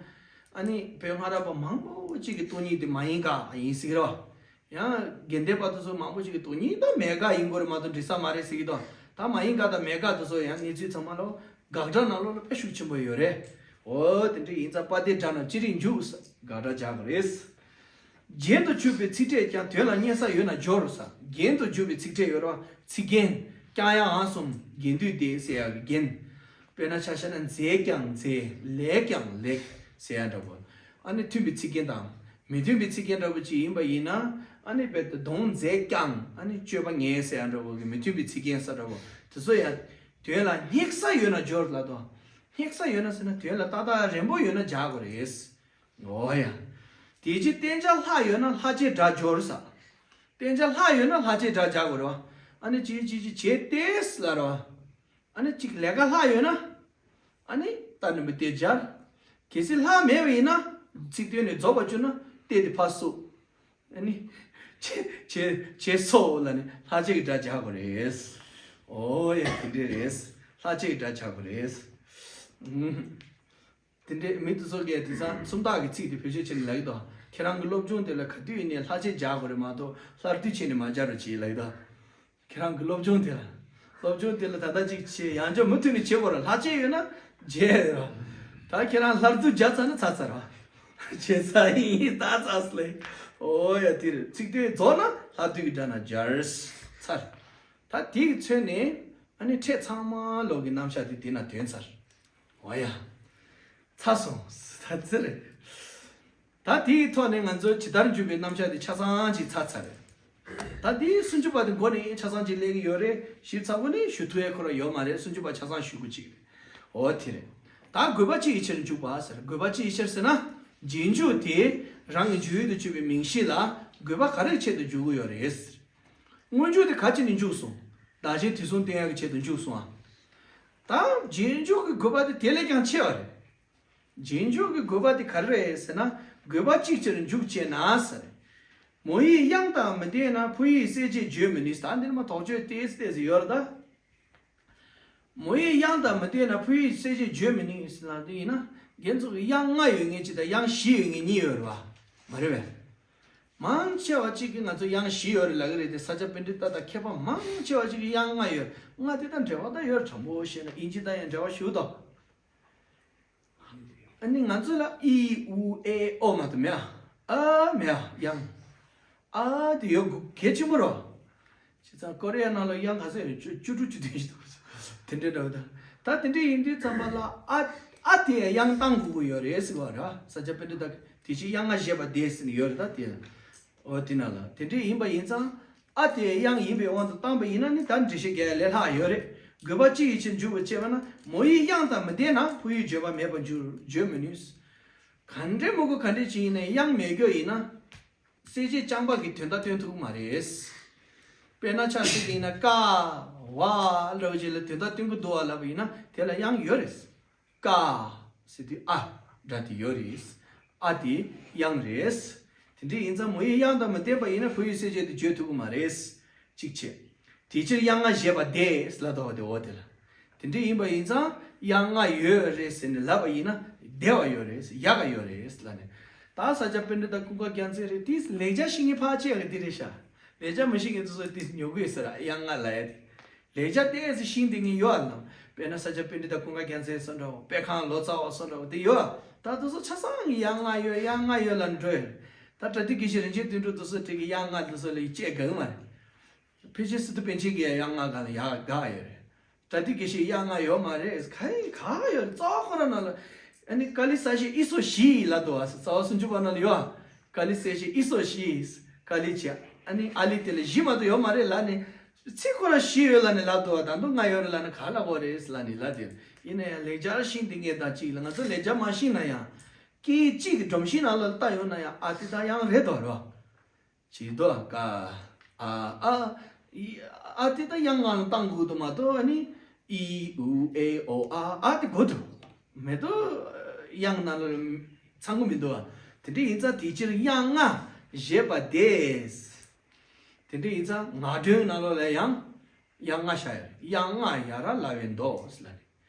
ཨ་ནི་བོད་སྔ་རབས་པ་མང་པོ་གཅིག་གི་སྟོང་ཉིད་དེ་མ་ཡིན་ག་ཡིན་ཟེར་གི་རེད་བ། ཡང་དགེ་འདུན་པ་དེ་ཚོ་མང་པོ་ཞིག་གིས་སྟོང་ཉིད་དང་མེད་དགག་ཡིན་དགོས་རེད་མ་གཏོགས་འགྲིག་ས་མ་རེད་ཟེར་གྱི་འདུག་ད་མ་ཡིན་དགག་དང་མེད་དགག་དེ་ཚོ་ཡང་གནས་ཚུལ་ཚང་མ་ལོ་དགག་སྒྲ་ནང་ལོགས་ལ་དཔེ་ཤུགས་ཆེན་པོ་ཡོད་རེད། འོ་དེ་འདྲ་ཡིན་ཙང་པ་སྡེ་སྒྲ་རྣམས་ཅི་རིགས་འཇུག་ས་དགག་སྒྲ་སྦྱར་དགོས་རེད། རྒྱན་དུ་གྱུར་པའི་ཚིག་ཕྲད་ཀྱང་དོན་ལ་རྙེད་ས་ཡོད་ན་སྦྱོར་ས། རྒྱན་དུ་གྱུར་པའི་ཚིག་ཕྲད་ཡོད་རེད་བ། ཚིག་རྒྱན། ཀྱང་ཡང་འང་གསུམ་རྒྱན་སྡུད་དེ་ཟེར་ཡག་གི་རྒྱན། དཔེར་ན་ཆ་བཞག་ན་མཛེས་ཀྱང་མཛེས། ལེགས་ཀྱང་ལེགས་ཟེར་ཡ་འདྲ་པོ། ཨ་ནི་མཐུན་པའི་ཚིག་རྒྱན་དང་། མི་མཐུན་པའི་ཚིག་རྒྱན་འདྲ་པོ་ཅིག་ཡིན་པ་ཡིན་ན། ཨ་ནི་དཔེར་ན་གདོང་མཛེས་ཀྱང་ཨ་ནི་སྤྱོད་པ་ངན་ཟེར་ཡ་འདྲ་པོ་གི་མི་མཐུན་པའི་ཚིག་རྒྱན་ས་འདྲ་པོ་དེ་ཚོ་ཡང་དོན་ལ་སྙེག་ས་ཡོད་ན་སྦྱོར་ལབ་དོ། སྙེག་ས་ཡོད་ན་ཟེར་ན་དོན་ལ་ཏག་ཏག་རན་པོ་ཡོད་ན་སྦྱར་དགོས་རེད། འོ་ཡ། དེ་རྗེས་བསྟན་བྱ་ལྷག་ཡོད་ན་ལྷག་བཅས་སྒྲ་སྦྱོར་ས། བསྟན་བྱ་ལྷག་ཡོད་ན་ལྷག་བཅས་སྒྲ་སྦྱར་དགོས་རེད་བ། ཨ་ནི་ཅི་ཅི་ཅི་བྱས་ཏེ་ལབ་རེད་བ། ཨ་ནི་གཅིག་ལས་ཀ་ལྷག་ཡོད་ན། ཨ་ནི་ཏ་ནི་མི་སྟེ་སྦྱར། གལ་སྲིད་ལྷག་མེད་པ་ཡིན་ན། ཚིག་དོན་ནི་རྫོགས་པར་གྱུར་ན་སྟེ་དེ་ཕར་བསུབ། ཨ་ནི། བྱས་བྱས་བྱས་སོ་ལབ་ནས་ལྷག་བཅས་ཀྱི་སྒྲ་སྦྱར་དགོས་རེད། འོ་ཡ་དེ་འདྲས་རེད། ལྷག་བཅས་ཀྱི་སྒྲ་སྦྱར་དགོས་རེད། ཨུམ། དེ་འདྲས་མི་དེ་ཚོ་གིས་དེང་སང་སུམ་རྟགས་ཀྱི་ཚིག་དེ་བེད་སྤྱོད་བྱས་ནས་ལབ་ཀྱི་འདུག་ཁྱེད་རང་གི་སློབ་སྦྱོང་དེ་ལ་ག་དུས་ཡིན་ནའི་ལྷག་བཅས་སྦྱར་དགོས་རེད་མ་གཏོགས་སླར་བསྡུ་བྱས་ནས་མ་སྦྱར་རོགས་བྱེད་ལབ་ཀྱི་འདུག་ཁྱེད་རང་གི་སློབ་སྦྱོང་དེ་ལ། སློབ་སྦྱོང་དེ་ལ་ད་ལྟ་ཅིག་བྱེད་ཡང་བསྐྱར་མུ་མཐུད་ནས་བྱེད་དགོས་རེད། ལྷག་བཅས་ཡོད་ན་བྱེད་རོགས། ད་ཁྱེད་རང་སླར་བསྡུ་སྦྱར་ཚར་ན་ཚར་ཚར་རོགས། བྱེད་ས་ཡིན་ད་ཚར་སླེ། འོ་ཡ་དེ་རེད། ཚིག་དོན་རྫོགས་ན་ལྷག་བསྡུ་གི་སྒྲ་རྣམས་སྦྱར། ཚར། ད་དེ་གི་ཚོད་ནས་ཨ་ནི་ཕྲད་ཚང་མ་ལོག་གི་རྣམ་གཞག་དེ་དེ་ན་ཐོན་ཚར། འོ་ཡ། ཚར་སོང་། ད་ཙི་རེད། ད་དེའི་ཐོག་ནས་ང་ཚོ་ཇི་ལྟར་འཇུག་པའི་རྣམ་གཞག་དེ་ཆ་ཚང་ཅིག་ཚར་ཚར་རེད། ད་དེའི་སུམ་ཅུ་པ་དེ་མགོ་ནས་ཆ་ཚང་ཅིག་སླེབས་ཀྱི་ཡོད་རེད། ཞིབ་ཚགས་པོ་ནི་ཞུ་ཐུབ་ཡ་ཁོ་རང་ཡོད་མ་རེད། སུམ་ཅུ་པ་ཆ་ཚང་ཞུ་དགོས་ཅིག་རེད། འོ་དེ་རེད། ད་དགོས་པ་ཅི་ཡི་ཕྱིར་འཇུག་པ་ཟེར། དགོས་པ་ཅི་ཡི་ཕྱིར་ཟེར་ན། རྗེས་འཇུག་དེ་རང་གི་འཇུག་ཡུལ་དུ་གྱུར་པའི་མིང་གཞི་ལ་དགོས་པ་ག་རེའི་ཆེད་དུ་འཇུག་གི་ཡོད་རེད་ཟེར། སྔོན་འཇུག་དེ་ག་ཅི་ནས་འཇུག་སོང་། བདག་གཞན་དུས་གསུམ་བསྟན་ཡག་གི་ཆེད་དུ་འཇུག་སོང་ཨ། ད་རྗེས་འཇུག་གི་དགོས་པ་དེ་དེ་ལས་ཀྱང་ཆེ་བ་རེད། རྗེས་འཇུག་གི་དགོས་པ་དེ་ག་རེ་རེད་ཟེར་ན། དགོས་པ་ཅིའི་ཕྱིར་འཇུག་ཅེ་ན་ཟེར། མོ་ཡི་དབྱངས་དང་མི་ལྡན་ན་ཕོ་ཡི་གསལ་བྱེད་བརྗོད་མི་ནུས། ད་འདིར་མ་དོགས་གཅོད་ཏོག་ཙམ་ཏོག་ཙམ་ཡོད་རེད་ད། མོ་ཡི་དབྱངས་དང་མི་ལྡན་ན་ཕོ་ཡི་གསལ་བྱེད་བརྗོད་མི་ནུས་ཟེར་ལབ་དུས་ཡིན་ན། རྒན་ཚོ་གི་དབྱངས་ལྔ་ཡོད་མཁན་གཅིག་དང་དབྱངས་བཞི་ཡོད་མཁན་གཉིས་ཡོད་རེད་བ། མ་རེད་པས། མང་ཆེ་བ་གཅིག་གིས་ང་ཚོ་དབྱངས་བཞི་ཡོད་རེད་ལབ་ཀྱི་རེད་དེ། ས་སྐྱ་པཎྜི་ཏ་དང་མཁས་པ་མང་ཆེ་བ་གཅིག་གིས་དབྱངས་ལྔ་ཡོད། ལྔ་དེ་དང་འབྲེལ་བ་ད་ཡོད་དྲང་པོ་བཤད་ན་ཨིན་ཇི་དང་ཡང་འབྲེལ་བ་ཞུ་དོ། ཨ་ནི་ང་ཚོ་ལ་ཨི་ཨུ་ཨེ་ཨོ་མ་གཏོགས་མེད་ཨ། ཨ་མེད་ཨ་དབྱངས། ཨ་དེ་ཡོད་དགོས་གལ་ཆེན་པོ་རེད། བྱས་ཙང་ཀོ་རི་ཡ་ནང་ལ་དབྱངས་ག་ཚོད་ཡོད་རེད། བཅུ་བཅུ་དྲུག་བཅུ་བདུན་ཞིག་འདུག་དེ་འདྲའི་འདྲ་བོ་དང་། ད་དེ་འདྲ་ཡིན་དུས་ཙམ་པ་ལ་ཨ་ཨ་དེ་དབྱངས་བཏང་དགོས་ཀྱི་ཡོད་རེད་ཟེར་བ་རེད། ས་སྐྱ་པཎྜི་ཏ་དེ་བཞིན་དབྱངས་ལྔ་བཞེས་པ་དེ་ཟེར་ནས་ཡོད་རེད། ད་དེ་ལ་འོ་དེ་ན་ལ་དེ་འདྲ་ཡིན་པ་ཡིན་ཙང་ཨ་དེ་དབྱངས་ཡིན་པའི་དབང་དུ་བཏང་པ་ཡིན་ན་ནི་ད་འགྲེལ་བཤད་རྒྱག་ཡ་ལས་སླ་ཡོད་རེད། དགོས་པ་ཅི་ཡི་ཕྱིར་འཇུག་པར་བྱེད་པ་ན། མོ་ཡི་དབྱངས་དང་མི་ལྡན་ན་ཕོ་ཡི་བརྗོད་པ་མེད་པར་འགྱུར། བརྗོད་མི་ནུས། ག་འདྲའི་མོ་གུ་ག་འདྲའི་ཅིག་ཡིན་ནའི་དབྱངས་མེད་རྒྱུ་ཡིན་ན། གསལ་བྱེད་རྐྱང་པ་གི་དོན་དག་སྟོན་ཐུབ་ཀྱི་མ་རེད། དཔེར་ན་ཆ་བཞག་གི་ཡིན་ན་ཀ། ཝ་ལབ་བྱས་ལ་དོན་དག་སྟོན་གྱི་འདུག་བ་ལབ་པ་ཡིན་ན་དེ་ལ་དབྱངས་ཡོད་རེད། ཀ་ཟེར་དུས་ཨ་སྒྲ་དེ་ཡོད་རེད། ཨ་དེ་དབྱངས་རེད། དེ་འདྲ་ཡིན་ཙང་མོ་ཡི་དབྱངས་དང་མི་ལྡན་པ་ཡིན་ན་བུ་ཡི་གསལ་བྱེད་དེ་བརྗོད་ཐུབ་ཀྱི་མ་རེད། གཅིག་བྱས། དེ་ཕྱིར་དབྱངས་ལྔ་བཞེད་པ་དེས་ལབ་འདུག་བ་དེ་འོ་དེ་ལ། དེ་འདྲ་ཡིན་པ་ཡིན་ཙང་དབྱངས་ལྔ་ཡོད་རེད་ཟེར་ནས་ལབ་པ་ཡིན་ན་བདེ་བ་ཡོད་རེད་ཡག་ག་ཡོད་རེད་ལབ་ནས། ད་ས་སྐྱ་པཎྜི་ཏ་ཀུན་དགའ་རྒྱལ་མཚན་རེད་དེ་ལེགས་སྦྱར་ཤེས་མཁན་ཕལ་ཆེ་བ་དེ་རེད་ཤག་ལེགས་སྦྱར་མི་ཤེས་མཁན་ཚོ་དེ་ཉོ་དགོས་ཟེར་དབྱངས་ལྔ་ལབ་ཡ་དེ། ལེགས་སྦྱར་ཏོག་ཙམ་ཤེས་བསྡད་མཁན་ཡོད་ཨ་ལམ། དཔེར་ན་ས་སྐྱ་པཎྜི་ཏ་ཀུན་དགའ་རྒྱལ་མཚན་སོགས་འདྲ་བོ་དཔེ་ཁང་ལོ་ཙཱ་བ་སོགས་འདྲ་བོ་དེ་ཡོད་ཨ། ད་དེ་ཚོ་ཆ་ཚང་གི་དབྱངས་ལྔ་ཡོད་དབྱངས་ལྔ་ཡོད་ལབ་འགྲོ་ཡོད། ད་པྲ་ཏི་དགེ་བཤེས་རིན་ཆེན་དོན་གྲུབ་དེ་ཚོ་བྲིས་ཀྱི་དབྱངས་ལྔ་དེ་ཚོ་ལ་ཡིད་ཆེས་དགའ་གི་མ་རེད། ཕལ་ཆེར་སི་ཏུ་པཎ་ཆེན་གྱི་དབྱངས་ལྔ་སྒང་ལ་ཡག་དགའ་ཡོད་རེད། པྲ་ཏི་དགེ་བཤེས་དབྱངས་ལྔ་ཡོད་མ་རེད་ག་ཡི་ག་ཡོད་རེད། རྩ་བ་ཁོ་རང་ནང་ལ་ཨ་ནི་ཀཱ་ལི་གསལ་བྱེད་ཨི་སོ་བཞི་ལབ་འདུག་ཨ། རྩ་བ་སུམ་ཅུ་པ་ནང་ལ་ཡོད་ཨ། ཀཱ་ལི་གསལ་བྱེད་ཨི་སོ་བཞི། ཀཱ་ལི་བྱས་ཨ་ནི་ཨ་ལི་དེ་ལ་བཞི་མ་གཏོགས་ཡོད་མ་རེད་ལབ་ནས། ཚིག་ཁོ་རང་བཞི་ཡོད་ལབ་ནས་ལབ་འདུག་བ། ད་དུང་ལྔ་ཡོད་རེད་ལབ་ན་ག་ལ་གོ་རེད་ལབ་ནས་ལབ་དེ། ཡིན་ན་ཡང་ལེགས་སྦྱར་ཤེས་བསྡད་མཁན་དང་གཅིག་ལ་ང་ཚོ་ལེགས་སྦྱར་མ་ཤེས་ན་ཡང་། སྐད་གཅིག་གི་སྒྲོམ་གཞི་ནང་ལ་ལྟ་ཡོང་ན་ཡང་ཨ་ཏི་ད་དབྱངས་རེད་དོ་རོ། ཇི་ལྟོ་ཀ་ཨ་ཨ་ཨི་ཨ་ཏི་ད་དབྱངས་ལྔ་ལ་བཏང་དགོས་འདུག་མ་གཏོགས་ཨ་ནི་ཨི་ཨུ་ཨེ་ཨོ་ཨ་ཨ་ཏི་གོ་འདུག་མེད་དོ། དབྱངས་ནང་ལ་ཚང་གི་མི་འདུག་བ། དེ་འདྲ་ཡིན་ཙང་དེ་ཕྱིར་དབྱངས་ལྔ་བཞེད་པ་དེས། དེ་འདྲ་ཡིན་ཙང་ངག་སྒྲོན་ནང་ལོགས་ལ་ཡང་དབྱངས་ལྔ་བཞག་ཡོད་རེད། དབྱངས་ལྔ་ཡ་ར་ལ་བའི་མདོ་ཟེར་ལ་རེད།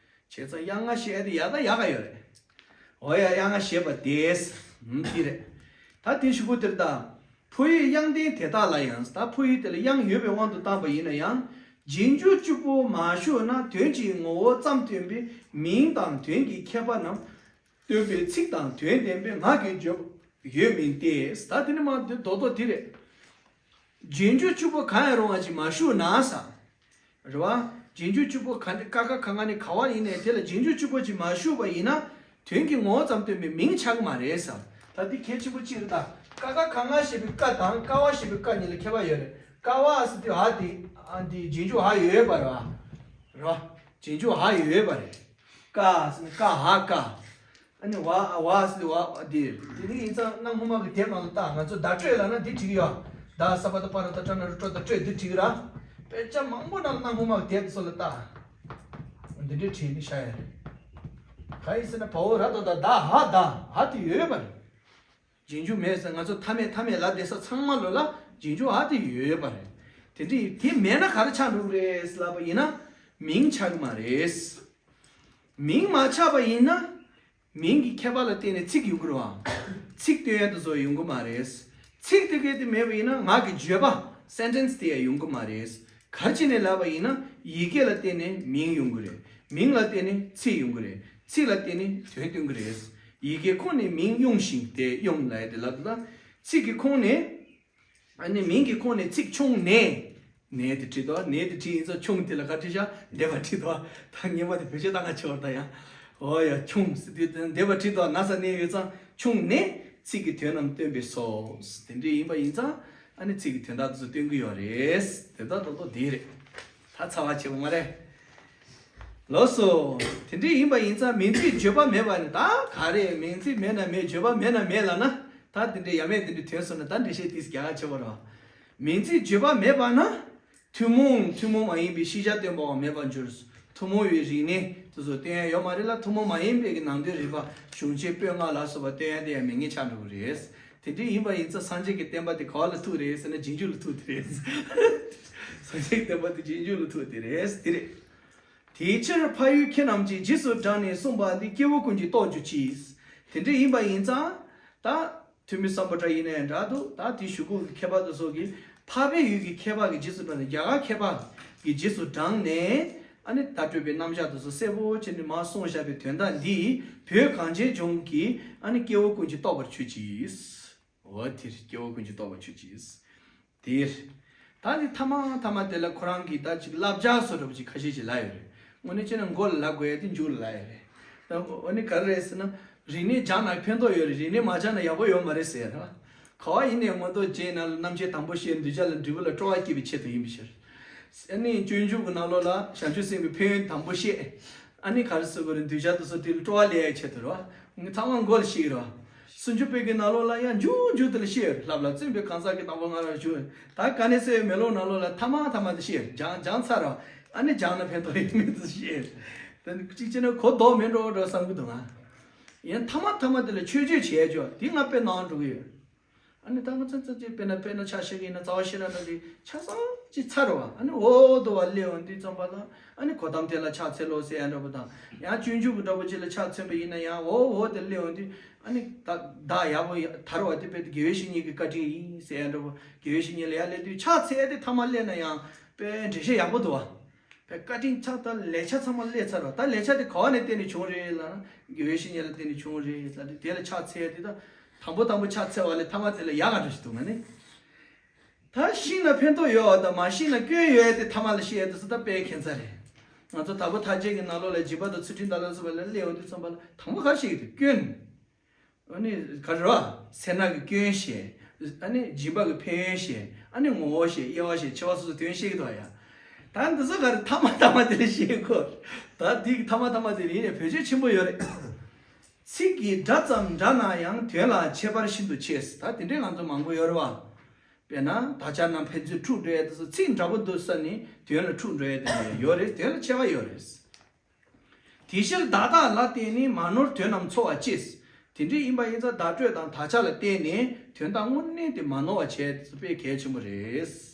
བྱས་ཙང་དབྱངས་ལྔ་བཤད་དེ་ཡག་དང་ཡག་ག་ཡོད་རེད། འོ་ཡ་དབྱངས་ལྔ་བཤད་པ་དེས་ཧུམ་དེ་རེད། ད་དེ་གཞུག་གུ་དེར་ད། ཕོ་ཡི་དབྱངས་ལྡན་དེ་དག་ལ་ཡང་ད་ཕོ་ཡི་དེ་ལ་དབྱངས་ཡོད་པའི་དབང་དུ་བཏང་པ་ཡིན་ན་ཡང་། རྗེས་འཇུག་གཅིག་པོ་མ་ཞུགས་ན་དོན་གྱི་ངོ་བོ་ཙམ་སྟོན་པའི་མིང་དང་དོན་གྱི་ཁྱད་པར་རྣམས་སྟོན་པའི་ཚིག་དང་དོན་བསྟན་པའི་ངག་གི་བརྗོད་པ་ཡོད་མིན་ཏེ། ད་དེ་ནི་མ་དེ་རྡོག་རྡོག་དེ་རེད། རྗེས་འཇུག་གཅིག་པོ་གང་ཡང་རུང་བ་ཅིག་མ་ཞུགས་ན་ས། རེད་བ། རྗེས་འཇུག་གཅིག་པོ་ག་འདི་ཀ་ཁ་ག་ང་ནི་ག་བ་ཡིན་ནའི་དེ་ལ་རྗེས་འཇུག་གཅིག་པོ་ཅིག་མ་ཞུགས་པ་ཡིན་ན། དོན་གྱི་ངོ་བོ་ཙམ་སྟོན་པའི་མིང་ཆགས་ཀྱི་མ་རེད་ས། ད་འདི་གལ་ཆེན་པོ་གཅིག་རེད་ད། ཀ་ཁ་ག་ང་ཞེས་པའི་ཀ་དང་ཀ་བ་ཞེས་པའི་ཀ་གཉིས་ལ་ཁྱད་པར་ཡོད་རེད། ཀ་བ་ཟེར་དུས་ཧ་དེ་ཨ་འདི་རྗེས་འཇུག་ཧ་ཡོད་པ་རེད་བ། རེད་བ། རྗེས་འཇུག་ཧ་ཡོད་པ་རེད། ཀ་ཟེར་ན་ཀ་ཧ་ཀ། ཨ་ནི་ཝ་ཝ་ཟེར་ཝ་འདི། དེ་ནི་ཡིན་ཙང་གནའ་སྔོན་མ་གི་དེབ་ནང་ལ་ལྟ། ང་ཚོ་བརྡ་སྤྲོད་ལབ་ན་འདི་བྲིས་ཀྱི་ཡོད། ད་ས་པ་ད་པ་ར་ད་ཏྲ་ན་རུ་ཏྲོ་ད་སྤྲོད་འདི་བྲིས་ཀྱི་ར། དཔེ་ཆ་མང་པོ་ནང་གནའ་སྔོན་མ་གི་དེབ་ཚོ་ལ་ལྟ། འདི་འདྲའི་བྲིས་ནི་ཤ་ཡ་རེད། ག་ཡིན་ཟེར་ན་བ་འོ་ར་ད་ད་ད་ཧ་ད་ཧ་དེ་ཡོད་པ་རེད། རྗེས་འཇུག་མེད་ཟེར་ང་ཚོ་མཐའ་མེད་མཐའ་མེད་ལ་བསྡད་ས་ཚང་མ་ལོ་ལ་རྗེས་འཇུག་ཧ་དེ་ཡོད་ཡོད་པ་རེད། དེ་འདྲ་ཡིན་དེ་མེད་ན་ག་རེ་ཆགས་འགྲོ་གི་རེད་ལབ་པ་ཡིན་ན་མིང་ཆགས་ཀྱི་མ་རེད། མིང་མ་ཆགས་པ་ཡིན་ན་མིང་གི་ཁྱད་པར་ལ་བརྟེན་ནས་ཚིག་ཡོང་གི་རེད་བ། ཚིག་སྟོན་ཡ་དེ་ཚོ་ཡོང་གི་མ་རེད། ཚིག་དེ་གས་དེ་མེད་པ་ཡིན་ན་ངག་གི་བརྗོད་པ་སེན་ཊེན་སི་དེ་ཡང་ཡོང་གི་མ་རེད། ག་རེ་བྱས་ནས་ལབ་པ་ཡིན་ན་ཡི་གེ་ལ་བརྟེན་ནས་མིང་ཡོང་གི་རེད། མིང་ལ་བརྟེན་ནས་ཚིག་ཡོང་གི་རེད། ཚིག་ལ་བརྟེན་ནས་དོན་སྟོན་གི་རེད། ཡི་གེ་ཁོངས་ནས་མིང་དབྱུང་ཞིང་དེ་དབྱུང་ལབ་ཡ་དེ་ལབ་འདུག་ད། ཚིག་གི་ཁོངས་ནས། ཨ་ནི་མིང་གི་ཁོངས་ནས་ཚིག་ཕྱུང་ནས། ནས་དེ་བྲིས་འདུག་ནས་དེ་བྲིས་ཡིན་ཙང་ཕྱུང་དེ་ལ་ག་བྲིས་ཤག་འདས་པ་བྲིས་འདུག་ད་ངེས་པ་དེ་བེད་སྤྱོད་བཏང་ག་ཆེ་བར་ད་ཡང་། འོ་ཡ་ཕྱུང་ཟེར་དུས་འདས་པ་བྲིས་འདུག་ན་ས་ནས་ཡོད་ཙང་ཕྱུང་ནས་ཚིག་གི་དོན་རྣམས་སྟོན་པས་སོ། དེ་འདྲ་ཡིན་པ་ཡིན་ཙང་ཨ་ནི་ཚིག་གི་དོན་དག་དེ་ཚོ་སྟོན་གི་ཡོད་རེད། དེ་ལྟར་རྡོག་རྡོག་དེ་རེད། ད་ཚ་བ་ཆེ་བ་མ་རེད། ལགས་སོ། དེ་འདྲ་ཡིན་པ་ཡིན་ཙང་མིང་ཚིག་བརྗོད་པ་མེད་པ་ནི་ད་ག་རེ། མིང་ཚིག་མེད་ན་མེད། བརྗོད་པ་མེད་ན་མེད་ལབ་ན། ད་དེ་འདྲ་ཡ་མེད་དེ་འདྲ་དོན་སོང་ན་ད་འགྲེལ་བཤད་ཏིས་རྒྱག་ག་ཆེ་བ་རེད། མིང་ཚིག་བརྗོད་པ་མེད་པ་ན། ཐུན་མོང་ཐུན་མོང་མ་ཡིན་པའི་ཤེས་བྱ་སྟོན་པའང་མེད་པར་འགྱུར། ཐུན་མོང་བའི་རིག་གནས་དེ་ཚོ་སྟོན་ཡ་ཡོད་མ་རེད་ལ། ཐུན་མོང་མ་ཡིན་པའི་གི་ནང་དོན་རིག་པ་གཞུང་ཆེན་པོད་ལྔ་ལ་སོགས་པ་སྟོན་ཡ་དེ་ཡང་མེད་མཁན་ཆགས་འགྲོ་གི་རེད། དེ་འདྲ་ཡིན་པ་ཡིན་ཙང་སངས་རྒྱས་ཀྱི་བསྟན་པ་དེ་ག་བ་ལ་ཐུག་རེད་ཟེར་ན་རྗེས་འཇུག་ལ་ཐུག་དེ་རེད། སངས་རྒྱས་ཀྱི་བསྟན་པ་དེ་རྗེས་འཇུག་ལ་ཐུག་དེ་རེད་དེ་རེད། དེའི་ཕྱིར་ཕ་ཡུལ་ཁྱེད་རྣམས་ཀྱིས་རྗེས་སུ་འབྲངས་ནས་གསུངས་པ་འདི་སྐྱེ་བོ་ཀུན་གྱིས་རྟོགས་གྱུར་ཅིག་དེ་འདྲ་ཡིན་པ་ཡིན་ཙང་། ད་ཐོན་མི་སམ་བྷོ་ཊ་ཡིན་ནའི་འདྲ་འདུག་ད་དེའི་གཞུག་གུ་གི་མཁས་པ་དེ་ཚོ་གིས་འཕགས་པའི་ཡུལ་གྱི་མཁས་པ་གི་རྗེས་སུ་འབྲངས་ནས་རྒྱ་གར་མཁས་པ་གི་རྗེས་སུ་འབྲངས་ནས། ཨ་ནི་བརྡ་སྤྲོད་པའི་རྣམ་གཞག་དེ་ཚོ་གསལ་པོ་བྱས་ནས་མར་གསུངས་བཞག་པའི་དོན་དག་འདི་བོད་གངས་ཅན་ལྗོངས་ཀྱི་ཨ་ནི་སྐྱེ་བོ་ཀུན་གྱིས་རྟོགས་པར་གྱུར་ཅིག་འོ་དེར་སྐྱེ་བོ་ཀུན་གྱིས་རྟོགས་པར་གྱུར་ཅིག་དེར། ད་ནི་ཐ་མ་ཐ་མ་དེ་ལ་ཁོ་རང་གིས་ད་ཅིག་བསླབ་བྱ་བཟོ་འདྲ་པོ་ཅིག་ཁ་ཤས་ཅིག་ལབ་ཡོད་རེད། དངོས་གནས་བྱས་ན་མགོ་ལ་ལབ་དགོས་ཡ་དེ་མཇུག་ལ་ལབ་ཡོད་རེད། ད་འོ་ནི་ག་རེ་རེད་ཟེར་ན། རིག་གནས་སྦྱངས་ན་ཕན་ཐོགས་ཡོད་རེད། རིག་གནས་མ་སྦྱངས་ན་ཡག་པོ་ཡོད་མ་རེད་ཟེར་ཡ་རེད། ག་བ་ཡིན་ནའི་མ་གཏོགས་རྗེས་ནང་ལ་རྣམ་འབྱེད་དང་པོ་བཤད། གདུལ་བྱ་ལ་འབྲས་བུ་ལ་སྤྲོ་བ་སྐྱེ་བའི་ཆེད་དུ་ཡིན་པའི་ཕྱིར། ཨ་ནི་སྤྱོད་འཇུག་གི་ནང་ལོགས་ལ་བྱང་ཆུབ་སེམས་ཀྱི་ཕན་ཡོན་དང་པོ་བཤད། ཨ་ནི་ག་རེ་ཟེར་དགོས་རེད། གདུལ་བྱ་དེ་ཚོ་དེ་ལ་སྤྲོ་བ་སླེབས་ཡའི་ཆེད་དུ་རེད་བ། ངས་ཚང་མ་མགོ་ལ་བཤད་ཀྱི་རེད་བ། སུམ་ཅུ་པའི་གི་ནང་ལོགས་ལ་ཡང་མཇུག་མཇུག་དེ་ལ་བཤད་ཡོད་རེད། བསླབ་ལ་བརྩོན་པའི་གང་ཟག་གིས་དང་པོ་སྔ་རོལ་ཞུགས། ད་ག་ནས་ཟེར་བའི་མེ་ལོང་ནང་ལོགས་ལ་ཐ་མ་ཐ་མ་དེ་བཤད་ཡོད་རེད། སྦྱངས་སྦྱངས་ཚར་རེད་བ། ཨ་ནི་སྦྱངས་ན་ཕན་ཐོགས་ཡོད་མེད་དུ་བཤད། ད་ནི་གཅིག་བྱས་ན་གོ་ལྡོག་མེད་འགྲོ་འགྲོ་བསམ་གི་འདུག་ང་། ཡང་མཐའ་མ་མཐའ་མ་དེ་ལ་ཆོས་སྤྱོད་བྱས་ཆོག་དེ་ང་དཔེ་གནང་འགྲོ་གི་ཡོད། ཨ་ནི་ད་ང་ཚོ་ཚོ་ཅིག་དཔེར་ན་དཔེར་ན་ཕྱག་བཞེས་ཀྱི་ཡིན་ན་རྩ་བ་ཤེས་རབ་ན་དེ་ཆ་ཚང་ཅིག་ཚར་བ། ཨ་ནི་འོ་དོ་བ་སླེབས་འོང་དུས་ཙམ་པ་ལ་ཨ་ནི་གོ་ཏམ་དེ་ལ་ཕྱག་འཚལ་ལོ་ཟེར་ཡ་འདྲ་པོ་དང་། ཡང་སྤྱོད་འཇུག་གི་འདྲ་པོ་ཅིག་ལ་ཕྱག་འཚལ་བ་ཡིན་ན་ཡང་འོ་འོ་དེ་སླེབས་འོང་དུས་ཨ་ནི་ད་བདག་ཡག་པོ་ཡ་དར་བ་དེ་དཔེ་དེ་དགེ་བའི་བཤེས་གཉེན་གྱི་བཀའ་དྲིན་ཡིན་ཟེར་ཡ་འདྲ་པོ། དགེ་བའི་བཤེས་གཉེན་ལ་ཡར་སླེབས་དུས་ཕྱག་འཚལ་དེ་མཐའ་མ་སླེབས་ན་ཡང་དཔེ་འགྲེལ་བཤད་ཡག་པོ་འདུག་བ། བཀའ་དྲིན་ཆགས་ད་ལས་ཆ་ཚང་མ་སླེབས་ཚར་བ། ད་ལས་ཆ་དེ་ག་བ་ནས་བརྟེན་ནས་བྱུང་རེད་ལབ་ན་དགེ་བའི་བཤེས་གཉེན་ལ་བརྟེན་ནས་བྱུང་རེད་ལབ་དུས་དེ་ལ་ཕྱག་འཚལ་དེ་ད་དང་པོ་དང་པོ་ཕྱག་འཚལ་བ་ལས་མཐའ་མ་དེ་ལ་ཡག་ག་འདྲ་ཞིག་འདུག་ང་ནི། ད་ཤེས་ན་ཕན་ཐོགས་ཡོད་པ་དང་མ་ཤེས་ན་སྐྱོན་ཡོད་དེ་མཐའ་མ་ལ་ཤེས་ཡ་དེ་ཚོ་ད་དཔེ་ཁྱད་མཚར་རེད། ང་ཚོ་དྭགས་པོ་ཐར་རྒྱན་གྱི་ནང་ལོགས་ལ་སྦྱིན་པ་དང་ཚུལ་ཁྲིམས་དང་ལ་སོགས་པ་ལ་སླེབས་ཡོང་དུས་ཙམ་པ་ལ་དང་པོ་ག་རེ་བཤད་ཀྱི་འདུག་སྐྱོན། ཨ་ནི་ག་རེ་རེད་བ། སེར་སྣ་གི་སྐྱོན་བཤད། ཨ་ནི་སྦྱིན་པ་གི་ཕན་ཡོན་བཤད། ཨ་ནི་ངོ་བོ་བཤད། དབྱེ་བ་བཤད། ཕྱེ་བ་སོ་སོ་དོན་བཤད་ཀྱི་འདུག་ཡ། ད་འདི་ཚོ་ག་རེ་མཐའ་མ་མཐའ་མ་དེ་ལ་བཤད་དགོས། ད་འདི་གི་མཐའ་མ་མཐའ་མ་དེ་ལ་ཡིན་ནའི་བེད་སྤྱོད་ཆེན་པོ་ཡོད་རེད། ཚིག་གི་སྒྲ་ཙམ་འདྲ་ན་ཡང་དོན་ལ་ཁྱད་པར་ཤིན་ཏུ་ཆེ། ད་དེ་འདྲའི་ང་ཚོ་མང་པོ་ཡོད་རེད་བ། དཔེར་ན་དག་ཆ་རྣམས་ཕན་ཚུན་འཁྲུག་འགྲོ་ཡ་དེ་ཚོ་ཚིག་འདྲ་པོ་འདུག་ས་ནི་དོན་ལ་འཁྲུག་འགྲོ་ཡ་དེ་འདྲ་ཡོད་རེད། དོན་ལ་ཁྱད་པར་ཡོད་རེད། དེ་ཕྱིར་བདག་རྟགས་ལ་བརྟེན་ནས་མ་ནོར་དོན་རྣམས་འཚོ་བ་གཅེས། དེ་འདྲ་ཡིན་པ་ཡིན་ཙང་བརྡ་སྤྲོད་དང་དག་ཆ་ལ་བརྟེན་ནས་དོན་དག་དངོས་གནས་དེ་མ་ནོར་བ་བྱས་དེ་ཚོ་དཔེ་གལ་ཆེན་པོ་རེད།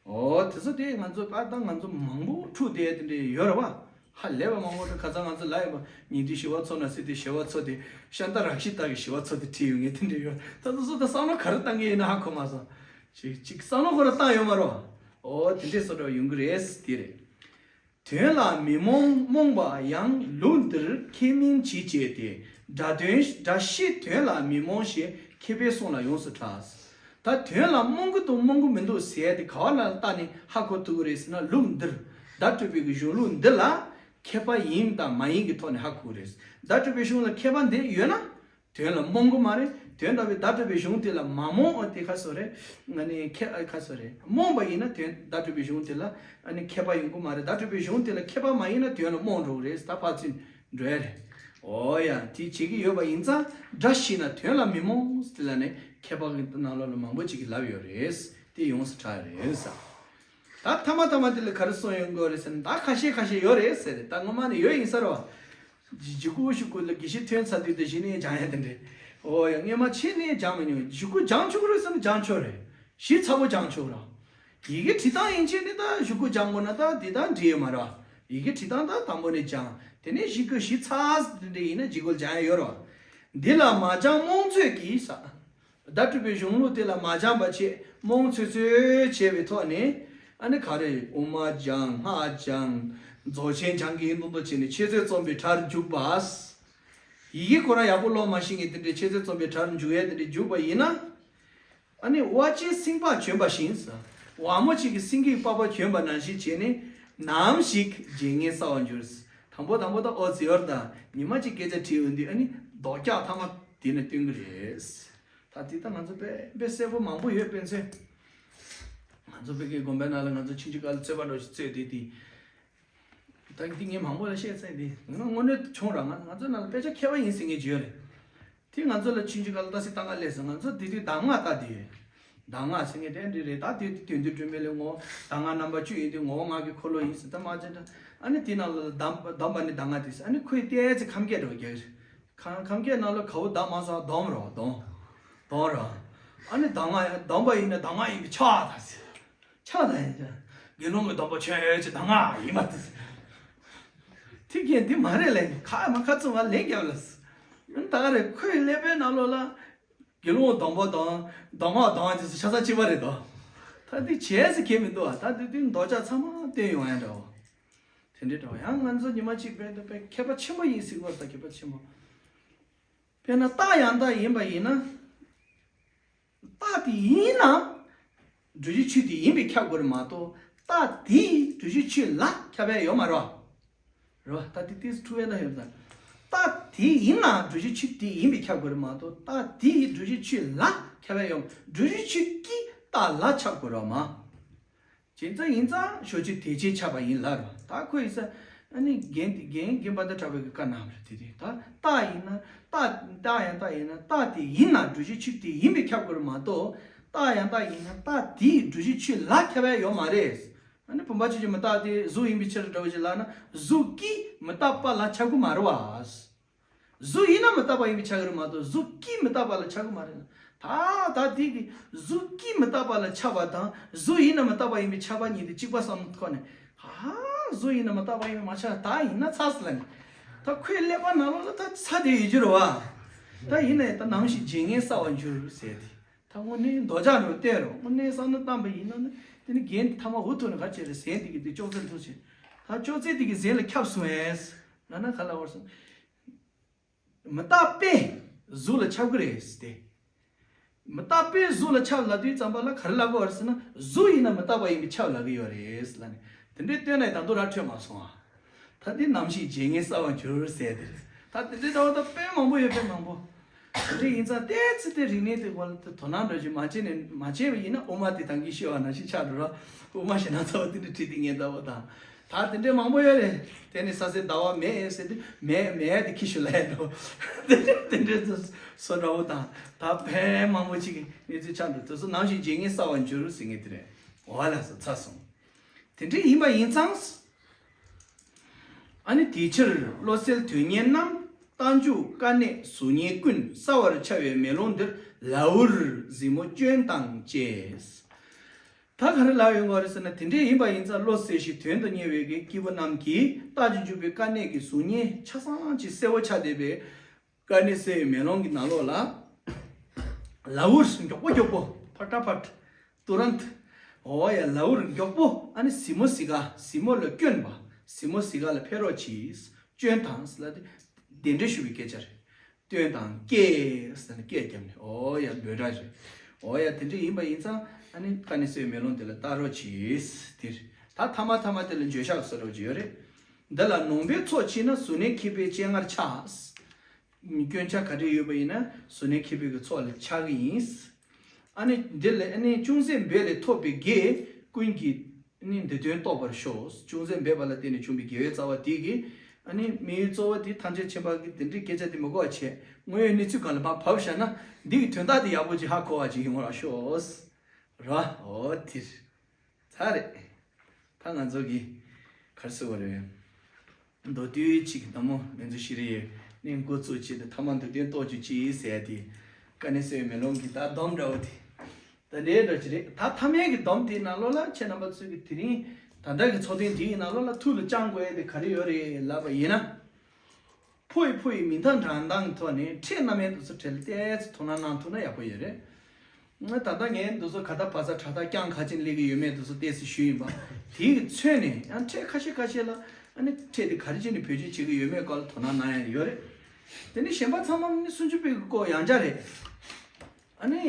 འོ་དེ་ཚོ་དེ་ང་ཚོ་ད་ལྟ་ང་ཚོ་མང་པོ་འཁྲུག་བསྡད་དེ་འདྲ་ཡོད་རེད་བ། ཧ་ལས་པ་མང་པོ་འདུག་ཁ་སང་ང་ཚོ་ལ་ཡོད་པ་ཉིན་དུས་ཞི་བ་འཚོ་ན་སྲིད་དུས་ཞི་བ་འཚོ་དེ་ཤ་སྟག་རག་ཤི་སྟག་གི་ཞི་བ་འཚོ་དེ་བྲིས་ཡོད་ངས་དེ་འདྲ་ཡོད། ད་དེ་ཚོ་ད་བསམ་བློ་ག་རེ་བཏང་གི་ཡིན་ན་ཧ་གོ་མ་སོང་། ཅིག་ཅིག་བསམ་བློ་ཁོ་ར་བཏང་ཡོད་མ་རེད་བ། འོ་དེ་འདྲས་བཟོ་འདྲ་ཡོང་གི་རེད་དེ་རེད། དོན་ལ་མི་རྨོངས་རྨོངས་པ་ཡང་ལུགས་འདིར་ཁས་མིན་གྱིས་བཅད་དེ། སྒྲ་དོན་སྒྲ་ཞི་དོན་ལ་མི་རྨོངས་ཞེས་མཁས་པའི་གསུང་ལ་ཡོངས་སུ་གྲགས། ད་དོན་ལ་རྨོངས་ཀྱི་འདུག་རྨོངས་ཀྱི་མི་འདུག་ཟེར་དེ་ག་བ་ལ་བལྟས་ནས་ཧ་གོ་ཐུབ་ཀྱི་རེད་ཟེར་ན་ལུགས་འདིར་བརྡ་སྤྲོད་པའི་གི་གཞུང་ལུགས་འདི་ལ་མཁས་པ་ཡིན་དང་མ་ཡིན་གྱི་ཐོག་ནས་ཧ་གོ་གི་རེད། བརྡ་སྤྲོད་པའི་གཞུང་ལ་མཁས་པ་འདི་ཡོད་ན། དོན་ལ་རྨོངས་ཀྱི་མ་རེད། དོན་དམ་པའི་བརྡ་སྤྲོད་པའི་གཞུང་དེ་ལ་མ་རྨོངས། ཨ་དེ་ཁ་སོ་རེད། ཨ་ནི་མཁས་ཨ་ཁ་སོ་རེད། རྨོངས་པ་ཡིན་ན་དོན་བརྡ་སྤྲོད་པའི་གཞུང་དེ་ལ་ཨ་ནི་མཁས་པ་ཡོང་གི་མ་རེད། བརྡ་སྤྲོད་པའི་གཞུང་དེ་ལ་མཁས་པ་མ་ཡིན་ན་དོན་ལ་རྨོངས་འགྲོ་གི་རེད། ད་ཕར་ཚུར་འགྲོ་ཡ་རེད། འོ་ཡ་དེ་བྱེད་ཀྱི་ཡོད་པ་ཡིན་ཙང་སྒྲ་ཞི་ན་དོན་ལ་མི་རྨོངས་དེ་ལ་ནི་མཁས་པ་གི་ནང་ལོགས་ལ་མང་པོ་ཅིག་གིས་ལབ་ཡོད་རེད། དེ་ཡོངས་སུ་གྲགས་རེད་ས། ད་ཐ་མ་ཐ་མ་དེ་ལ་ག་རེ་གསུངས་ཡོང་གི་རེད་ཟེར་ན་ད་ཁ་ཤས་ཁ་ཤས་ཡོད་རེད་ཟེར་རེད། ད་སྔོན་མ་ནས་ཡོད་ཡིན་ས་རེད་བ། ཇི་ཇི་ཀུ་ཤུ་ཀུ་ལ་དགེ་བཤེས་ཐོན་ཚར་དུས་དེ་གཞི་ནས་སྦྱང་ཡ་དེ་འདྲས། ཨོ་ཡ་སྔས་མ་ཆེ་ནས་སྦྱང་མི་མྱོང་། ཇི་ཀུ་སྦྱང་ཆོག་གི་རེད་ཟེར་ན་སྦྱང་ཆོག་རེད། ཞིབ་ཚགས་པོ་སྦྱང་ཆོག་ར། ཡི་གེ་བྲིས་སྟངས་ཡིན་ཆེད་ནས་ད་ཇི་ཀུ་སྦྱང་དགོས་ན་ད་དེ་ད་འགྲིག་ཡོད་མ་རེད་བ། ཡི་གེ་བྲིས་སྟངས་ད་དང་པོ་ནས་སྦྱང་། དེ་ནས་ཞིབ་ཀུ་ཞིབ་ཚགས་དེ་འདྲས་ཡིན་ན་ཇི་ཀུ་སྦྱང་ཡ་ཡོད་རེད་བ། འདི་ལ་མ་སྦྱང་རྨོངས་ཚོད་ཀྱིས་ས། བརྡ་སྤྲོད་པའི་གཞུང་ལུགས་དེ་ལ་མ་སྦྱངས་པ་བྱས་རྨོངས་ཚོད་ཚོད་བྱས་པའི་ཐོག་ནས་ཨ་ནི་ག་རེ་དབུ་མ་སྦྱང་སྔགས་སྦྱང་རྫོགས་ཆེན་སྦྱང་གི་ཡིན་མདོག་མདོག་བྱས་ནས་འཆད་རྩོད་རྩོམ་པའི་གྲྭར་འཇུག་པ། ཡི་གེ་ཁོ་རང་ཡག་པོ་ཀློག་མ་ཤེས་མཁན་དེ་འདྲའི་འཆད་རྩོད་རྩོམ་པའི་གྲྭར་འཇུག་ཡས་དེ་འདྲའི་འཇུག་པ་ཡིན་ན། ཨ་ནི་དབའ་ཅན་སེང་ལྤགས་གྱོན་པ་བཞིན་ཟེར། དབའ་མོ་གཅིག་གིས་སེང་གེའི་པགས་པ་གྱོན་པ་ནང་བཞིན་བྱས་ནས་ནམ་ཞིག་རྗེས་ངན་བསགས་པར་འགྱུར། དང་པོ་དང་པོ་ད་ཨོ་ཙི་ཡོར་དང་ཉི་མ་གཅིག་སྐད་ཆ་དྲིས་ཡོང་དུས་ཨ་ནི་རྡོག་རྒྱག་ཐ་མ་དེ་ནས་སྟོན་གི་རེད། ད་དེ་ད་ང་ཚོ་དཔེ་དཔེ་གསལ་པོ་མང་པོ་ཡོད་དཔེ་མཚོན། ང་ཚོ་བོད་ཀྱི་དགོན་པའི་ནང་ལ་ང་ཚོ་ཆུང་ཆུང་སྐབས་ལ་རྩོད་པ་འདྲ་ཞིག་རྩོད་དུས་དེ། ད་འདི་ངས་མང་པོ་ལ་བཤད་ཚར་ཡིན་དེ་ང་དངོས་གནས་བྱུང་ར་ང་ང་ཚོ་ནང་ལ་དཔེ་ཆ་མཁས་པ་ཡིན་ཟེར་མཁན་ཅིག་ཡོད་རེད། དེ་ང་ཚོ་ལ་ཆུང་ཆུང་སྐབས་ལ་ལྟ་སྲིད་ལྟ་ག་སླེབས་སོང་། ང་ཚོ་དེ་དུས་གདམས་ངག་ལྟ་དེ་ཡོད། གདམས་ངག་ཟེར་མཁན་དེ་འདྲ་རེད། ད་དེ་དུས་དོན་བསྡུས་སྒྲོན་མེ་ལས་ངོ་བོ་གདམས་ངག་རྣམ་པ་བཅུ་ཡིན་དུས་ངོ་བོ་ངག་གི་འཁོར་ལོ་ཡིན་ཟེར། ད་མ་བྱས་ད་ཨ་ནི་དེ་ནང་ལ་གདམས་གདམས་པ་ནི་གདམས་ངག་དེ་ཟེར། ཨ་ནི་ཁོས་བལྟས་ཚེ་ཁམས་སྐད་འདྲ་བོ་རྒྱག་གི་རེད། ཁམས་ཁམས་སྐད་ནང་ལ་ག་བོ་གདམས་མ་སོང་། སྡོམ་རོ་སྡོམ། སྡོམ་རོ། ཨ་ནི་གདམས་ངག་ཡང་སྡོམ་པ་ཡིན་ན་གདམས་ངག་ཡིན་པས་ཆགས་ད་ཟེར། ཆགས་ད་ཡིན་ཀྱང་། དགེ་སློང་གི་སྡོམ་པ་ཆོས་ཀྱི་གདམས་ངག་ཡིན་པ་དེ། དེ་གན་དེ་མ་རེད་ལས་ཁ་མ་ཁ་ཚུགས་མ་ལན་རྒྱབ་ལ། ད་ག་རེ་ཁོའི་ཀླད་པའི་ནང་ལོགས་ལ། དགེ་སློང་སྡོམ་པ་དང་གདམས་ངག་དང་དེ་ཚོ་ཆ་ཚང་གཅིག་པ་རེད་དོ། ད་དེ་བྱས་ཟེར་གལ་མི་འདུག་ཨ། ད་དེ་དེ་འདོགས་ཆགས་ཚང་མ་བསྟན་ཡོང་ཡ་འདྲ་བོ། དེ་འདྲའི་འདྲ་བོ་ཡང་ང་ཚོ་ཉི་མ་གཅིག་བས་འདུག་པས་མཁས་པ་ཆེན་པོ་ཡིན་ཟེར་བ་ད་མཁས་པ་ཆེན་པོ། དཔེར་ན་རྟགས་ཡང་དག་ཡིན་པ་ཡིན་ན། རྟགས་དེ་ཡིན་ན། སྒྲུབ་བྱའི་ཆོས་དེ་ཡིན་པས་ཁྱབ་དགོས་རེད་མ་གཏོགས་རྟགས་དེས་སྒྲུབ་བྱའི་ཆོས་ལ་ཁྱབ་ཡ་ཡོད་མ་རེད་བ། རེད་བ། ད་དེ་ཏིས་འཁྲུལ་བས་ན་ཡོད་ད། རྟགས་དེ་ཡིན་ན་སྒྲུབ་བྱའི་ཆོས་དེ་ཡིན་པས་ཁྱབ་དགོས་རེད་མ་གཏོགས་རྟགས་དེས་སྒྲུབ་བྱའི་ཆོས་ལ་ཁྱབ་ཡ་ཡོད། སྒྲུབ་བྱའི་ཆོས་ཀྱིས་རྟགས་ལ་ཁྱབ་དགོས་རེད་མ། བྱས་ཙང་ཡིན་ཙང་ཞོ་ཆུ་དེ་ཅིག་ཆགས་པ་ཡིན་ལ་རོ། ད་ཁོ་ཡིན་ས་ཨ་ནི་རྒན་དེ་རྒན་རྒན་པ་ད་གྲྭ་པའི་གི་བཀའ་གནང་བ་རེད་དེ་དེ་ད་རྟགས་ཡིན་ན་རྟགས་རྟགས་ཡང་རྟགས་ཡིན་ན་རྟགས་དེ་ཡིན་ན་སྒྲུབ་བྱའི་ཆོས་དེ་ཡིན་པས་ཁྱབ་དགོས་རེད་མ་གཏོགས་རྟགས་ཡང་རྟགས་ཡིན་ན་རྟགས་དེས་སྒྲུབ་བྱའི་ཆོས་ལ་ཁྱབ་ཡ་ཡོད་མ་རེད། ཨ་ནི་བུམ་པ་ཆོས་ཅན་མི་རྟག་སྟེ་གཟུགས་ཡིན་པའི་ཕྱིར་འདྲ་བོ་ཅིག་ལབ་ན། གཟུགས་ཀྱིས་མི་རྟག་པ་ལ་ཁྱབ་ཀྱི་མ་རེད་བ། གཟུགས་ཡིན་ན་མི་རྟག་པ་ཡིན་པས་ཁྱབ་ཀྱི་རེད་མ་གཏོགས་གཟུགས་ཀྱིས་མི་རྟག་པ་ལ་ཁྱབ་ཀྱི་མ་རེད། ད་ད་དེ་གི་གཟུགས་ཀྱིས་མི་རྟག་པ་ལ་ཁྱབ་པ་དང་གཟུགས་ཡིན་ན་མི་རྟག་པ་ཡིན་པས་ཁྱབ་པ་གཉིས་དེ་གཅིག་པ་བསམ་བློ་འཁོར་ནས། ཧ། གཟུགས་ཡིན་ན་མི་རྟག་པ་ཡིན་པས་མ་ཁྱབ། ད་ཡིན་ན་ཚར་སོང་ལབ་ནས། ད་ཁོའི་ཀླད་པ་ནང་ལོགས་ལ་ད་ཚ་དེ་ཡོད་རྒྱུ་རེད་བ། ད་ཡིན་ནའི་ད་ནམ་ཞིག་བརྗེད་ངས་སྲ་བར་འགྱུར་ཟེར་ཏེ། ད་དངོས་གནས་འདོད་ཆགས་འགྲོ་བསྟན་རོགས། དངོས་གནས་བསམ་བློ་བཏང་པ་ཡིན་ན་ནི་དེ་ནི་རྒན་དེ་ཐ་མ་འུ་ཐུག་ནས་ག་ཅེ་རེད་ཟེར་དེ་གི་དེ་ཅོག་ཙེ་འཐུང་ཆེ། ད་ཅོག་ཙེ་དེ་གི་ཟེར་ལ་ཁྱབ་སོང་ངས། ང་ན་ག་ལ་བར་སོང་། མི་རྟག་པས་གཟུགས་ལ་ཁྱབ་ཀྱི་རེད་ཟེར་ཏེ། མི་རྟག་པས་གཟུགས་ལ་ཁྱབ་ལབ་དུས་ཙམ་པ་ལ་ག་རེ་ལབ་དགོས་རེད་ཟེར་ན། གཟུགས་ཡིན་ན་མི་རྟག་པ་ཡིན་པས་ཁྱབ་ལབ་ཀྱི་ཡོད་རེད་ལབ་ནས། དེ་འདྲའི་སྟོན་ནས་ད་དུང་ར་འཕྲོད་མ་སོང་ཨ། ད་འདི་ནམ་ཞིག་བརྗེད་ངས་སྲ་བར་འགྱུར་ཟེར་དེ་རེད། ད་དེ་འདྲའི་ལྟ་བ་ད་དཔེ་མང་པོ་ཡོད། དཔེ་མང་པོ། དེ་འདྲ་ཡིན་ཙང་ཏོག་ཙམ་དེ་རིག་གནས་དེ་བར་དུ་དོ་སྣང་འགྲོ་རྒྱུ་མ་བྱས་ནས་མ་བྱས་པ་ཡིན་ན་དབུ་མ་དེ་ད་གིན་ཤེས་པ་ནང་བཞིན་ཆགས་འགྲོ་ར། དབུ་མ་ཞེ་ན་ཚ་བ་དེ་འདྲ་ཁྲིད་དེ་ངས་ལྟ་བ་དང་། ད་དེ་འདྲའི་མང་པོ་ཡོད་རེད། དེ་ནི་ས་སེར་ཟླ་བ་མེད་ཟེར་དུས་མེད་མེད་དེ་ཁྱི་ཤུ་ལ་ཡ་འགྲོ། དེ་འདྲ་དེ་འདྲའི་བཟོ་འདྲ་བོ་དང་། ད་ཕན་མང་པོ་ཅིག་གི་གནས་ཚུལ་ཆགས་འགྲོ། དེ་ཚོ་ནམ་ཞིག་བརྗེད་ངས་སྲ་བར་འགྱུར་ཟེར་ངེས་དེ་རེད། འོ་ལགས་སོ། ཚར་སོང་། དེ་འདྲ་ཡིན་པ་ཡིན་ཙང་། ཨ་ནི་དེའི་ཕྱིར་བློ་གསལ་དོན་གཉེར་རྣམས། རྟགས་འཇུག་དཀའ་གནད་གཟུགས་བརྙན་ཀུན། གསལ་བར་འཆར་བའི་མེ་ལོང་འདིར། ལ་འུར་གཟིགས་མོ་སྐྱོན་དང་བཅས། ད་ག་རེ་ལབ་ཡོང་གི་རེད་ཟེར་ན། དེ་འདྲ་ཡིན་པ་ཡིན་ཙང་བློ་གསལ་ཞིང་དོན་དུ་གཉེར་བའི་གི་སྐྱེས་བུ་རྣམས་ཀྱིས་རྟགས་ཀྱི་འཇུག་པའི་དཀའ་གནད་ཀྱི་གཟུགས་བརྙན་ཆ་ཚང་ཅིག་གསལ་བོ་ཆགས་བསྡད་པའི་དཀའ་གནད་གསལ་བའི་མེ་ལོང་གི་ནང་ལོགས་ལ། ལ་འུར་མགྱོགས་པོ་མགྱོགས་པོ། ཕ་ཏྲ་ཕ་ཏྲ། ཏུ་རན་ཏ། འོ་ཡ། ལ་འུར་མགྱོགས་པོ། ཨ་ནི་གཟིགས་མོ་གཟིགས་ག་གཟིགས་མོ་ལ་སྐྱོན་པ། གཟིགས་མོ་གཟིགས་ག་ལ་ཕེབས་རོགས་གྱིས། སྐྱོན་དང་ཟེར་ལ་དེ་གདན་འདྲེན་ཞུ་བའི་སྐད་ཆ་རེད། སྐྱོན་དང་སྐད་ཟེར་ན་སྐད་བརྒྱབ་ནས། འོ་ཡ། འབོད་སྒྲ་རེད། འོ་ཡ། དེ་འདྲ་ཡིན་པ་ཡིན་ཙང་ཨ་ནི་དཀའ་གནད་གསལ་བའི་མེ་ལོང་དེ་ལ་བལྟ་རོགས་གྱིས། དེ་རེད། ད་ཐ་མ་ཐ་མ་དེ་ལ་འགྱོད་བཤགས་གསོལ་རོགས་གྱིས་ཡོད་རེད། འདི་ལ་ནོངས་པའི་ཚོགས་མཆིས་ན། གཟུགས་བརྙན་མཁས་པའི་སྤྱན་སྔར་འཆར། སྐྱོན་ཆ་ག་འདྲ་ཡོད་པ་ཡིན་ན་གཟུགས་བརྙན་མཁས་པའི་གི་ཚོགས་ལ་འཆར་གི་ཡིན། ཨ་ནི་འདི་ལས་ཨ་ནི་ཅུང་ཟད་འབད་ལས་ཐོབ་པའི་དགེ་ཀུན་གྱི་ཨ་ནི་འདི་དོན་རྟོགས་པར་ཤོག་ཅུང་ཟད་འབད་པ་ལ་བརྟེན་ནས་བྱུང་བའི་དགེ་བའི་རྩ་བ་དེ་གིས་ཨ་ནི་དམིགས་ཡུལ་གཙོ་བོ་དེ་ཐམས་ཅད་མཁྱེན་པ་གི་དེ་འདྲའི་སྐད་ཆ་དེ་མི་གོ་བ་བྱས། དངོས་ཡོད་གནས་ཚུལ་སྒང་ལ་མར་བབས་བཞག་ན་འདི་གི་དོན་དག་དེ་ཡག་པོ་ཅིག་ཧ་གོ་བ་ཅིག་ཡོང་བར་ཤོག་ར། འོ་དེ་རེད། ཚར་རེད། ད་ང་ཚོ་གི་ག་རེ་ཟེར་བ་རེད། མདོ་སྟོད་ཅིག་གི་ནང་མོ་ལེན་ཚུལ་ཞིག་རེད། ནས་འགོ་བཙུགས་བྱས་ཏེ་ཐ་མ་མདོ་སྟོད་རྟོགས་བཅུག་ཅིག་ཟེར་ཏེ། དཀའ་གནད་གསལ་བའི་མེ་ལོང་གི་ད་སྡོམ་འདྲ་བོ་དེ། ད་འདྲའི་འདྲ་ཅིག་རེད། ད་ཐ་མའི་གི་སྡོམ་དེའི་ནང་ལོགས་ལ་ཁྱེད་རྣམ་པ་ཚོས་ཀྱི་དེ་རིང་ད་ལྟ་གི་ཚོགས་ཐེངས་འདིའི་ནང་ལོགས་ལ་ཐུགས་ལ་བཅངས་དགོས་ཡ་དེ་ག་རེ་ཡོད་རེད་ལབ་པ་ཡིན་ན། ཕོ་ཡི་ཕོ་ཡི་མིང་མཐའ་འདྲ་མདངས་ཐོག་ནས་ཕྲད་རྣམ་དབྱེ་འདི་ཚོ་ཕྲད་ལ་ཏོག་ཙམ་དོ་སྣང་གནང་ཐུབ་ན་ཡག་པོ་ཡོད་རེད། ང་ད་ལྟ་ངས་འདི་ཚོ་ག་ད་བ་ས་དྲ་ཐག་རྐྱང་ག་ཅིག་སླེབས་ཀྱི་ཡོད་མེད་འདི་ཚོ་ཏོག་ཙམ་ཞུས་ཡིན་པ། དེ་གི་མཚོན་ནས་ཡང་ཕྲད་ཁ་ཤས་ཁ་ཤས་ལ་ཨ་ནི་ཕྲད་དེ་ག་རེ་བྱས་ནས་བེད་སྤྱོད་བྱེད་ཀྱི་ཡོད་མེད་སྐོར་ལ་དོ་སྣང་གནང་ཡ་ཡོད་རེད། དེ་ནས་གཞན་པ་ཚང་མ་ནི་སུམ་ཅུ་པའི་གི་སྐོར་ཡང་བསྐྱར་རེད། ཨ་ནི།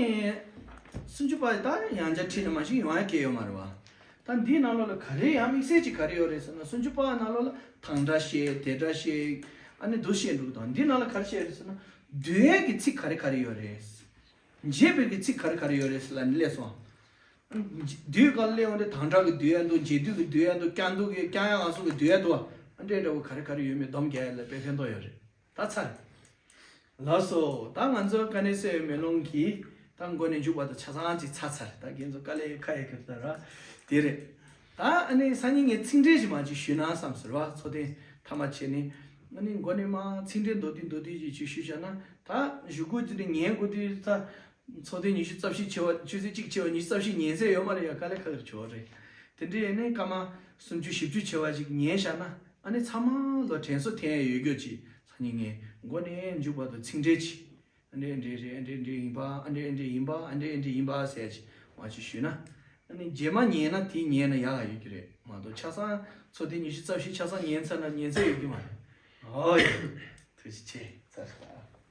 སུམ་ཅུ་པ་ད་ཡང་བསྐྱར་ཁྲིད་ནས་མ་ཞིག་ཡོང་ཡ་གལ་ཡོད་མ་རེད་བ། ད་འདིའི་ནང་ལོགས་ལ་ག་རེ་ཡང་དམིགས་བསལ་གྱི་ག་རེ་ཡོད་རེད་ཟེར་ན། སུམ་ཅུ་པ་ནང་ལོགས་ལ་དང་སྒྲ་བཤད། དེ་སྒྲ་བཤད། ཨ་ནི་འདུ་བཤད་འདུག་དང་། འདི་ནང་ལ་ག་རེ་བཤད་རེད་ཟེར་ན། བསྡུ་ཡས་ཀྱི་ཚིག་ག་རེ་ག་རེ་ཡོད་རེད། འབྱེད་པའི་གི་ཚིག་ག་རེ་ག་རེ་ཡོད་རེད་ཟེར་ལབ་ནས་སླེབས་སོང་། བསྡུས་སྐབས་སླེབས་འོང་དུས་དང་སྒྲ་གི་བསྡུ་ཡ་འདུག་འབྱེད་སྡུད་ཀྱི་བསྡུ་ཡ་འདུག་རྐྱང་འདུག་གི་རྐྱང་ཡ་ང་ཚོ་གི་བསྡུ་ཡ་འདུག་ཨ་འདྲས་འདྲ་བོ་ག་རེ་ག་རེ་ཡོད་མེད་སྡོམ་རྒྱག་ཡ་ལ་དཔེ་ཕན་ཐོགས་ཡོད་རེད། ད་ཚར། ལགས་སོ། ད་ང་ཚོའི་དཀའ་གནད་གསལ་བའི་མེ་ལོང་གི་ད་མགོ་ནས་མཇུག་བར་དུ་ཆ་ཚང་ཅིག་ཚར་ཚར། ད་ཁྱེད་ཚོ་དཀའ་ལས་ཁག་ཡོད་གི་ད་ར། དེ་རེད། ད་ཨ་ནི་སང་ཉིན་ངས་ཚིག་འགྲེལ་ཞིག་མ་ཅིག་ཞུས་ན་བསམ་ཟེར་བ། ཚོགས་ཐེངས་མཐའ་མ་བྱས་ནས་ཨ་ནི་མགོ་ནས་མ་ཚིག་འགྲེལ་མདོར་བསྡུས་མདོར་བསྡུས་ཅིག་ཅིག་ཞུས་བཞག་ན། ད་གཞུག་གུ་དེ་ནས་ཉན་དགོས་དུས་ད་ཚོགས་ཐེངས་ཉི་ཤུ་རྩ་བཞི་བྱས་པ། ཆུ་ཚོད་གཅིག་བྱས་པ་ཉི་ཤུ་རྩ་བཞི་ཉན་ས་ཡོད་མ་རེད་ཡ། དཀའ་ལས་ཁག་གི་བྱེད་པ་རེད། དེ་འདྲའི་ནས་སྐར་མ་སུམ་ཅུ་བཞི་བཅུ་བྱས་པ་ཅིག་ཉན་བཞག་ན། ཨ་ནི་ཚང་མ་ལ་དྲན་གསོ་ཐེབས་ཡ་ཡོད་རྒྱུ་ཅིག་སང་ཉིན་ངས་མགོ་ནས་མཇུག་བར་དུ་ཚིག་འགྲེལ་ཅིག་ཨ་འདྲས་འདྲས་རེད། ཨ་འདྲས་འདྲས་ཡིན་པ། ཨ་འདྲས་འདྲས་ཡིན་པ། ཨ་འདྲས་འདྲས་ཡིན་པ་ཟེར་ཅིག་མ་ཅིག་ཞུས་ན། ཨ་ནི་རྗེས་མ་ཉན་ན་དེ་ཉན་ན་ཡག་ག་ཡོད་ཀྱི་རེད་མ་གཏོགས། ཆ་ཚང་ཚོགས་ཐེངས་ཉི་ཤུ་རྩ་བཞི་ཆ་ཚང་ཉན་ཚར་ན་ཉན་ཚར་ཡོད་ཀྱི་མ་རེད། ཨོ་ཡ། ཐུགས་རྗེ་ཆེ། ཚར་སོང་།